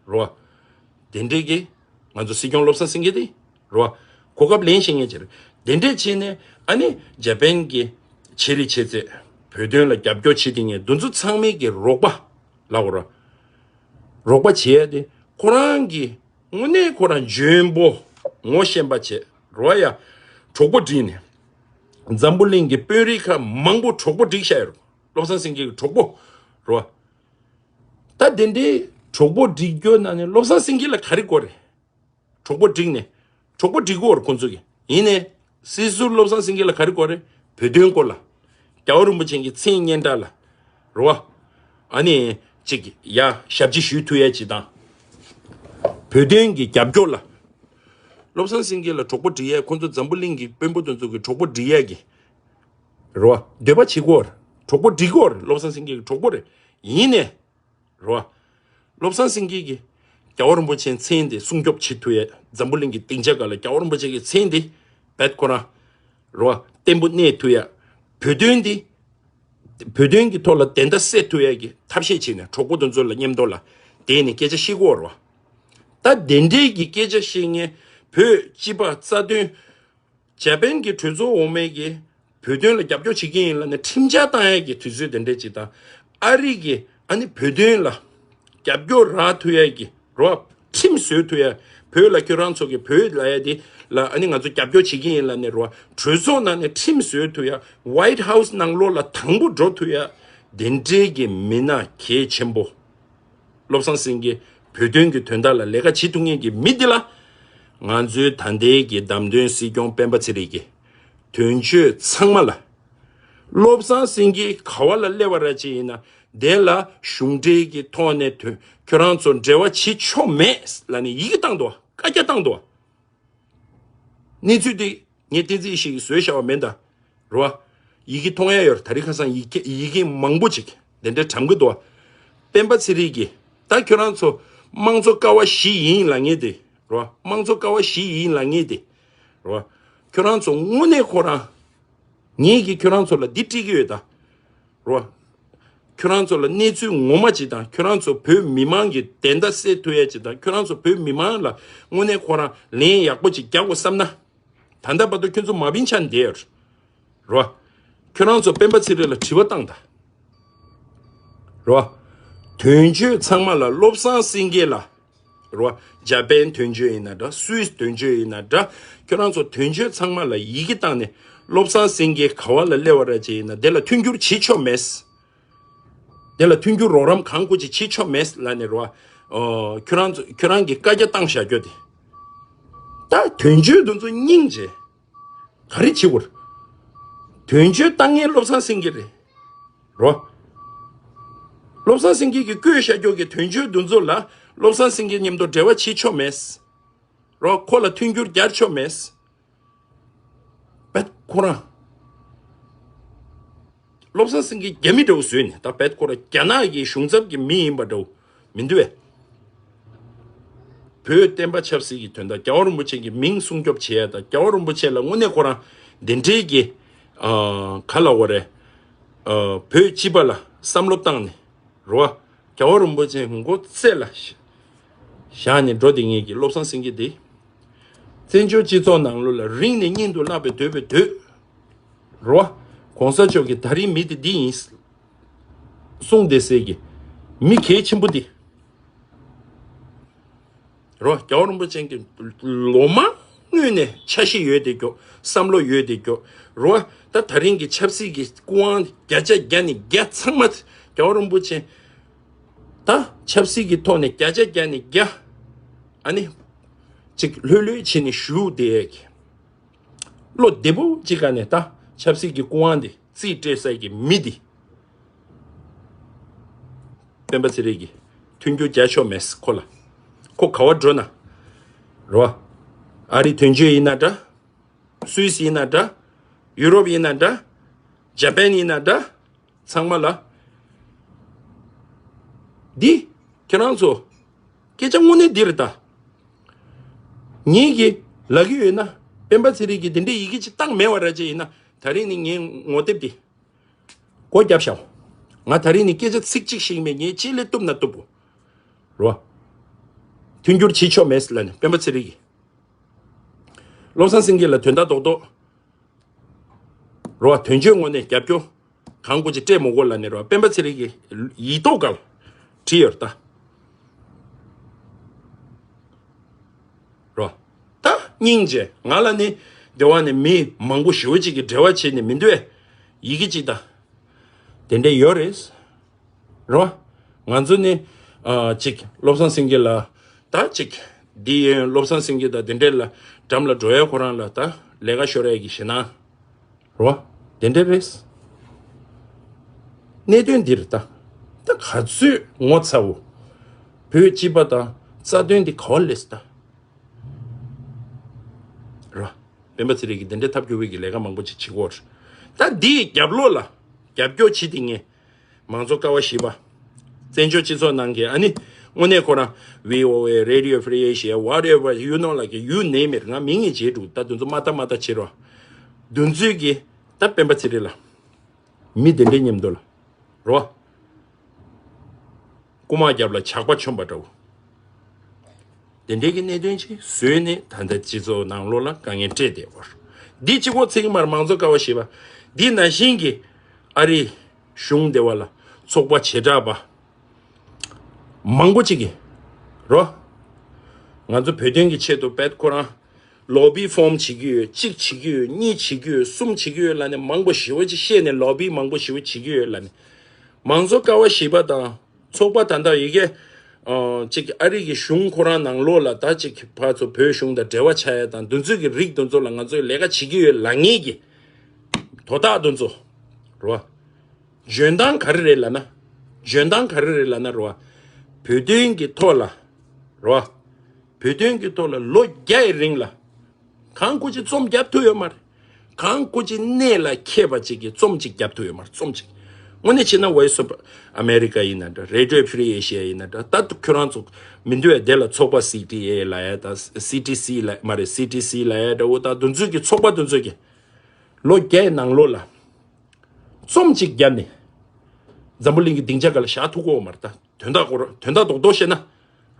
རོ། དེ་འདྲའི་གི་ང་ཚོ་སྲིད་སྐྱོང་བློ་བཟང་སེང་གེ་དེ་རོ། གོ་སྐབས་ལེན་ཤེས་མཁན་ཅིག་རེད། དེ་འདྲས་བྱས་ནས་ཨ་ནི་ཇ་པན་གི་ཆེ་རི་ཆེ་ཚད་བོད་དོན་ལ་རྒྱབ་སྐྱོར་བྱེད་དེ་ངས་འདི་ཚོ་ཚང་མའི་གི་རོགས་པ་ལ་འོ་རོ། རོགས་པ་བྱེད་ཡ་དེ་ཁོ་རང་གི་དངོས་གནས་ཁོ་རང་འཇོན་པོ་ངོ་ཤེས་པ་བྱེད་རོ་ཡ། གྲོགས་པོ་བསྒྲིགས་ནས་འཛམ་བུ་གླིང་གི་དཔོན་རིགས་ཁག་མང་པོ་གྲོགས་པོ་བསྒྲིགས་བཞག་ཡོད་རོ། བློ་བཟང་སེང་གེ་གི་གྲོགས་པོ་རོ། ད་དེ་འདྲའི་གྲོགས་པོ་སྒྲིག་རྒྱུ་ན་ནི་བློ་བཟང་སེང་གེ་ལ་ག་རེ་དགོས་རེད། གྲོགས་པོ་བསྒྲིགས་ནས་གྲོགས་པོ་སྒྲིག་གོ་ར་ཁོང་ཚོ་གི་ཡིན་ནས་སྲིད་ཟུར་བློ་བཟང་སེང་གེ་ལ་ག་རེ་དགོས་རེད། བོད་དོན་སྐོར་ལ་རྒྱལ་བ་རིན་པོ་ཆེ་གི་མཚན་སྙན་གྲགས་ལ་རེད་བ། ཨ་ནི་ཅིག་ཡ་ཞབས་ཕྱི་ཞུ་ཐུབ་ཡ་ཅིག་དང་། བོད་དོན་གི་རྒྱབ་སྐྱོར་ལ་ བློ་བཟང་སེང་གེ་ལ་གྲོགས་པོ་སྒྲིག་ཡས། ཁོ་ཚོ་འཛམ་བུ་གླིང་གི་དཔོན་པོ་དེ་ཚོ་གི་གྲོགས་པོ་སྒྲིག་ཡས་ཀྱི་རེད་བ། འདོད་པ་བྱེད་ཀྱི་ཡོད་རེད། གྲོགས་པོ་སྒྲིག་གི་ཡོད་རེད། བློ་བཟང་སེང་གེ་གི་གྲོགས་པོ་རེད། ཡིན་ནའི་རེད་བ། བློ་བཟང་སེང་གེ་གིས་རྒྱལ་བ་རིན་པོ་ཆེའི་མཚན་དེ་སྲུང་སྐྱོབ་བྱེད་ཐུབ་ཡ། འཛམ་བུ་གླིང་གི་སྡིངས་ཆ་སྒང་ལ་རྒྱལ་བ་རིན་པོ་ཆེ་གི་མཚན་དེ་རྦད་ཁོ་རང་རེད་བ། བརྟན་པོ་གནས་ཐུབ་ཡ། བོད་དོན་འདི་བོད་དོན་གྱི་ཐོག་ལ་བདེན་མཐའ་གསལ་ཐུབ་ཡ་གི་ཐབས་ཤེས་བྱས་ནས་གྲོགས་པོ་དེ་ཚོ་ལ་མཉམ་དུ་ལ་བསྡད་ནས་སྐད་ཆ་བཤད་ཀྱི་ཡོད་རེད་བ། ད་དེ་འདྲའི་གི་སྐད་ཆ་བཤད་མཁན་བོད་སྤྱི་པ་རྩ་དོན། འཇར་པན་གྱི་གྲོས་ཚོགས་འོག་མའི་གི་བོད་དོན་ལ་རྒྱབ་སྐྱོར་བྱེད་ཀྱི་ཡིན་ལབ་ནས་ཁྲིམས་འཆར་བཏང་ཡས་ཀྱི་དུས་ཚོད་དེ་འདྲ་ཅིག་དང་། ཨ་རི་གི་ཨ་ནི་བོད་དོན་ལ་རྒྱབ་སྐྱོར་རག་ཐུབ་ཡས་ཀྱི་རེད་བ། ཁྲིམས་བཟོ་ཐུབ་ཡས། བོད་ལ་ཁྱོད་རང་ཚོ་གི་བོད་ལབ་ཡས་དེ་ལ་ཨ་ནི་ང་ཚོ་རྒྱབ་སྐྱོར་བྱེད་ཀྱི་ཡིན་ལབ་ནས་རེད་བ། གྲོས་ཚོགས་ནང་ནས་ཁྲིམས་བཟོ་ཐུབ་ཡས། White House ནང་ལོགས་ལ་དང་པོ་འགྲོ་ཐུབ་ཡས། དེ་འདྲའི་གི་མི་སྣ་གལ་ཆེན་པོ། བློ་བཟང་སེང་གེ་བོད་དོན་གྱི་དོན་དག་ལ་ལས་ཀ་བྱེད་ཐུབ་མཁན་གྱི་མི་འདི་ལ། ང་ཚོའི་ད་ལྟའི་གི་བདམས་ཐོན་སྲིད་སྐྱོང་སྤེན་པ་ཚེ་རིང་གི་དོན་གཅོད་ཚང་མ་ལ། བློ་བཟང་སེང་གེ་ག་བ་ལ་སླེབས་པ་ར་ཅིག་ཡིན་ན་དེ་ལ་གཞུང་འབྲེལ་གྱི་ཐོག་ནས་དོན་ཁྱོད་རང་ཚོ་འབྲེལ་བ་བྱེད་ཆོག་མེད་ལབ་ནས་ཡི་གེ་བཏང་འདུག་བཀའ་རྒྱ་བཏང་འདུག་གནས་ཚུལ་འདི་ངས་བསྟན་འཛིན་ཡེ་ཤེས་ཀྱིས་བཟོས་བཞག་པ་མིན་ད། རེད་བ། ཡི་གེ་མཐོང་ཡ་ཡོད་རེད། ད་རིང་ཁ་སང་ཡི་གེ་ཡི་གེ་མང་པོ་ཅིག་དེ་འདྲ་གྲམ་གི་འདུག་བ། སྤེན་པ་ཚེ་རིང་གིས་ད་ཁྱོད་རང་ཚོ་དམངས་གཙོ་ཀ་བ་བཞི་ཡིན་ལབ་མཁན་དེ་རེད་བ། དམངས་གཙོ་ཀ་བ་བཞི་ཡིན་ལབ་མཁན་དེ་རེད་བ། ཁྱོད་རང་ཚོ་དངོས་གནས་ཁོ་རང་། ངས་ཀྱིས་ཁྱོད་རང་ཚོ་ལ་འདི་སྤྲད་ཀྱི་ཡོད་ད། རེད་བ། ཁྱོད་རང་ཚོ་ལ་གནས་ཚུལ་ངོ་མ་ཅིག་དང་ཁྱོད་རང་ཚོ་བོད་མི་མང་གི་བདེན་མཐའ་གསལ་ཐུབ་ཡ་ཅིག་དང་ཁྱོད་རང་ཚོ་བོད་མི་མང་ལ་དངོས་གནས་ཁོ་རང་ལན་ཡག་པོ་ཅིག་རྒྱག་དགོས་བསམ་ན། ད་ལྟ་བར་དུ་ཁྱོད་ཚོ་མ་བིན་ཆ་འདེར། རེད་བ། ཁྱོད་རང་ཚོ་སྤེན་པ་ཚེ་རིང་ལ་དྲི་བ་བཏང་ད། རེད་བ། དོན་གཅོད་ཚང་མ་ལ་བློ་བཟང་སེང་གེ་ལ། རེད་བ། འཇར་པན་དོན་གཅོད་ཡིན་ན་འདྲ། སུད་སི་དོན་གཅོད་ཡིན་ན་འདྲ། ཁྱོད་རང་ཚོ་དོན་གཅོད་ཚང་མ་ལ་ཡི་གེ་བཏང་ནས་བློ་བཟང་སེང་གེ་ག་བ་ལ་སླེབས་པ་ར་ཅིག་ཡིན་ན་དེ་ལ་མཐུན་འགྱུར་བྱེད་ཆོག་མེད། དེ་ལ་མཐུན་འགྱུར་རོགས་རམ་གང་དགོས་ཅིག་བྱེད་ཆོག་མེད་ལབ་ནས་རེད་བ། ཨོ། ཁྱོད་རང་ཚོ་ཁྱོད་རང་གིས་བཀའ་རྒྱ་བཏང་བཞག་རྒྱུ་དེ། ད་དོན་གཅོད་དེ་ཚོ་སྙིང་རྗེ། ག་རེ་བྱེད་དགོས། དོན་གཅོད་བཏང་མཁན་བློ་བཟང་སེང་གེ་རེད། རོ། བློ་བཟང་སེང་གེ་གིས་བསྐོས་བཞག་རྒྱུ་གི་དོན་གཅོད་འདི་ཚོ་ལ་བློ་བཟང་སེང་གེ་མཉམ་དུ་འབྲེལ་བ་བྱེད་ཆོག་མེད། རོ། ཁོ་ལ་མཐུན་འགྱུར་རྒྱག་ཆོག་མེད། བེད་ཁོ་རང་། བློ་བཟང་སེང་གེ་རྒྱ་མི་འདྲ་བོ་བཟོས་ནས་ད་བེད་ཁོ་རང་རྒྱ་ནག་གི་གཞུང་ཚབ་ཀྱི་མི་ཡིན་པ་འདྲ་བོ་མི་འདུག་བས། བོད་བསྟན་པ་ཆབ་སྲིད་ཀྱི་དོན་དག་རྒྱལ་བ་རིན་པོ་ཆེ་གི་མིང་སྲུང་སྐྱོབ་བྱེད་ཡ་དང་རྒྱལ་བ་རིན་པོ་ཆེ་ལ་དངོས་གནས་ཁོ་རང་འདི་འདྲའི་གི་ཨ་ག་ལབ་དགོས་རེད། ཨ་བོད་སྤྱི་པ་ལ་བསམ་བློ་བཏང་ནས་རོ། རྒྱལ་བ་རིན་པོ་ཆེ་མགོ་རྩེ་ལ་བཞག་ནས་འགྲོ་བསྡད་མཁན་གྱི་བློ་བཟང་སེང་གེ་འདི། བཙན་བྱོལ་སྤྱི་ཚོགས་ནང་ལོགས་ལ་རིང་ནས་སྙིང་དུ་བརྣག་པའི་འདོད་པའི་འདོད། རོ། གོང་ས་མཆོག་གིས་ད་རིང་མི་དེ་འདི་ཡིན། གསུངས་བསྡད་སའི་གི་མི་གལ་ཆེན་པོ་འདི། རོ། རྒྱལ་བ་རིན་པོ་ཆེ་གི་ལོ་མང་སྔོན་ནས་འཆར་གཞི་ཡོད་བསྡད་རྒྱུ། བསམ་བློ་ཡོད་བསྡད་རྒྱུ། རོ། ད་ད་རིང་གི་ཆབ་སྲིད་ཀྱི་སྐུ་དབང་བརྒྱ་ཆ་བརྒྱ་ནས་བརྒྱ་ཚང་མ་རྒྱལ་བ་རིན་པོ་ཆེ། ད་ཆབ་སྲིད་ཀྱི་ཐོག་ནས་བརྒྱ་ཆ་བརྒྱ་ནས་བརྒྱ། ཨ་ནི། ཅིག་ལྷོད་ལྷོད་བྱས་ནས་བཞུགས་བསྡད་ཡས་ཀྱི། བློ་བདེ་པོ་ཅིག་ག་ནས་ད་ཆབ་སྲིད་ཀྱི་སྐུ་དབང་དེ་རྩིས་སྤྲད་ས་ཀྱི་མི་འདི། སྤེན་པ་ཚེ་རིང་གིས་མཐུན་འགྱུར་རྒྱག་ཆོག་མེད་ཁོ་ལ། ཁོ་ག་བ་འགྲོ་ན། རོ། ཨ་རི་དོན་གཅོད་ཡིན་ན་འདྲ། སུད་སི་ཡིན་ན་འདྲ། ཡུ་རོབ་ཡིན་ན་འདྲ། འཇར་པན་ཡིན་ན་འདྲ། ཚང་མ་ལ། འདི། ཁྱེད་རང་ཚོ། སྐད་ཆ་དངོས་གནས་འདི་རེད་ད། ངེད་ཀྱིས་ལབ་ཀྱི་ཡོད་ན། སྤེན་པ་ཚེ་རིང་གིས་འདི་འདྲའི་ཡི་གེ་ཅིག་བཏང་མེད་པ་ར་ཅིག་ཡིན་ན། ད་རིང་ནི་ངའི་ངོ་དེབ་འདི། སྒོ་བརྒྱབ་ཤག་ང་ད་རིང་ནི་སྐད་ཆ་ཚིག་གཅིག་ཞིག་མེད། ངས་ཅི་ལས་བཏུབ་ན་བཏུབ་གོ། རོ། མཐུན་འགྱུར་བྱེད་ཆོག་མེད་ལབ་ནས་སྤེན་པ་ཚེ་རིང་གིས། བློ་བཟང་སེང་གེ་ལ་དོན་དག་རྡོག་རྡོག་རོ། དོན་གཅོད་ངོས་ནས་རྒྱབ་སྐྱོར་གང་དགོས་ཀྱི་སྤྲད་མི་དགོས་ལབ་ནས་རོ། སྤེན་པ་ཚེ་རིང་གི་ཡིག་ཐོག་སྒང་བྲིས་ཡོད་ད། རོ། ད་སྙིང་རྗེ་ང་ལ་ནི་སྡེ་བ་ནས་མི་མང་པོ་ཞེ་པོ་ཅིག་གིས་འབྲེལ་བ་བྱས་ནས་མི་འདུག་ཨེ། ཡི་གེ་ཅིག་ད། དེ་འདྲ་ཡོད་རེད། རོ། ང་ཚོ་ནི་ཨ་ཅིག་བློ་བཟང་སེང་གེ་ལ་ད་ཅིག་འདི་ཡིན། བློ་བཟང་སེང་གེ་ད་དེ་འདྲས་ལ་འགྲམ་ལ་འགྲོ་ཡ་ཁོ་རང་ལ་ད་ལས་ཀ་ཤོར་ཡ་གི་ཞེད་སྣང་། རོ། དེ་འདྲས་རེད། གནད་དོན་འདིར་ད་ད་ག་ཚོད་ངོ་ཚ་བོ། བོད་སྤྱི་པ་དང་རྩ་དོན་འདི་ག་བ་ལས་ད། སྤེན་པ་ཚེ་རིང་གིས་དེ་འདྲའི་ཐབས་སྐྱོ་བོའི་གི་ལས་ཀ་མང་པོ་ཅིག་བྱེད་ཀྱི་ཡོད་རེད། ད་འདིའི་རྒྱབ་ལོགས་ལ་རྒྱབ་སྐྱོར་བྱེད་དེ་ངས་མང་གཙོ་ཀ་བ་བཞི་པ། བཙན་བྱོལ་སྤྱི་ཚོགས་ནང་གི་ཨ་ནི་དངོས་གནས་ཁོ་རང་བྷི་ཨོ་ཨེ། Radio Free Asia, whatever, you know, like, you name it. ང་མིང་ངས་བརྗེད་འགྲོ། ད་དེ་ཚོ་མ་ལྟ་མ་ལྟ་བྱེད་རོགས། དེ་ཚོས་གི་ད་སྤེན་པ་ཚེ་རིང་ལ། མི་དེ་འདྲའི་མཉམ་དུ་ལ། རོ། རྐུ་མ་རྒྱབ་ལ་ཇག་པ་མཆོངས་པ་འདྲ་བོ། དེ་འདྲའི་གི་གནད་དོན་ཅིག་བཟོས་ནས་ད་ལྟ་སྤྱི་ཚོགས་ནང་ལོགས་ལ་དཀའ་ངལ་སྤྲད་བསྡད་པ་རེད། འདི་གཅིག་པོ་ཚིག་མར་མང་གཙོ་ཀ་བ་བཞི་པ། འདི་ནང་བཞིན་གྱི་ཨ་རིའི་གཞུང་སྡེ་བ་ལ་ཚོགས་པ་བྱེ་བྲག་པ་མང་པོ་ཅིག་གིས་རོ། ང་ཚོ་བོད་དོན་གྱི་ཆེད་དུ་བེད་ཁོ་རང་ལོ་བི་ཕོམ་བྱེད་ཀྱི་ཡོད། གཅིག་བྱེད་ཀྱི་ཡོད། གཉིས་བྱེད་ཀྱི་ཡོད། གསུམ་བྱེད་ཀྱི་ཡོད་ལབ་ནས་མང་པོ་ཞེ་པོ་ཅིག་བཤད་ནས་ལོ་བི་མང་པོ་ཞེ་པོ་བྱེད་ཀྱི་ཡོད་ལབ་ནས། མང་གཙོ་ཀ་བ་བཞི་པ་དང་ཚོགས་པ་ད་ལྟ་ཡི་གེ་ཨ་ཅིག་ཨ་རི་གི་གཞུང་ཁོ་རང་ནང་ལོགས་ལ་ད་ཅིག་ཕར་ཚུར་བོད་གཞུང་དང་འབྲེལ་བ་ཆགས་ཡ་དང་དེ་ཚོའི་གི་རིགས་དེ་ཚོ་ལ་ང་ཚོས་ལས་ཀ་བྱེད་ཀྱི་ཡོད་ལབ་མཁན་གྱི་དོ་བདག་དེ་ཚོ་རེད་བ། འཇོན་ཐང་ག་རེ་རེད་ལབ་ན། འཇོན་ཐང་ག་རེ་རེད་ལབ་ན་རེད་བ། བོད་དོན་གྱི་ཐོག་ལ་རེད་བ། བོད་དོན་གྱི་ཐོག་ལ་ལོ་བརྒྱ་ཡི་རིང་ལ་གང་དགོས་ཅིག་རྩོམ་རྒྱབ་ཐུབ་ཡོད་མ་རེད། གང་དགོས་ཅིག་གནད་ལ་འཁེལ་བ་ཅིག་གི་རྩོམ་ཅིག་རྒྱབ་ཐུབ་ཡོད་མ་རེད། རྩོམ་ཅིག་དངོས་གནས་བྱས་ན་Voice of America ཡིན་ན་འདྲ། Radio Free Asia ཡིན་ན་འདྲ། ད་ཁྱོད་རང་ཚོ་མི་འདུག་ཨེ། དེ་ལ་ཚོགས་པ་སི་ཊི་ཨེ་ལབ་ཡ་དང་སི་ཊི་སི་ལབ་མ་རེད། སི་ཊི་སི་ལབ་ཡ་འདྲ་བོ་དང་དེ་ཚོའི་གི་ཚོགས་པ་དེ་ཚོའི་གི་ལོ་བརྒྱའི་ནང་ལོགས་ལ་རྩོམ་ཅིག་བརྒྱབ་ནས་འཛམ་བུ་གླིང་གི་སྡིངས་ཆ་སྒང་ལ་བཞག་ཐུབ་ཀྱི་ཡོད་མ་རེད། ད་དོན་དག་སྐོར་དོན་དག་རྡོག་རྡོག་བཤད་ན་རེད་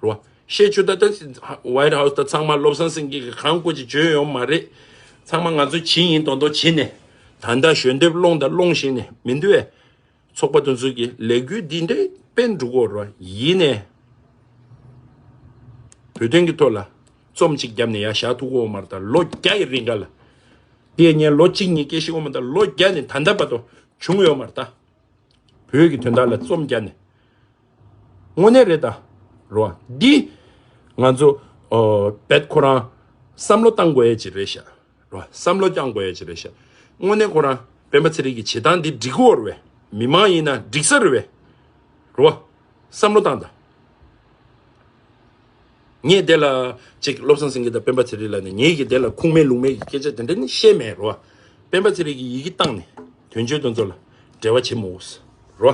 བ། བཤད་རྒྱུ་ད་ལྟ་White House ད་ཚང་མ་བློ་བཟང་སེང་གེ་གིས་གང་དགོས་ཅིག་བརྗོད་ཡོད་མ་རེད། ཚང་མ་ང་ཚོ་བྱེད་ཡིན་མདོག་མདོག་བྱེད་ནས་ད་ལྟ་ཞལ་འདེབས་སློང་དང་སློང་བཞིན་ནས་མི་འདུག་ཨེ། ཚོགས་པ་དེ་ཚོ་གི་ལས་འགུལ་འདི་འདྲའི་སྤེལ་འགྲོ་གི་ཡོད་རེད་བ། ཡིན་ནའི་བོད་དོན་གྱི་ཐོག་ལ་རྩོམ་ཅིག་བརྒྱབ་ནས་ཡར་བཞག་ཐུབ་ཀྱི་ཡོད་མ་རེད། ད་ལོ་བརྒྱ་ཡི་རིང་ག་ལ། དེ་ངས་ལོ་གཅིག་གཉིས་སྐད་ཤེས་ཀྱི་ཡོད་མ་རེད། ད་ལོ་བརྒྱ་ནས་ད་ལྟ་བར་དུ་བྱུང་ཡོད་མ་རེད་ད། བོད་ཀྱི་དོན་དག་ལ་རྩོམ་བརྒྱབ་ནས། དངོས་གནས་རེད་ད། རོ། འདི་ང་ཚོ་ཨོ་བེད་ཁོ་རང་བསམ་བློ་བཏང་དགོས་ཡ་ཅིག་རེད་ཤག་རོ། བསམ་བློ་བཏང་དགོས་ཡ་ཅིག་རེད་ཤག་དངོས་གནས་ཁོ་རང་སྤེན་པ་ཚེ་རིང་གི་བྱེད་སྟངས་འདི་འགྲིག་གི་ཡོད་རེད་བས། མི་མང་ཡིན་ན་འགྲིག་ས་རེད་བས། རོ། བསམ་བློ་བཏང་དང་། ངས་དེ་ལ་ཅིག་བློ་བཟང་སེང་གེ་དང་སྤེན་པ་ཚེ་རིང་ལ་ནི་ངེད་ཀྱི་དེ་ལ་ཁུངས་མེད་ལུང་མེད་ཀྱི་སྐད་ཆ་དེ་འདྲ་ནི་བཤད་མེད་རོ། སྤེན་པ་ཚེ་རིང་གིས་ཡི་གེ་བཏང་ནས་དོན་གཅོད་དེ་ཚོ་ལ་འབྲེལ་བ་བྱེད་མི་འོས་རོ།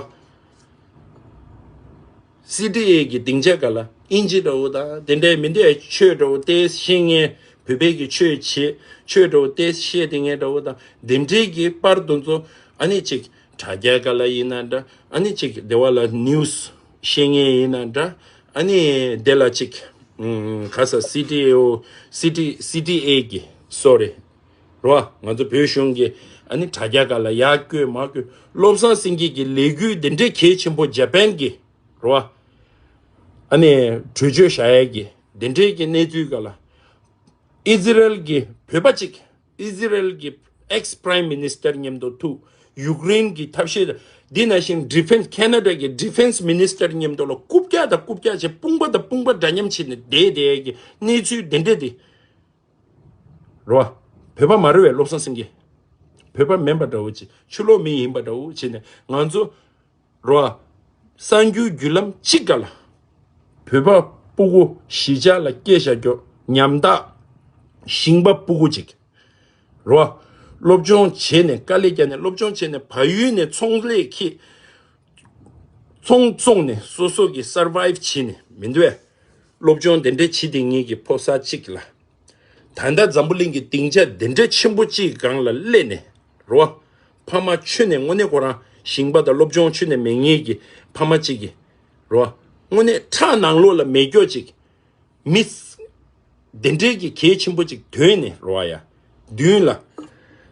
སི་ཊི་ཨེ་གི་སྡིངས་ཆ་སྒང་ལ་ཨིན་ཇི་འདྲ་བོ་དང་དེ་འདྲའི་མི་འདུག་ཨེ། ཆོས་འདྲ་བོ་ཏོག་ཙམ་ཤེས་མཁན། བོད་པའི་གི་ཆོས་བྱེད་ཆོས་འདྲ་བོ་ཏོག་ཙམ་བཤད་དེ་མཁན་འདྲ་བོ་དང་དེ་འདྲའི་གི་པར་དེ་ཚོ་ཨ་ནི་ཅིག་དྲ་རྒྱ་སྒང་ལ་ཡིན་ན་འདྲ། ཨ་ནི་ཅིག་དེ་བ་ལ་ནིའུ་སི་ཤེས་མཁན་ཡིན་ན་འདྲ། ཨ་ནི་དེ་ལ་ཅིག་ཨུམ་ག་ས་སི་ཊི་ཨེ་ཨོ་སི་ཊི་སི་ཊི་ཨེ་གི་སོ་རི། རོ། ང་ཚོ་བོད་གཞུང་གི་ཨ་ནི་དྲ་རྒྱ་སྒང་ལ་ཡར་བཀོད་མར་བཀོད། བློ་བཟང་སེང་གེ་གི་ལས་འགུལ་འདི་འདྲའི་གལ་ཆེན་པོ་ཇ་པན་གི་རོ། ཨ་ནི་གྲོས་ཆོད་བཞག་ཡས་ཀྱི་འདི་འདྲའི་གི་གནས་ཚུལ་སྒང་ལ། ཨི་ཛི་རལ་གི་བོད་པ་གཅིག་ཨི་ཛི་རལ་གི་ཨེག་སི་པ་རའིམ་མི་ནི་སི་ཊར་མཉམ་དུ་ཐུག་ཡུཀ་རེན་གི་ཐབས་ཤེས་དང་འདི་ནང་བཞིན་ཌི་ཕེན་སི་ཁེ་ན་ཌ་གི་ཌི་ཕེན་སི་མི་ནི་སི་ཊར་མཉམ་དུ་ལ་རྐུབ་བཀྱག་དང་རྐུབ་བཀྱག་བྱས། དཔུང་པ་དང་དཔུང་པ་འདྲ་མཉམ་བྱས་ནས་བསྡད་བསྡད་ཀྱི་གནས་ཚུལ་དེ་འདྲ་དེ་རེད་བ། བོད་པ་མ་རེད་བས་བློ་བཟང་སེང་གེ། བོད་པ་མིན་པ་འདྲ་བོ་བྱས། ཕྱི་ལོགས་མི་ཡིན་པ་འདྲ་བོ་བྱས་ནས་ང་ཚོ་རོ། གསར་འགྱུར་བརྒྱུད་ལམ་གཅིག་སྒང་ལ་བོད་པ་སྤུ་གུ་གཞིས་ཆགས་ལ་སྐྱེས་བཞག་རྒྱུ་ཉམ་ཐག་ཞིང་པ་སྤུ་གུ་གཅིག་རོ། སློབ་སྦྱོང་བྱས་ནས་དཀའ་ལས་བརྒྱབ་ནས་སློབ་སྦྱོང་བྱས་ནས་བལ་ཡུལ་ནས་ཚོང་ལས་ཁྱེར། ཚོང་བཙོང་ནས་སོ་སོ་གི་སར་བའིབ་བྱས་ནས་མི་འདུག་བས། སློབ་སྦྱོང་དེ་འདྲ་བྱེད་བསྡད་མཁན་གྱི་ཕོ་གསར་གཅིག་ལ། ད་ལྟ་འཛམ་བུ་གླིང་གི་སྡིངས་ཆ་དེ་འདྲ་ཆེན་པོ་གཅིག་སྒང་ལ་སླེབས་ནས་རོ། ཕ་མ་ཁྱོན་ནས་དངོས་གནས་ཁོ་རང་ཞིང་པ་དང་སློབ་སྦྱོང་ཁྱོན་ནས་མེད་མཁན་གྱི་ཕ་མ་གཅིག་གིས་རོ། དངོས་གནས་ཁྲག་ནང་ལོགས་ལ་མེད་སྐྱོ་གཅིག་མི་དེ་འདྲའི་གི་གལ་ཆེན་པོ་གཅིག་དོན་ནས་རོ་ཡ། མདུན་ལ།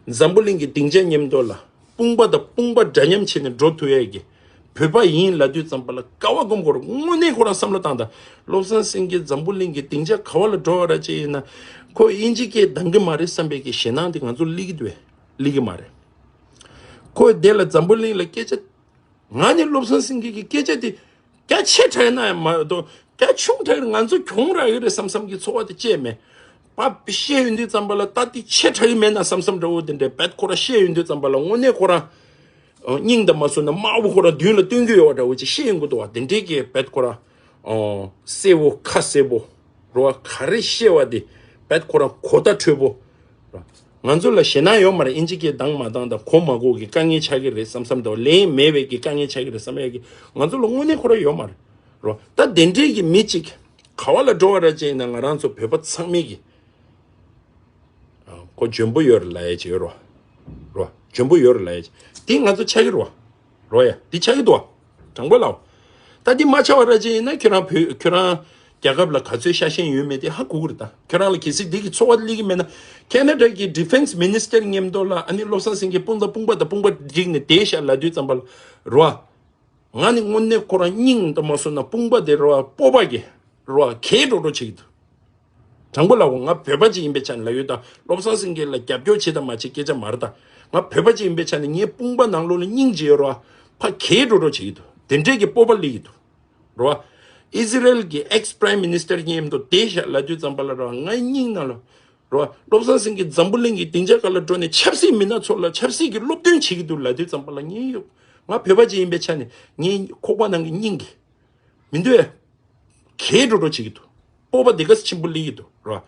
འཛམ་བུ་གླིང་གི་སྡིངས་ཆ་མཉམ་དུ་ལ་དཔུང་པ་དང་དཔུང་པ་འདྲ་མཉམ་བྱས་ནས་འགྲོ་ཐུབ་ཡས་ཀྱི་བོད་པ་ཡིན་ལབ་དུས་ཙམ་པ་ལ་ག་བ་སྒོམ་དགོས་རེད། དངོས་གནས་ཁོ་རང་བསམ་བློ་བཏང་དང་། བློ་བཟང་སེང་གེ་འཛམ་བུ་གླིང་གི་སྡིངས་ཆ་ག་བ་ལ་འགྲོ་བ་ར་ཅིག་ཡིན་ན་ཁོ་དབྱིན་ཇི་སྐད་འདང་གི་མ་རེད་བསམ་པའི་གི་ཞེད་སྣང་དེ་ང་ཚོ་སླེབས་ཀྱི་འདུག་བས། སླེབས་ཀྱི་མ་རེད། ཁོས་དེ་ལ་འཛམ་བུ་གླིང་ལ་སྐད་ཆ། ང་ནི་བློ་བཟང་སེང་གེ་གི་སྐད་ཆ་དེ་རྒྱ་ཆེ་དྲགས་ན་ཡང་མ་གཏོགས་རྒྱ་ཆུང་དྲགས་ང་ཚོ་གྱོང་རག་གི་རེད་བསམ་བསམ་གྱི་ཚོར་བ་དེ་སྐྱེས་མེད། པ་བཤད་ཡོང་དུས་ཙམ་པ་ལ་ད་དེ་ཆེ་དྲགས་ཀྱི་མེད་ན་བསམ་བསམ་འདྲ་བོ་དེ་འདྲའི་བེད་ཁོ་ར་བཤད་ཡོང་དུས་ཙམ་པ་ལ་དངོས་གནས་ཁོ་རང་སྙིང་དང་མ་བཟོད་ན་དམར་པོ་ཁོ་རང་མདུན་ལ་སྟོན་གྱི་ཡོད་པ་འདྲ་བོ་ཅིག་བཤད་ཡོང་གི་འདུག་བ། དེ་འདྲའི་གི་བེད་ཁོ་ར་གསལ་བོ་ཁ་གསལ་བོ་རོ། ག་རེ་བཤད་པ་དེ་བེད་ཁོ་ར་གོ་བརྡ་འཕྲོད་པོ། ང་ཚོ་ལ་ཞེད་སྣང་ཡོད་མ་རེད། ཨིན་ཇི་སྐད་འདང་མ་འདང་དང་གོ་མ་གོ་གི་དཀའ་ངལ་ཆགས་ཀྱི་རེད་བསམ་བསམ་དང་ལན་མེད་པའི་གི་དཀའ་ངལ་ཆགས་ཀྱི་རེད་བསམ་ཡ་གི་ང་ཚོ་ལ་དངོས་གནས་ཁོ་རང་ཡོད་མ་རེད་རོ། ད་དེ་འདྲའི་གི་མི་གཅིག་ག་བ་ལ་འགྲོ་བ་ར་ཅན་ཡིན་ན་ང་རང་ཚོ་བོད་པ་ཚང་མའི་གི་ཁོ་འཇོན་པོ་ཡོད་རེད་ལབ་ཡ་ཅིག་ཡོད་རོ། རོ། འཇོན་པོ་ཡོད་རེད་ལབ་ཡ་ཅིག་དེ་ང་ཚོ་ཆགས་ཀྱི་རོ། རོ་ཡ། འདི་ཆགས་ཀྱི་འདུག་བ། དྲང་པོ་ལབ། ད་འདི་མ་ཆགས་པ་ར་ཅིག་ཡིན་ན་ཁྱོད་རང་བོད་ཁྱོད་རང་རྒྱལ་ཁབ་ལ་ག་ཚོད་ཤ་ཞེན་ཡོད་མེད་དེ་ཧ་གོ་གི་རེད། ད་ཁྱོད་རང་ལ་གལ་སྲིད་འདི་གི་ཚོར་བ་སླེབས་ཀྱི་མེད་ན། ཁེ་ན་ཌ་གི་ཌི་ཕེན་སི་མི་ནི་སི་ཊར་མཉམ་དུ་ལ་ཨ་ནི་བློ་བཟང་སེང་གེ་དཔུང་དང་དཔུང་པ་དང་དཔུང་པ་བསྒྲིགས་ནས་བསྡད་ཤག་ལབ་དུས་ཙམ་པ་ལ་རོ། ང་ནི་དངོས་གནས་ཁོ་རང་སྙིང་དུ་མ་སོང་ན་དཔུང་པ་དེ་རོ་སྤོབས་པ་གི་རོ་གས་འགྲོ་འགྲོ་བྱེད་ཀྱི་འདུག་དྲང་པོ་ལབ་གོ། ང་བོད་པ་ཅིག་ཡིན་པའི་ཆ་ནས་ལབ་ཡོད། ད་བློ་བཟང་སེང་གེ་ལ་རྒྱབ་སྐྱོར་བྱེད་དང་མ་བྱེད་སྐད་ཆ་མ་རེད། ད་ང་བོད་པ་ཅིག་ཡིན་པའི་ཆ་ནས་ངའི་དཔུང་པ་ནང་ལོགས་ལ་སྙིང་རྗེ་ཡོད་རོ། ཕ་གས་འགྲོ་འགྲོ་བྱེད་ཀྱི་འདུག་དེ་འདྲས་ཀྱི་སྤོབས་པ་སླེབས་ཀྱི་འདུག་རོ། ཨི་ཟི་རེལ་གྱི་ཨེག་སི་པ་རའིམ་མི་ནི་སི་ཊར་མཉམ་དུ་བསྡད་ཤག་ལབ་དུས་ཙམ་པ་ལ་རོ་ངའི་སྙིང་ནང་ལ་རོ་བློ་བཟང་སེང་གེ་འཛམ་བུ་གླིང་གི་སྡིངས་ཆ་ཁག་ལ་འགྲོ་ནས་ཆབ་སྲིད་མི་སྣ་ཚོ་ལ་ཆབ་སྲིད་ཀྱི་སློབ་སྟོན་བྱེད་ཀྱི་འདུག་ལབ་དུས་ཙམ་པ་ལ་ངའི་ཡོད། ང་བོད་པ་ཅིག་ཡིན་པའི་ཆ་ནས་ངའི་ཁོག་པ་ནང་གི་སྙིང་གི་མི་འདོད། གས་འགྲོ་འགྲོ་བྱེད་ཀྱི་འདུག་སྤོབས་པ་དེ་ག་ཆེན་པོ་སླེབས་ཀྱི་འདུག་རོ།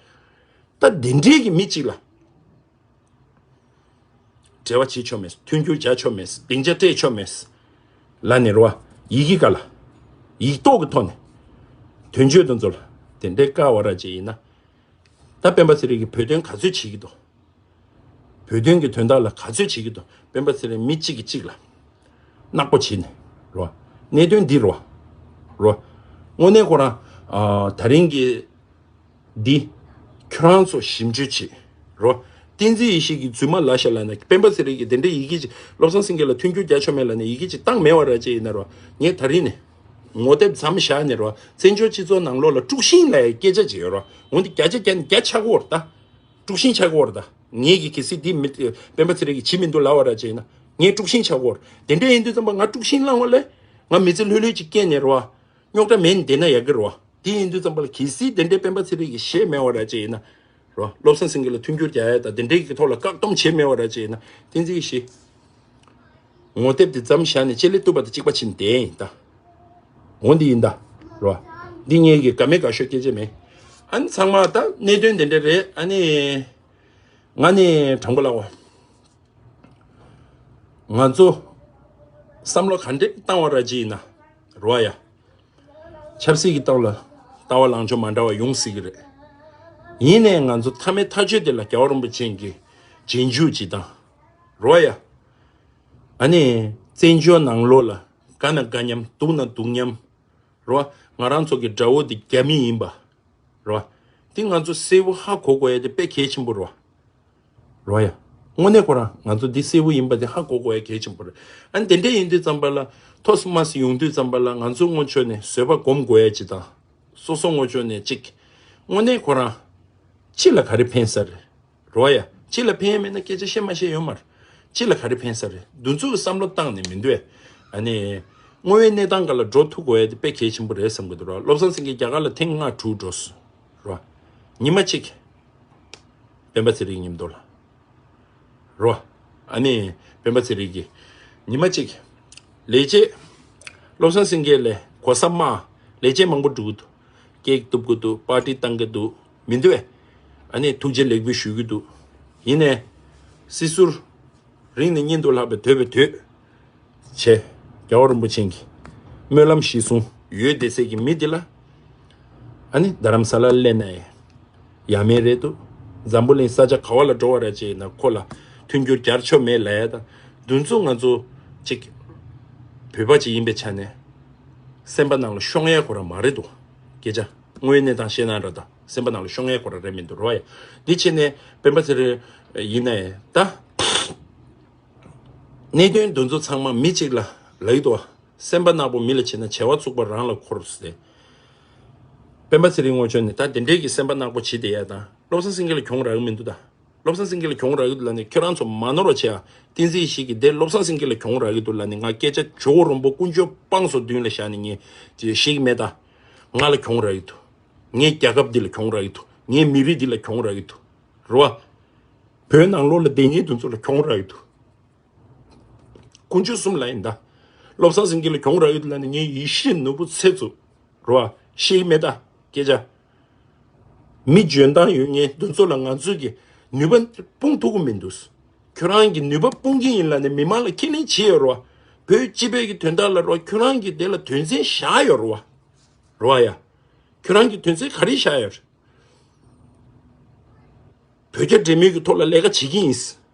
ད་དེ་འདྲའི་གི་མི་གཅིག་ལ་འབྲེལ་བ་བྱེད་ཆོག་མེད། མཐུན་འགྱུར་རྒྱག་ཆོག་མེད། སྡིངས་ཆ་སྤྲད་ཆོག་མེད་ལབ་ནས་རོ། ཡི་གེ་ག་ལ་ཡིག་ཐོག་གི་ཐོག་ནས་དོན་གཅོད་དེ་ཚོ་ལ་དེ་འདྲའི་བཀའ་བ་ར་ཅིག་ཡིན་ན། ད་སྤེན་པ་ཚེ་རིང་གིས་བོད་དོན་ག་ཚོད་བྱེད་ཀྱི་འདུག་བོད་དོན་གྱི་དོན་དག་ལ་ག་ཚོད་བྱེད་ཀྱི་འདུག་སྤེན་པ་ཚེ་རིང་མི་གཅིག་གིས་གཅིག་ལ་ནག་པོ་བྱས་ནས་རོ། གནད་དོན་འདི་རོ། རོ། དངོས་གནས་ཁོ་རང་ཨ་ད་རིང་གི་འདི་ཁྱོད་རང་ཚོ་ཞིབ་འཇུག་བྱེད་རོ། བསྟན་འཛིན་ཡེ་ཤེས་ཀྱིས་རྫུན་མ་ལབ་ཤག་ལབ་ན། སྤེན་པ་ཚེ་རིང་གིས་དེ་འདྲའི་ཡི་གེ་ཅིག་བློ་བཟང་སེང་གེ་ལ་མཐུན་འགྱུར་རྒྱག་ཆོག་མེད་ལབ་ནས་ཡི་གེ་ཅིག་བཏང་མེད་པ་ར་ཅིག་ཡིན་ན་རོ། ངས་ད་རིང་ནས་ངོ་དེབ་མཚམས་བཞག་ནས་རོ། བཙན་བྱོལ་སྤྱི་ཚོགས་ནང་ལོགས་ལ་དཀྲུག་ཤིང་ལབ་ཡའི་སྐད་ཆ་ཅིག་ཡོད་རོ། འོན་ཏེ་བརྒྱ་ཆ་བརྒྱ་ནས་བརྒྱ་ཆགས་ཀྱི་ཡོད་རེད་ད། དཀྲུག་ཤིང་ཆགས་ཀྱི་ཡོད་རེད་ད། ངས་ཀྱི་གལ་སྲིད་འདི་མི་སྤེན་པ་ཚེ་རིང་གིས་བྱེད་མི་འདུག་ལབ་པ་ར་ཅིག་ཡིན་ན་ངས་དཀྲུག་ཤིང་ཆགས་ཀྱི་ཡོད་རེད། དེ་འདྲ་ཡིན་དུས་ཙམ་པ་ང་དཀྲུག་ཤིང་བསླངས་པ་ལས་ང་མི་ཚེ་ལྷོད་ལྷོད་ཅིག་སྐྱེལ་ནས་རོ། རྙོག་དྲ་མེད་ནས་བསྡད་ན་ཡག་གི་རོ། དེ་ཡིན་དུས་ཙམ་པ་ལ་གལ་སྲིད་དེ་འདྲའི་སྤེན་པ་ཚེ་རིང་གིས་བཤད་མེད་པ་ར་ཅིག་ཡིན་ན་རོ། བློ་བཟང་སེང་གེ་ལ་མཐུན་འགྱུར་རྒྱག་ཡ་དང་དེ་འདྲའི་གི་ཐོག་ལ་བཀག་སྡོམ་བྱེད་མེད་པ་ར་ཅིག་ཡིན་ན། བསྟན་འཛིན་ཡེ་ཤེས། ངོ་དེབ་དེ་མཚམས་བཞག་ནས་ལྕེ་ལེ་གཏུབ་པ་དང་གཅིག་པ་བྱས་ནས་བསྡད་ཡིན་ད། འོ་འདི་ཡིན་ད། རོ། འདི་ངས་ཀྱི་དགའ་མེད་དགའ་ཤོས་སྐད་ཆ་མེད། ཨ་ནི་ཚང་མ་ད་གནད་དོན་དེ་འདྲ་རེད། ཨ་ནི་ང་ནི་དྲང་པོ་ལབ་གོ། ང་ཚོ་བསམ་བློ་ག་འདྲས་བཏང་བ་ར་ཅིག་ཡིན་ན་རོ་ཡ། ཆབ་སྲིད་ཀྱི་ཐོག་ལ་ལྟ་བ་ལངས་ཕྱོགས་མ་འདྲ་བ་ཡོང་སྲིད་ཀྱི་རེད། ཡིན་ནའི་ང་ཚོ་མཐའ་མའི་ཐག་གཅོད་དེ་ལ་རྒྱལ་བ་རིན་པོ་ཆེ་གི་རྗེས་འཇུག་ཅིག་དང་། རོ་ཡ། ཨ་ནི་བཙན་བྱོལ་ནང་ལོགས་ལ་དགའ་ན་དགའ་མཉམ་སྡུག་ན་སྡུག་མཉམ། རོ། ང་རང་ཚོ་གི་དགྲ་བོ་དེ་རྒྱ་མི་ཡིན་པ། རོ། དེ་ང་ཚོ་གསལ་པོ་ཧ་གོ་དགོས་ཡ་དེ་དཔེ་གལ་ཆེན་པོ་རོ། རོ་ཡ། དངོས་གནས་ཁོ་རང་ང་ཚོ་འདི་གསལ་པོ་ཡིན་པ་དེ་ཧ་གོ་དགོས་ཡ་གལ་ཆེན་པོ་རེད། ཨ་ནི་དེ་འདྲ་ཡིན་དུས་ཙམ་པ་ལ་ཐོག་མ་སི་ཡོང་དུས་ཙམ་པ་ལ་ང་ཚོ་སྔོན་ཆད་ནས་བཟོད་པ་སྒོམ་དགོས་ཡ་ཅིག་དང་། སོ་སོ་སྔོན་ཆད་ནས་ཅིག་དངོས་གནས་ཁོ་རང་ཕྱི་ལ་ག་རེ་ཕན་ས་རེད། རོ་ཡ། ཕྱི་ལ་ཕན་ཡ་མེད་ན་སྐད་ཆ་བཤད་མ་བཤད་ཡོད་མ་རེད། ཕྱི་ལ་ག་རེ་ཕན་ས་རེད། འདི་ཚོ་གི་བསམ་བློ་བཏང་ནས་མི་འདུག་ཨེ། ཨ་ནི། དངོས་ཡོད་གནས་སྟངས་སྒང་ལ་འགྲོ་ཐུབ་དགོས་ཡ་དེ་དཔེ་གལ་ཆེན་པོ་རེད་བསམ་གི་འདུག་རོ། བློ་བཟང་སེང་གེ་རྒྱ་གར་ལ་ཐེངས་ལྔ་དྲུག་འགྲོ་སོང་། རོ། ཉི་མ་གཅིག་སྤེན་པ་ཚེ་རིང་མཉམ་དུ་ལ། རོ། ཨ་ནི། སྤེན་པ་ཚེ་རིང་གིས། ཉི་མ་གཅིག་ལས་བྱེད། བློ་བཟང་སེང་གེ་ལས་གོ་ས་དམའ། ལས་བྱེད་མང་པོ་འགྲོ་གི་འདུག་སྐད་གཏུབ་གི་འདུག་པར་ཊི་བཏང་གི་འདུག་མི་འདུག་ཨེ། ཨ་ནི་ཐུགས་རྗེ་ལེགས་འབུལ་ཞུ་གི་འདུག་ཡིན་ནའི། སྲིད་ཟུར། རིང་ནས་གཉེན་དུ་ལྷག་པའི་དོད་པའི་དོད། བྱས། རྒྱལ་བ་རིན་པོ་ཆེ་གི་སྨོན་ལམ་གཞིར་བཟུང་ཡོད་བསྡད་སའི་གི་མི་འདི་ལ། ཨ་ནི་རྡ་རམ་ས་ལ་སླེབས་ན་ཡང་ཡ་མེད་རེད་འདུག་འཛམ་བུ་གླིང་ས་ཆ་ག་བ་ལ་འགྲོ་བ་ར་ཅིག་ཡིན་ན་ཁོ་ལ་མཐུན་འགྱུར་རྒྱག་ཆོག་མེད་ལབ་ཡ་དང་འདུ་འཛོམས་ང་ཚོ་ཅིག་བོད་པ་ཅིག་ཡིན་པའི་ཆ་ནས་སེམས་པ་ནང་ལ་ཤོང་ཡ་ཁོ་རང་མ་རེད་འདུག་སྐད་ཆ་དངོས་ཡོད་གནས་སྟངས་བཤད་ན་ར་ད་སེམས་པ་ནང་ལ་ཤོང་ཡ་ཁོ་རང་རེད་མི་འདུག་རོ་ཡ། འདི་བྱས་ནས་སྤེན་པ་ཚེ་རིང་ཡིན་ན་ཡང་ད། གནད་དོན་འདི་ཚོ་ཚང་མ་མི་གཅིག་ལ་ལབ་ཀྱི་འདུག་བ། སེམས་པ་ནག་པོ་མི་ལ་བྱེད་ན་བྱ་བ་བཙུགས་པ་རང་ལ་འཁོར་ཟེར། སྤེན་པ་ཚེ་རིང་ངོ་ཆོད་ནས་ད་དེ་འདྲའི་གི་སེམས་པ་ནག་པོ་བྱེད་བསྡད་ཡ་དང་བློ་བཟང་སེང་གེ་ལ་གྱོང་རག་གི་མི་འདུག་ད། བློ་བཟང་སེང་གེ་ལ་གྱོང་རག་གི་འདུག་ལབ་ནས་ཁྱོད་རང་ཚོ་མ་ནོར་བ་བྱེད་ཨ། བསྟན་འཛིན་ཡེ་ཤེས་ཀྱིས་དེ་བློ་བཟང་སེང་གེ་ལ་གྱོང་རག་གི་འདུག་ལབ་ནས་ང་སྐད་ཆ་ཇོ་བོ་རིན་པོ་དཀོན་མཆོག་དཔང་སོ་མདུན་ལ་བཞག་ནས་ངས་ཅི་བཤད་ཀྱི་མེད་ད། ང་ལ་གྱོང་རག་གི་འདུག་ངའི་རྒྱལ་ཁབ་འདི་ལ་གྱོང་རག་གི་འདུག་ངའི་མི་རིགས་འདི་ལ་གྱོང་རག་གི་འདུག་རེད་བ། བོད་ནང་ལོགས་ལ་བསྡད་མཁན་དེ་ཚོ་ལ་གྱོང་རག་གི་འདུག་དཀོན་མཆོག་གསུམ་ལ་ཡིན་ད། བློ་བཟང་སེང་གེ་ལ་གྱོང་རག་གི་འདུག་ལབ་ནས་ངའི་ཡིད་ཤེས་ནོར་བུ་ཚེ་ཚོ་རེད་བ། ཤེས་ཀྱི་མེད་ད་སྐད་ཆ། མི་འཇོན་ཐང་ཡོད་མཁན་དེ་ཚོ་ལ་ང་ཚོས་ཀྱི་ ནུས་པ་སྤུངས་ཐུབ་ཀྱི་མི་འདུག་ཁྱོད་རང་གི་ནུས་པ་སྤུངས་ཀྱི་ཡིན་ལབ་ནས་མི་མང་ལ་ཁས་ལེན་བྱེད་ཡོད་རེད་བ། བོད་སྤྱི་པའི་གི་དོན་དག་ལ་རེད་བ། ཁྱོད་རང་གི་དེ་ལ་དོན་ཚན་བཞག་ཡོད་རེད་བ། རེད་བ་ཡ། ཁྱོད་རང་གི་དོན་ཚན་ག་རེ་བཞག་ཡོད་རེད། བོད་རྒྱ་འབྲེལ་མོལ་གྱི་ཐོག་ལ་ལས་ཀ་བྱེད་ཀྱི་ཡིན།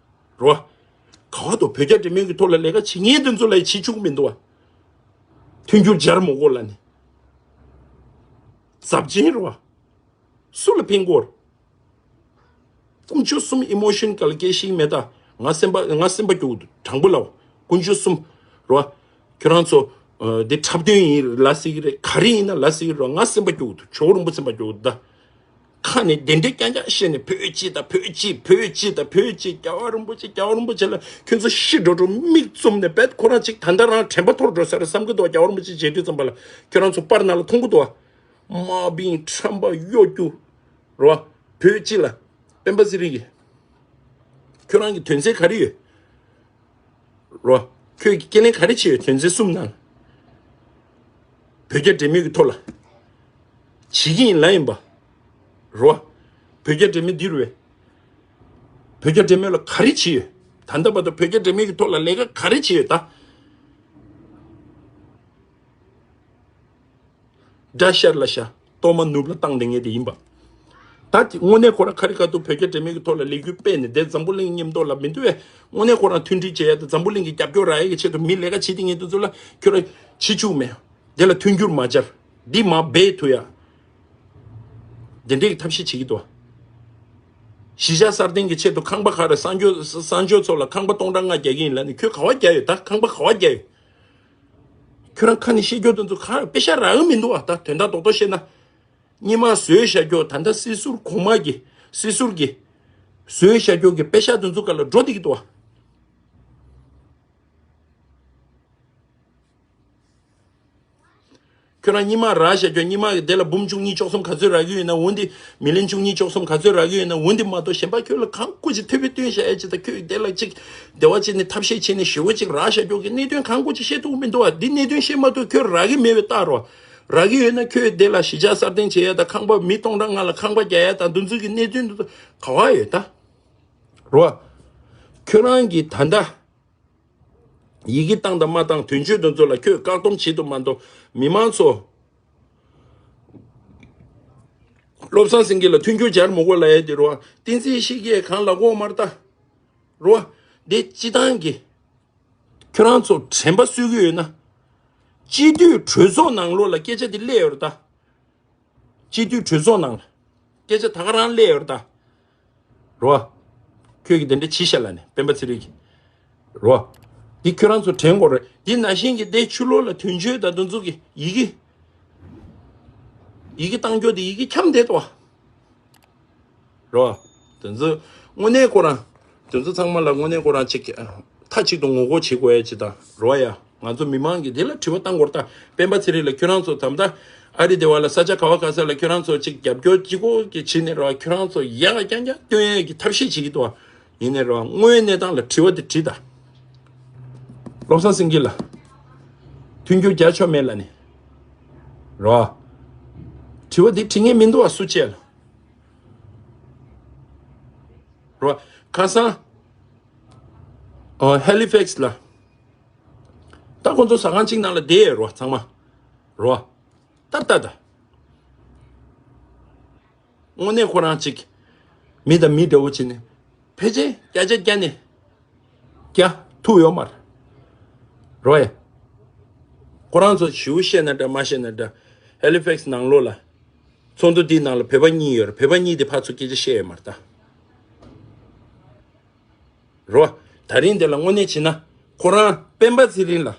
རེད་བ། ག་བ་དུ་བོད་རྒྱ་འབྲེལ་མོལ་གྱི་ཐོག་ལ་ལས་ཀ་བྱེད་མཁན་དེ་ཚོ་ལ་བྱེད་བཅུག་མི་འདུག་བ། མཐུན་འགྱུར་སྦྱར་མི་དགོས་ལབ་ནས། ཟབ་ཅིང་རེད་བ། སུ་ལ་ཕན་གོ། དཀོན་མཆོག་གསུམ་ཨི་མོ་ཤོན་ག་ལ་སྐད་ཤིག་མེད་ད། ང་སེམས་པ་ང་སེམས་པ་སྐྱོ་གི་འདུག་དྲང་པོ་ལབ། དཀོན་མཆོག་གསུམ། རེད་བ། ཁྱོད་རང་ཚོ་འདི་འཁྲབ་སྟོན་ཡིན་ལབ་སྲིད་ཀྱི་རེད། ག་རེ་ཡིན་ན་ལབ་སྲིད་ཀྱི་རེད། ང་སེམས་པ་སྐྱོ་གི་འདུག་ཇོ་བོ་རིན་པོ་ཆེ་སེམས་པ་སྐྱོ་གི་འདུག་ད་ཁ་ནས་བདེན་འདྲེ་རྐྱང་རྐྱང་བཤད་ནས་བོད་སྤྱི་དང་བོད་སྤྱི་བོད་སྤྱི་དང་བོད་སྤྱི་རྒྱལ་བ་རིན་པོ་ཆེ་རྒྱལ་བ་རིན་པོ་ཆེ་ལ་ཁྱོད་ཚོ་ཤི་འགྲོ་འགྲོ་མིག་བཙུམ་ནས་བེད་ཁོ་རང་ཅིག་ད་ལྟ་རང་དྲན་པ་འཐོར་འགྲོ་ས་རེད་བསམ་གི་འདུག་རྒྱལ་བ་རིན་པོ་ཆེ་མཇལ་དུས་ཙམ་པ་ལ་ཁྱོད་རང་ཚོ་པར་ནང་ལ་མཐོང་གི་འདུག་དམག་མིའི་ཁྲམ་པ་གཡོ་སྒྱུ། རེད་བ། བོད་སྤྱི་ལ། སྤེན་པ་ཚེ་རིང་གིས། ཁྱོད་རང་གི་དོན་ཚན་ག་རེ་ཡོད། རེད་བ། ཁྱོད་ཀྱི་སྐྱེ་ལན་ག་རེ་བྱས་ཡོད་དོན་ཚན་གསུམ་ནང་། བོད་རྒྱ་འབྲེལ་མོལ་གྱི་ཐོག་ལ། བྱེད་ཀྱི་ཡིན་ལབ་ཡིན་པ། རེད་བ། བོད་རྒྱ་འབྲེལ་མོལ་འདི་རུ་བས། བོད་རྒྱ་འབྲེལ་མོལ་ལ་ག་རེ་བྱས་ཡོད། ད་ལྟ་བར་དུ་བོད་རྒྱ་འབྲེལ་མོལ་གྱི་ཐོག་ལ་ལས་ཀ་ག་རེ་བྱས་ཡོད་ད། དགྲ་ཤར་ལ་ཤར། གཏོར་མ་ནུབ་ལ་བཏང་བསྡད་མཁན་དེ་ཡིན་པ། ད་དེ་དངོས་གནས་ཁོ་རང་ཁ་རི་ཁ་ཐུག་བོད་རྒྱ་འབྲེལ་མོལ་གྱི་ཐོག་ལ་ལས་འགུལ་སྤེལ་ནས་དེ་འཛམ་བུ་གླིང་མཉམ་དུ་ལ་མི་འདུག་བས། དངོས་གནས་ཁོ་རང་མཐུན་སྒྲིལ་བྱེད་ཡ་དེ་འཛམ་བུ་གླིང་གི་རྒྱབ་སྐྱོར་རག་ཡ་གི་ཆེད་དུ་མི་ལས་ཀ་བྱེད་དེ་ངེས་དུ་ཚོ་ལ་ཁྱོད་རང་བྱེད་བཅུག་མེད། དེ་ལ་མཐུན་འགྱུར་མ་སྦྱར། འདི་མ་སྦས་ཐུབ་ཡ། དེ་འདྲའི་གི་ཐབས་ཤེས་བྱེད་ཀྱི་འདུག་གཞིས་ཆགས་གསར་བརྟན་གྱི་ཆེད་དུ་ཁང་པ་ཁ་རེ་གསར་འབྱོར་གསར་འབྱོར་ཚོ་ལ་ཁང་པ་སྟོང་ཕྲག་ལྔ་རྒྱག་གི་ཡིན་ལབ་ནས་ཁྱོད་ག་བ་རྒྱག་ཡོད་ད། ཁང་པ་ག་བ་རྒྱག་ཡོད། ཁྱོད་རང་ཁ་ནས་བཤད་རྒྱུ་དེ་ཚོ་གང་དཔེ་ཤ་རག་གི་མི་འདུག་བ། ད་དོན་དག་རྡོག་རྡོག་བཤད་ན། སྔོན་མ་བཟོས་བཞག་རྒྱུ་ད་ལྟ་སྲིད་ཟུར་གོང་མ་གི་སྲིད་ཟུར་གྱི་བཟོས་བཞག་རྒྱུ་གི་དཔེ་ཤ་དེ་ཚོ་ག་ལ་འགྲོ་བསྡད་ཀྱི་འདུག་བ། ཁྱོད་རང་སྔོན་མ་རག་བཞག་རྒྱུ་སྔོན་མ་གི་དེ་ལ་འབུམ་བཅུ་གཉིས་བཅུ་གསུམ་ག་ཚོད་རག་གི་ཡོད་ན་འོན་ཏེ་མི་ལན་བཅུ་གཉིས་བཅུ་གསུམ་ག་ཚོད་རག་གི་ཡོད་ན་འོན་ཏེ་མ་གཏོགས་གཞན་པ་ཁྱོད་ལ་གང་སྐུ་ཅིག་ཐེ་བའི་སྟོན་བཞག་ཡ་ཅིག་ད་ཁྱོད་དེ་ལ་ཅིག་བདེ་བ་ཅིག་ནས་ཐབས་ཤེས་བྱས་ནས་ཞེ་བོ་ཅིག་རག་བཞག་རྒྱུ་གི་གནད་དོན་གང་སྐུ་ཅིག་བཤད་ཐུབ་ཀྱི་མི་འདུག་བ། འདི་གནད་དོན་བཤད་མ་ཐུབ་ཁྱོད་རག་གི་མེད་པའི་རྟགས་རོ། རག་གི་ཡོད་ན་ཁྱོད་དེ་ལ་གཞིས་ཆགས་གསར་བརྟན་བྱེད་ཡ་དང་ཁང་པ་མི་སྟོང་ཕྲག་ལྔ་ལ་ཁང་པ་རྒྱག་ཡ་དང་འདི་ཚོ་གི་གནད་དོན་འདི་ཚོ་ག་བ་ཡོད་ད། རོ། ཁྱོད་རང་གིས་ད་ལྟ། ཡི་གེ་བཏང་དང་མ་བཏང་དོན་གཅོད་དེ་ཚོ་ལ་ཁྱོད་བཀག་སྡོམ་བྱེད་དུ་མ་གཏོགས་མི་མང་ཚོ། བློ་བཟང་སེང་གེ་ལ་མཐུན་འགྱུར་སྦྱར་མི་དགོས་ལབ་ཡས་དེ་རོ། བསྟན་འཛིན་ཡེ་ཤེས་ཀྱིས་གང་ལབ་གོ་མ་རེད་ད། རོ། འདི་སྤྱི་བཏང་གི། ཁྱོད་རང་ཚོ་དྲན་པ་གསོས་ཀྱི་ཡོད་ན། སྤྱི་འཐུས་གྲོས་ཚོགས་ནང་ལོགས་ལ་སྐད་ཆ་དེ་སླེབས་ཡོད་རེད་ད། སྤྱི་འཐུས་གྲོས་ཚོགས་ནང་ལ། སྐད་ཆ་ད་ག་རང་སླེབས་ཡོད་རེད་ད། རོ། ཁྱོད་ཀྱིས་དེ་འདྲ་བྱས་ཤག་ལབ་ནས་སྤེན་པ་ཚེ་རིང་གིས། རོ། འདི་ཁྱོད་རང་ཚོ་དྲན་དགོས་རེད། འདི་ནང་བཞིན་གྱི་དེ་ཕྱི་ལོགས་ལ་དོན་གཅོད་དང་དེ་ཚོ་གི་ཡི་གེ། ཡི་གེ་བཏང་རྒྱུ་དེ་ཡི་གེ་འཁྱམས་བསྡད་དོ། རོ། དེ་ཚོ་དངོས་གནས་ཁོ་རང་། དེ་ཚོ་ཚང་མ་ལ་དངོས་གནས་ཁོ་རང་གཅིག་མཐའ་གཅིག་ཏུ་ངོ་རྒོལ་བྱེད་དགོས་ཡ་ཅིག་དང་རོ་ཡ། ང་ཚོ་མི་མང་གིས་དེ་ལ་དྲི་བ་བཏང་དགོས་རེད་ད། སྤེན་པ་ཚེ་རིང་ལ་ཁྱོད་རང་ཚོ་དམ་ད་ཨ་རི་དེ་བ་ལ་ས་ཆ་ག་བ་ག་ས་ལ་ཁྱོད་རང་ཚོ་གཅིག་རྒྱབ་སྐྱོར་གཅིག་པོ་གི་བྱེད་ནས་རོ། ཁྱོད་རང་ཚོ་ཡག་རྐྱང་རྐྱང་སྟོན་ཡས་ཀྱི་ཐབས་ཤེས་བྱེད་ཀྱི་འདུག་བ། ཡིན་ནས་རོ། དངོས་ཡོད་གནས་སྟངས་ལ་དྲི་བ་དེ་དྲིས་ད། བློ་བཟང་སེང་གེ་ལ། མཐུན་འགྱུར་རྒྱག་ཆོག་མེད་ལ་ནི། རོ། དྲི་བ་དེ་དྲི་ངེས་མི་འདུག་བ་སུ་བཅས་ལ། རོ། ཁ་སང་། ཨ། ཧེ་ལི་ཕེག་སི་ལ། ད་ཁོང་ཚོ་ཟ་ཁང་གཅིག་ནང་ལ་བསྡད་ཡོད་རོ་ཚང་མ། རོ། ད་ད་ད། དངོས་གནས་ཁོ་རང་གཅིག་མི་དང་མི་འདྲ་བོ་བྱས་ནས། ཕལ་ཆེར་བརྒྱ་ཆ་བརྒྱ་ནས། བརྒྱ་ཐུག་ཡོད་མ་རེད། རོ་ཡ། ཁོ་རང་ཚོ་ཞུ་བཤད་ན་འདྲ་མ་བཤད་ན་འདྲ། ཧེ་ལི་ཕེག་སི་ནང་ལོགས་ལ། ཚོགས་འདུ་འདིའི་ནང་ལ་བོད་པ་གཉིས་ཡོད་རེད། བོད་པ་གཉིས་དེ་ཕར་ཚུར་སྐད་ཆ་བཤད་ཡོད་མ་རེད་ད། རོ། ད་རིང་འདི་ལ་དངོས་གནས་བྱས་ན་ཁོ་རང་སྤེན་པ་ཚེ་རིང་ལ་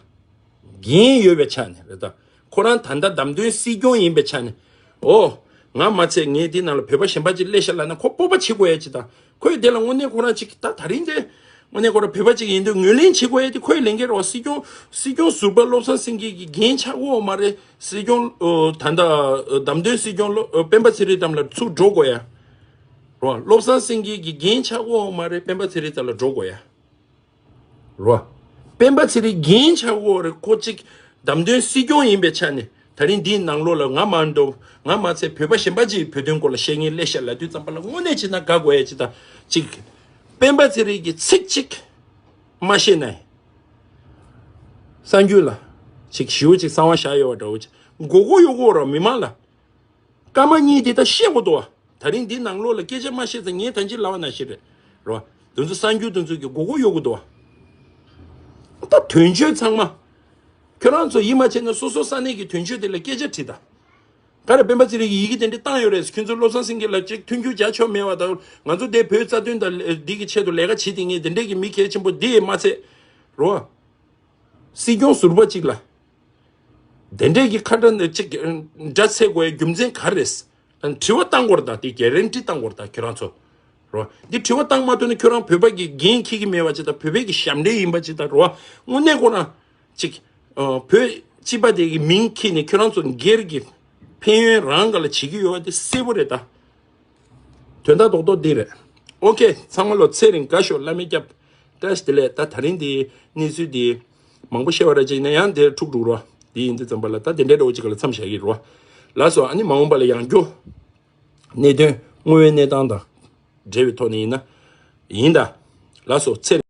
འགན་ཡོད་པའི་ཆ་ནས་རེད་ད། ཁོ་རང་ད་ལྟ་བདམས་ཐོན་སྲིད་སྐྱོང་ཡིན་པའི་ཆ་ནས། ཨོ། ང་མ་ཚད་ངས་འདི་ནང་ལ་བོད་པ་གཞན་པ་ཅིག་སླེབས་ཤག་ལབ་ན་ཁོ་སྤོབས་པ་བྱེད་དགོས་ཡ་ཅིག་ད། ཁོས་དེ་ལ་དངོས་གནས་ཁོ་རང་ཅིག་ད་ད་རིང་དེ། དངོས་གནས་ཁོ་རང་བོད་པ་ཅིག་ཡིན་དུས་ངོས་ལེན་བྱེད་དགོས་ཡ་དེ་ཁོའི་ལས་འགན་རེད་བ། སྲིད་སྐྱོང་སྲིད་སྐྱོང་ཟུར་པ་བློ་བཟང་སེང་གེ་གི་འགན་ཆགས་ཀྱི་ཡོད་མ་རེད། སྲིད་སྐྱོང་ཨོ་ད་ལྟ་བདམས་ཐོན་སྲིད་སྐྱོང་བློ་སྤེན་པ་ཚེ་རིང་ཙམ་ལ་ཚུར་འགྲོ་དགོས་ཡ། རོ། བློ་བཟང་སེང་གེ་གི་འགན་ཆགས་ཀྱི་ཡོད་མ་རེད། སྤེན་པ་ཚེ་རིང་ཙམ་ལ་འགྲོ་དགོས་ཡ། རོ། སྤེན་པ་ཚེ་རིང་འགན་ཆགས་ཀྱི་ཡོད་རེད། ཁོ་གཅིག་བདམས་ཐོན་སྲིད་སྐྱོང་ཡིན་པའི་ཆ་ནས་ ད་རིང་འདིའི་ནང་ལོགས་ལ་ང་མ་འདོམ་ང་མ་ཚད་བོད་པ་གཞན་པ་ཅིག་བོད་དོན་སྐོར་ལ་བཤད་མཁན་སླེབས་ཤག་ལབ་དུས་ཙམ་པ་ལ་དངོས་གནས་བྱས་ན་དགའ་དགོས་ཡ་ཅིག་དང་ཅིག་སྤེན་པ་ཚེ་རིང་གིས་ཚིག་གཅིག་མ་བཤད་ན། གསར་འགྱུར་ལ་ཅིག་ཞེ་པོ་ཅིག་གསང་བ་བཞག་ཡོད་པ་འདྲ་བོ་ཅིག་མགོ་སྐོར་གཡོག་གི་ཡོད་རེད་མི་མང་ལ། སྐར་མ་གཉིས་དེ་ད་བཤད་དགོས་འདུག་བ། ད་རིང་འདིའི་ནང་ལོགས་ལ་སྐད་ཆ་མ་བཤད་ཙང་ངས་ད་ཅི་ལབ་པ་ནང་བཞིན་རེད། རེད་བ། དེ་ཚོ་གསར་འགྱུར་དེ་ཚོ་གི་མགོ་སྐོར་གཡོག་གི་འདུག་བ། ད་དོན་གཅོད་ཚང་མ། ཁྱོད་རང་ཚོ་ཡིད་མ་ཆེས་ན་སོ་སོ་ས་གནས་ཀྱི་དོན་གཅོད་དེ་ལ་སྐད་ཆ་དྲིས་དང་། ག་རེ་སྤེན་པ་ཚེ་རིང་གིས་ཡི་གེ་དེ་འདྲ་བཏང་ཡོད་རེད། ཁྱོད་ཚོ་བློ་བཟང་སེང་གེ་ལ་ཅིག་མཐུན་འགྱུར་རྒྱག་ཆོག་མེད་པ་དང་། ང་ཚོ་དེ་བོད་རྩ་དོན་དང་འདི་གི་ཆེད་དུ་ལས་ཀ་བྱེད་དེ་ངས་དེ་འདྲས་ཀྱི་མི་གལ་ཆེན་པོ་འདི་མ་ཚད། རེད་བ། སྲིད་སྐྱོང་ཟུར་པ་གཅིག་ལ། དེ་འདྲས་ཀྱི་ཁ་བརྡ་འདི་གཅིག་འདྲ་ཚད་དགོས་རྒྱུ་མཚན་ག་རེ་རེད། དྲི་བ་བཏང་དགོས་རེད་ད། དེ་གི་རེན་ཊི་བཏང་དགོས་རེད་ད་ཁྱོད་རང་ཚོ། རེད་བ། འདི་དྲི་བ་བཏང་མ་ཐུབ་ན་ཁྱོད་རང་བོད་པ་གི་འགན་འཁྱེར་གྱི་མེད་པ་ཅིག་དང་བོད་པའི་གི་ཞབས་འདྲེན་ཡིན་པ་ཅིག་དང་། རེད་བ། དངོས་གནས་ཁོ་རང་ཅིག་བོད་སྤྱི་པ་དེ་གི་མིང་འཁྱེར་ནས་ཁྱོད་རང་ཚོ་སྒེར་གྱི་ཕན་ཡོན་རང་ག་ལ་བྱེད་ཀྱི་ཡོད་པ་དེ་གསལ་པོ་རེད་ད། དོན་དག་རྡོག་རྡོག་འདི་རེད། ཨོ་ཁེ། ཚང་མ་ལོ་ཚེ་རིང་དགའ་ཤོག་བླ་མའི་སྐྱབས། བཀྲ་ཤིས་བདེ་ལེགས། ད་ད་རིང་འདི་གནས་ཚུལ་འདི་མང་པོ་བཤད་པ་ར་ཅིག་ཡིན་ན་ཡང་འདིར་འཁྲུག་འགྲོ་རོ། འདི་ཡིན་དུས་ཙམ་པ་ལ་ད་དེ་འདྲའི་འདྲ་བོ་ཅིག་ག་ལ་མཚམས་བཞག་གི་རོ། ལགས་སོ། ཨ་ནི་མ་འོངས་པ་ལ་ཡང་བསྐྱར་གནད་དོན་དངོས་ཡོད་གནས་སྟངས་དང་འབྲེལ་བའི་ཐོག་ནས་ཡིན་ན་ཡིན་ད། ལགས་སོ། ཚེ།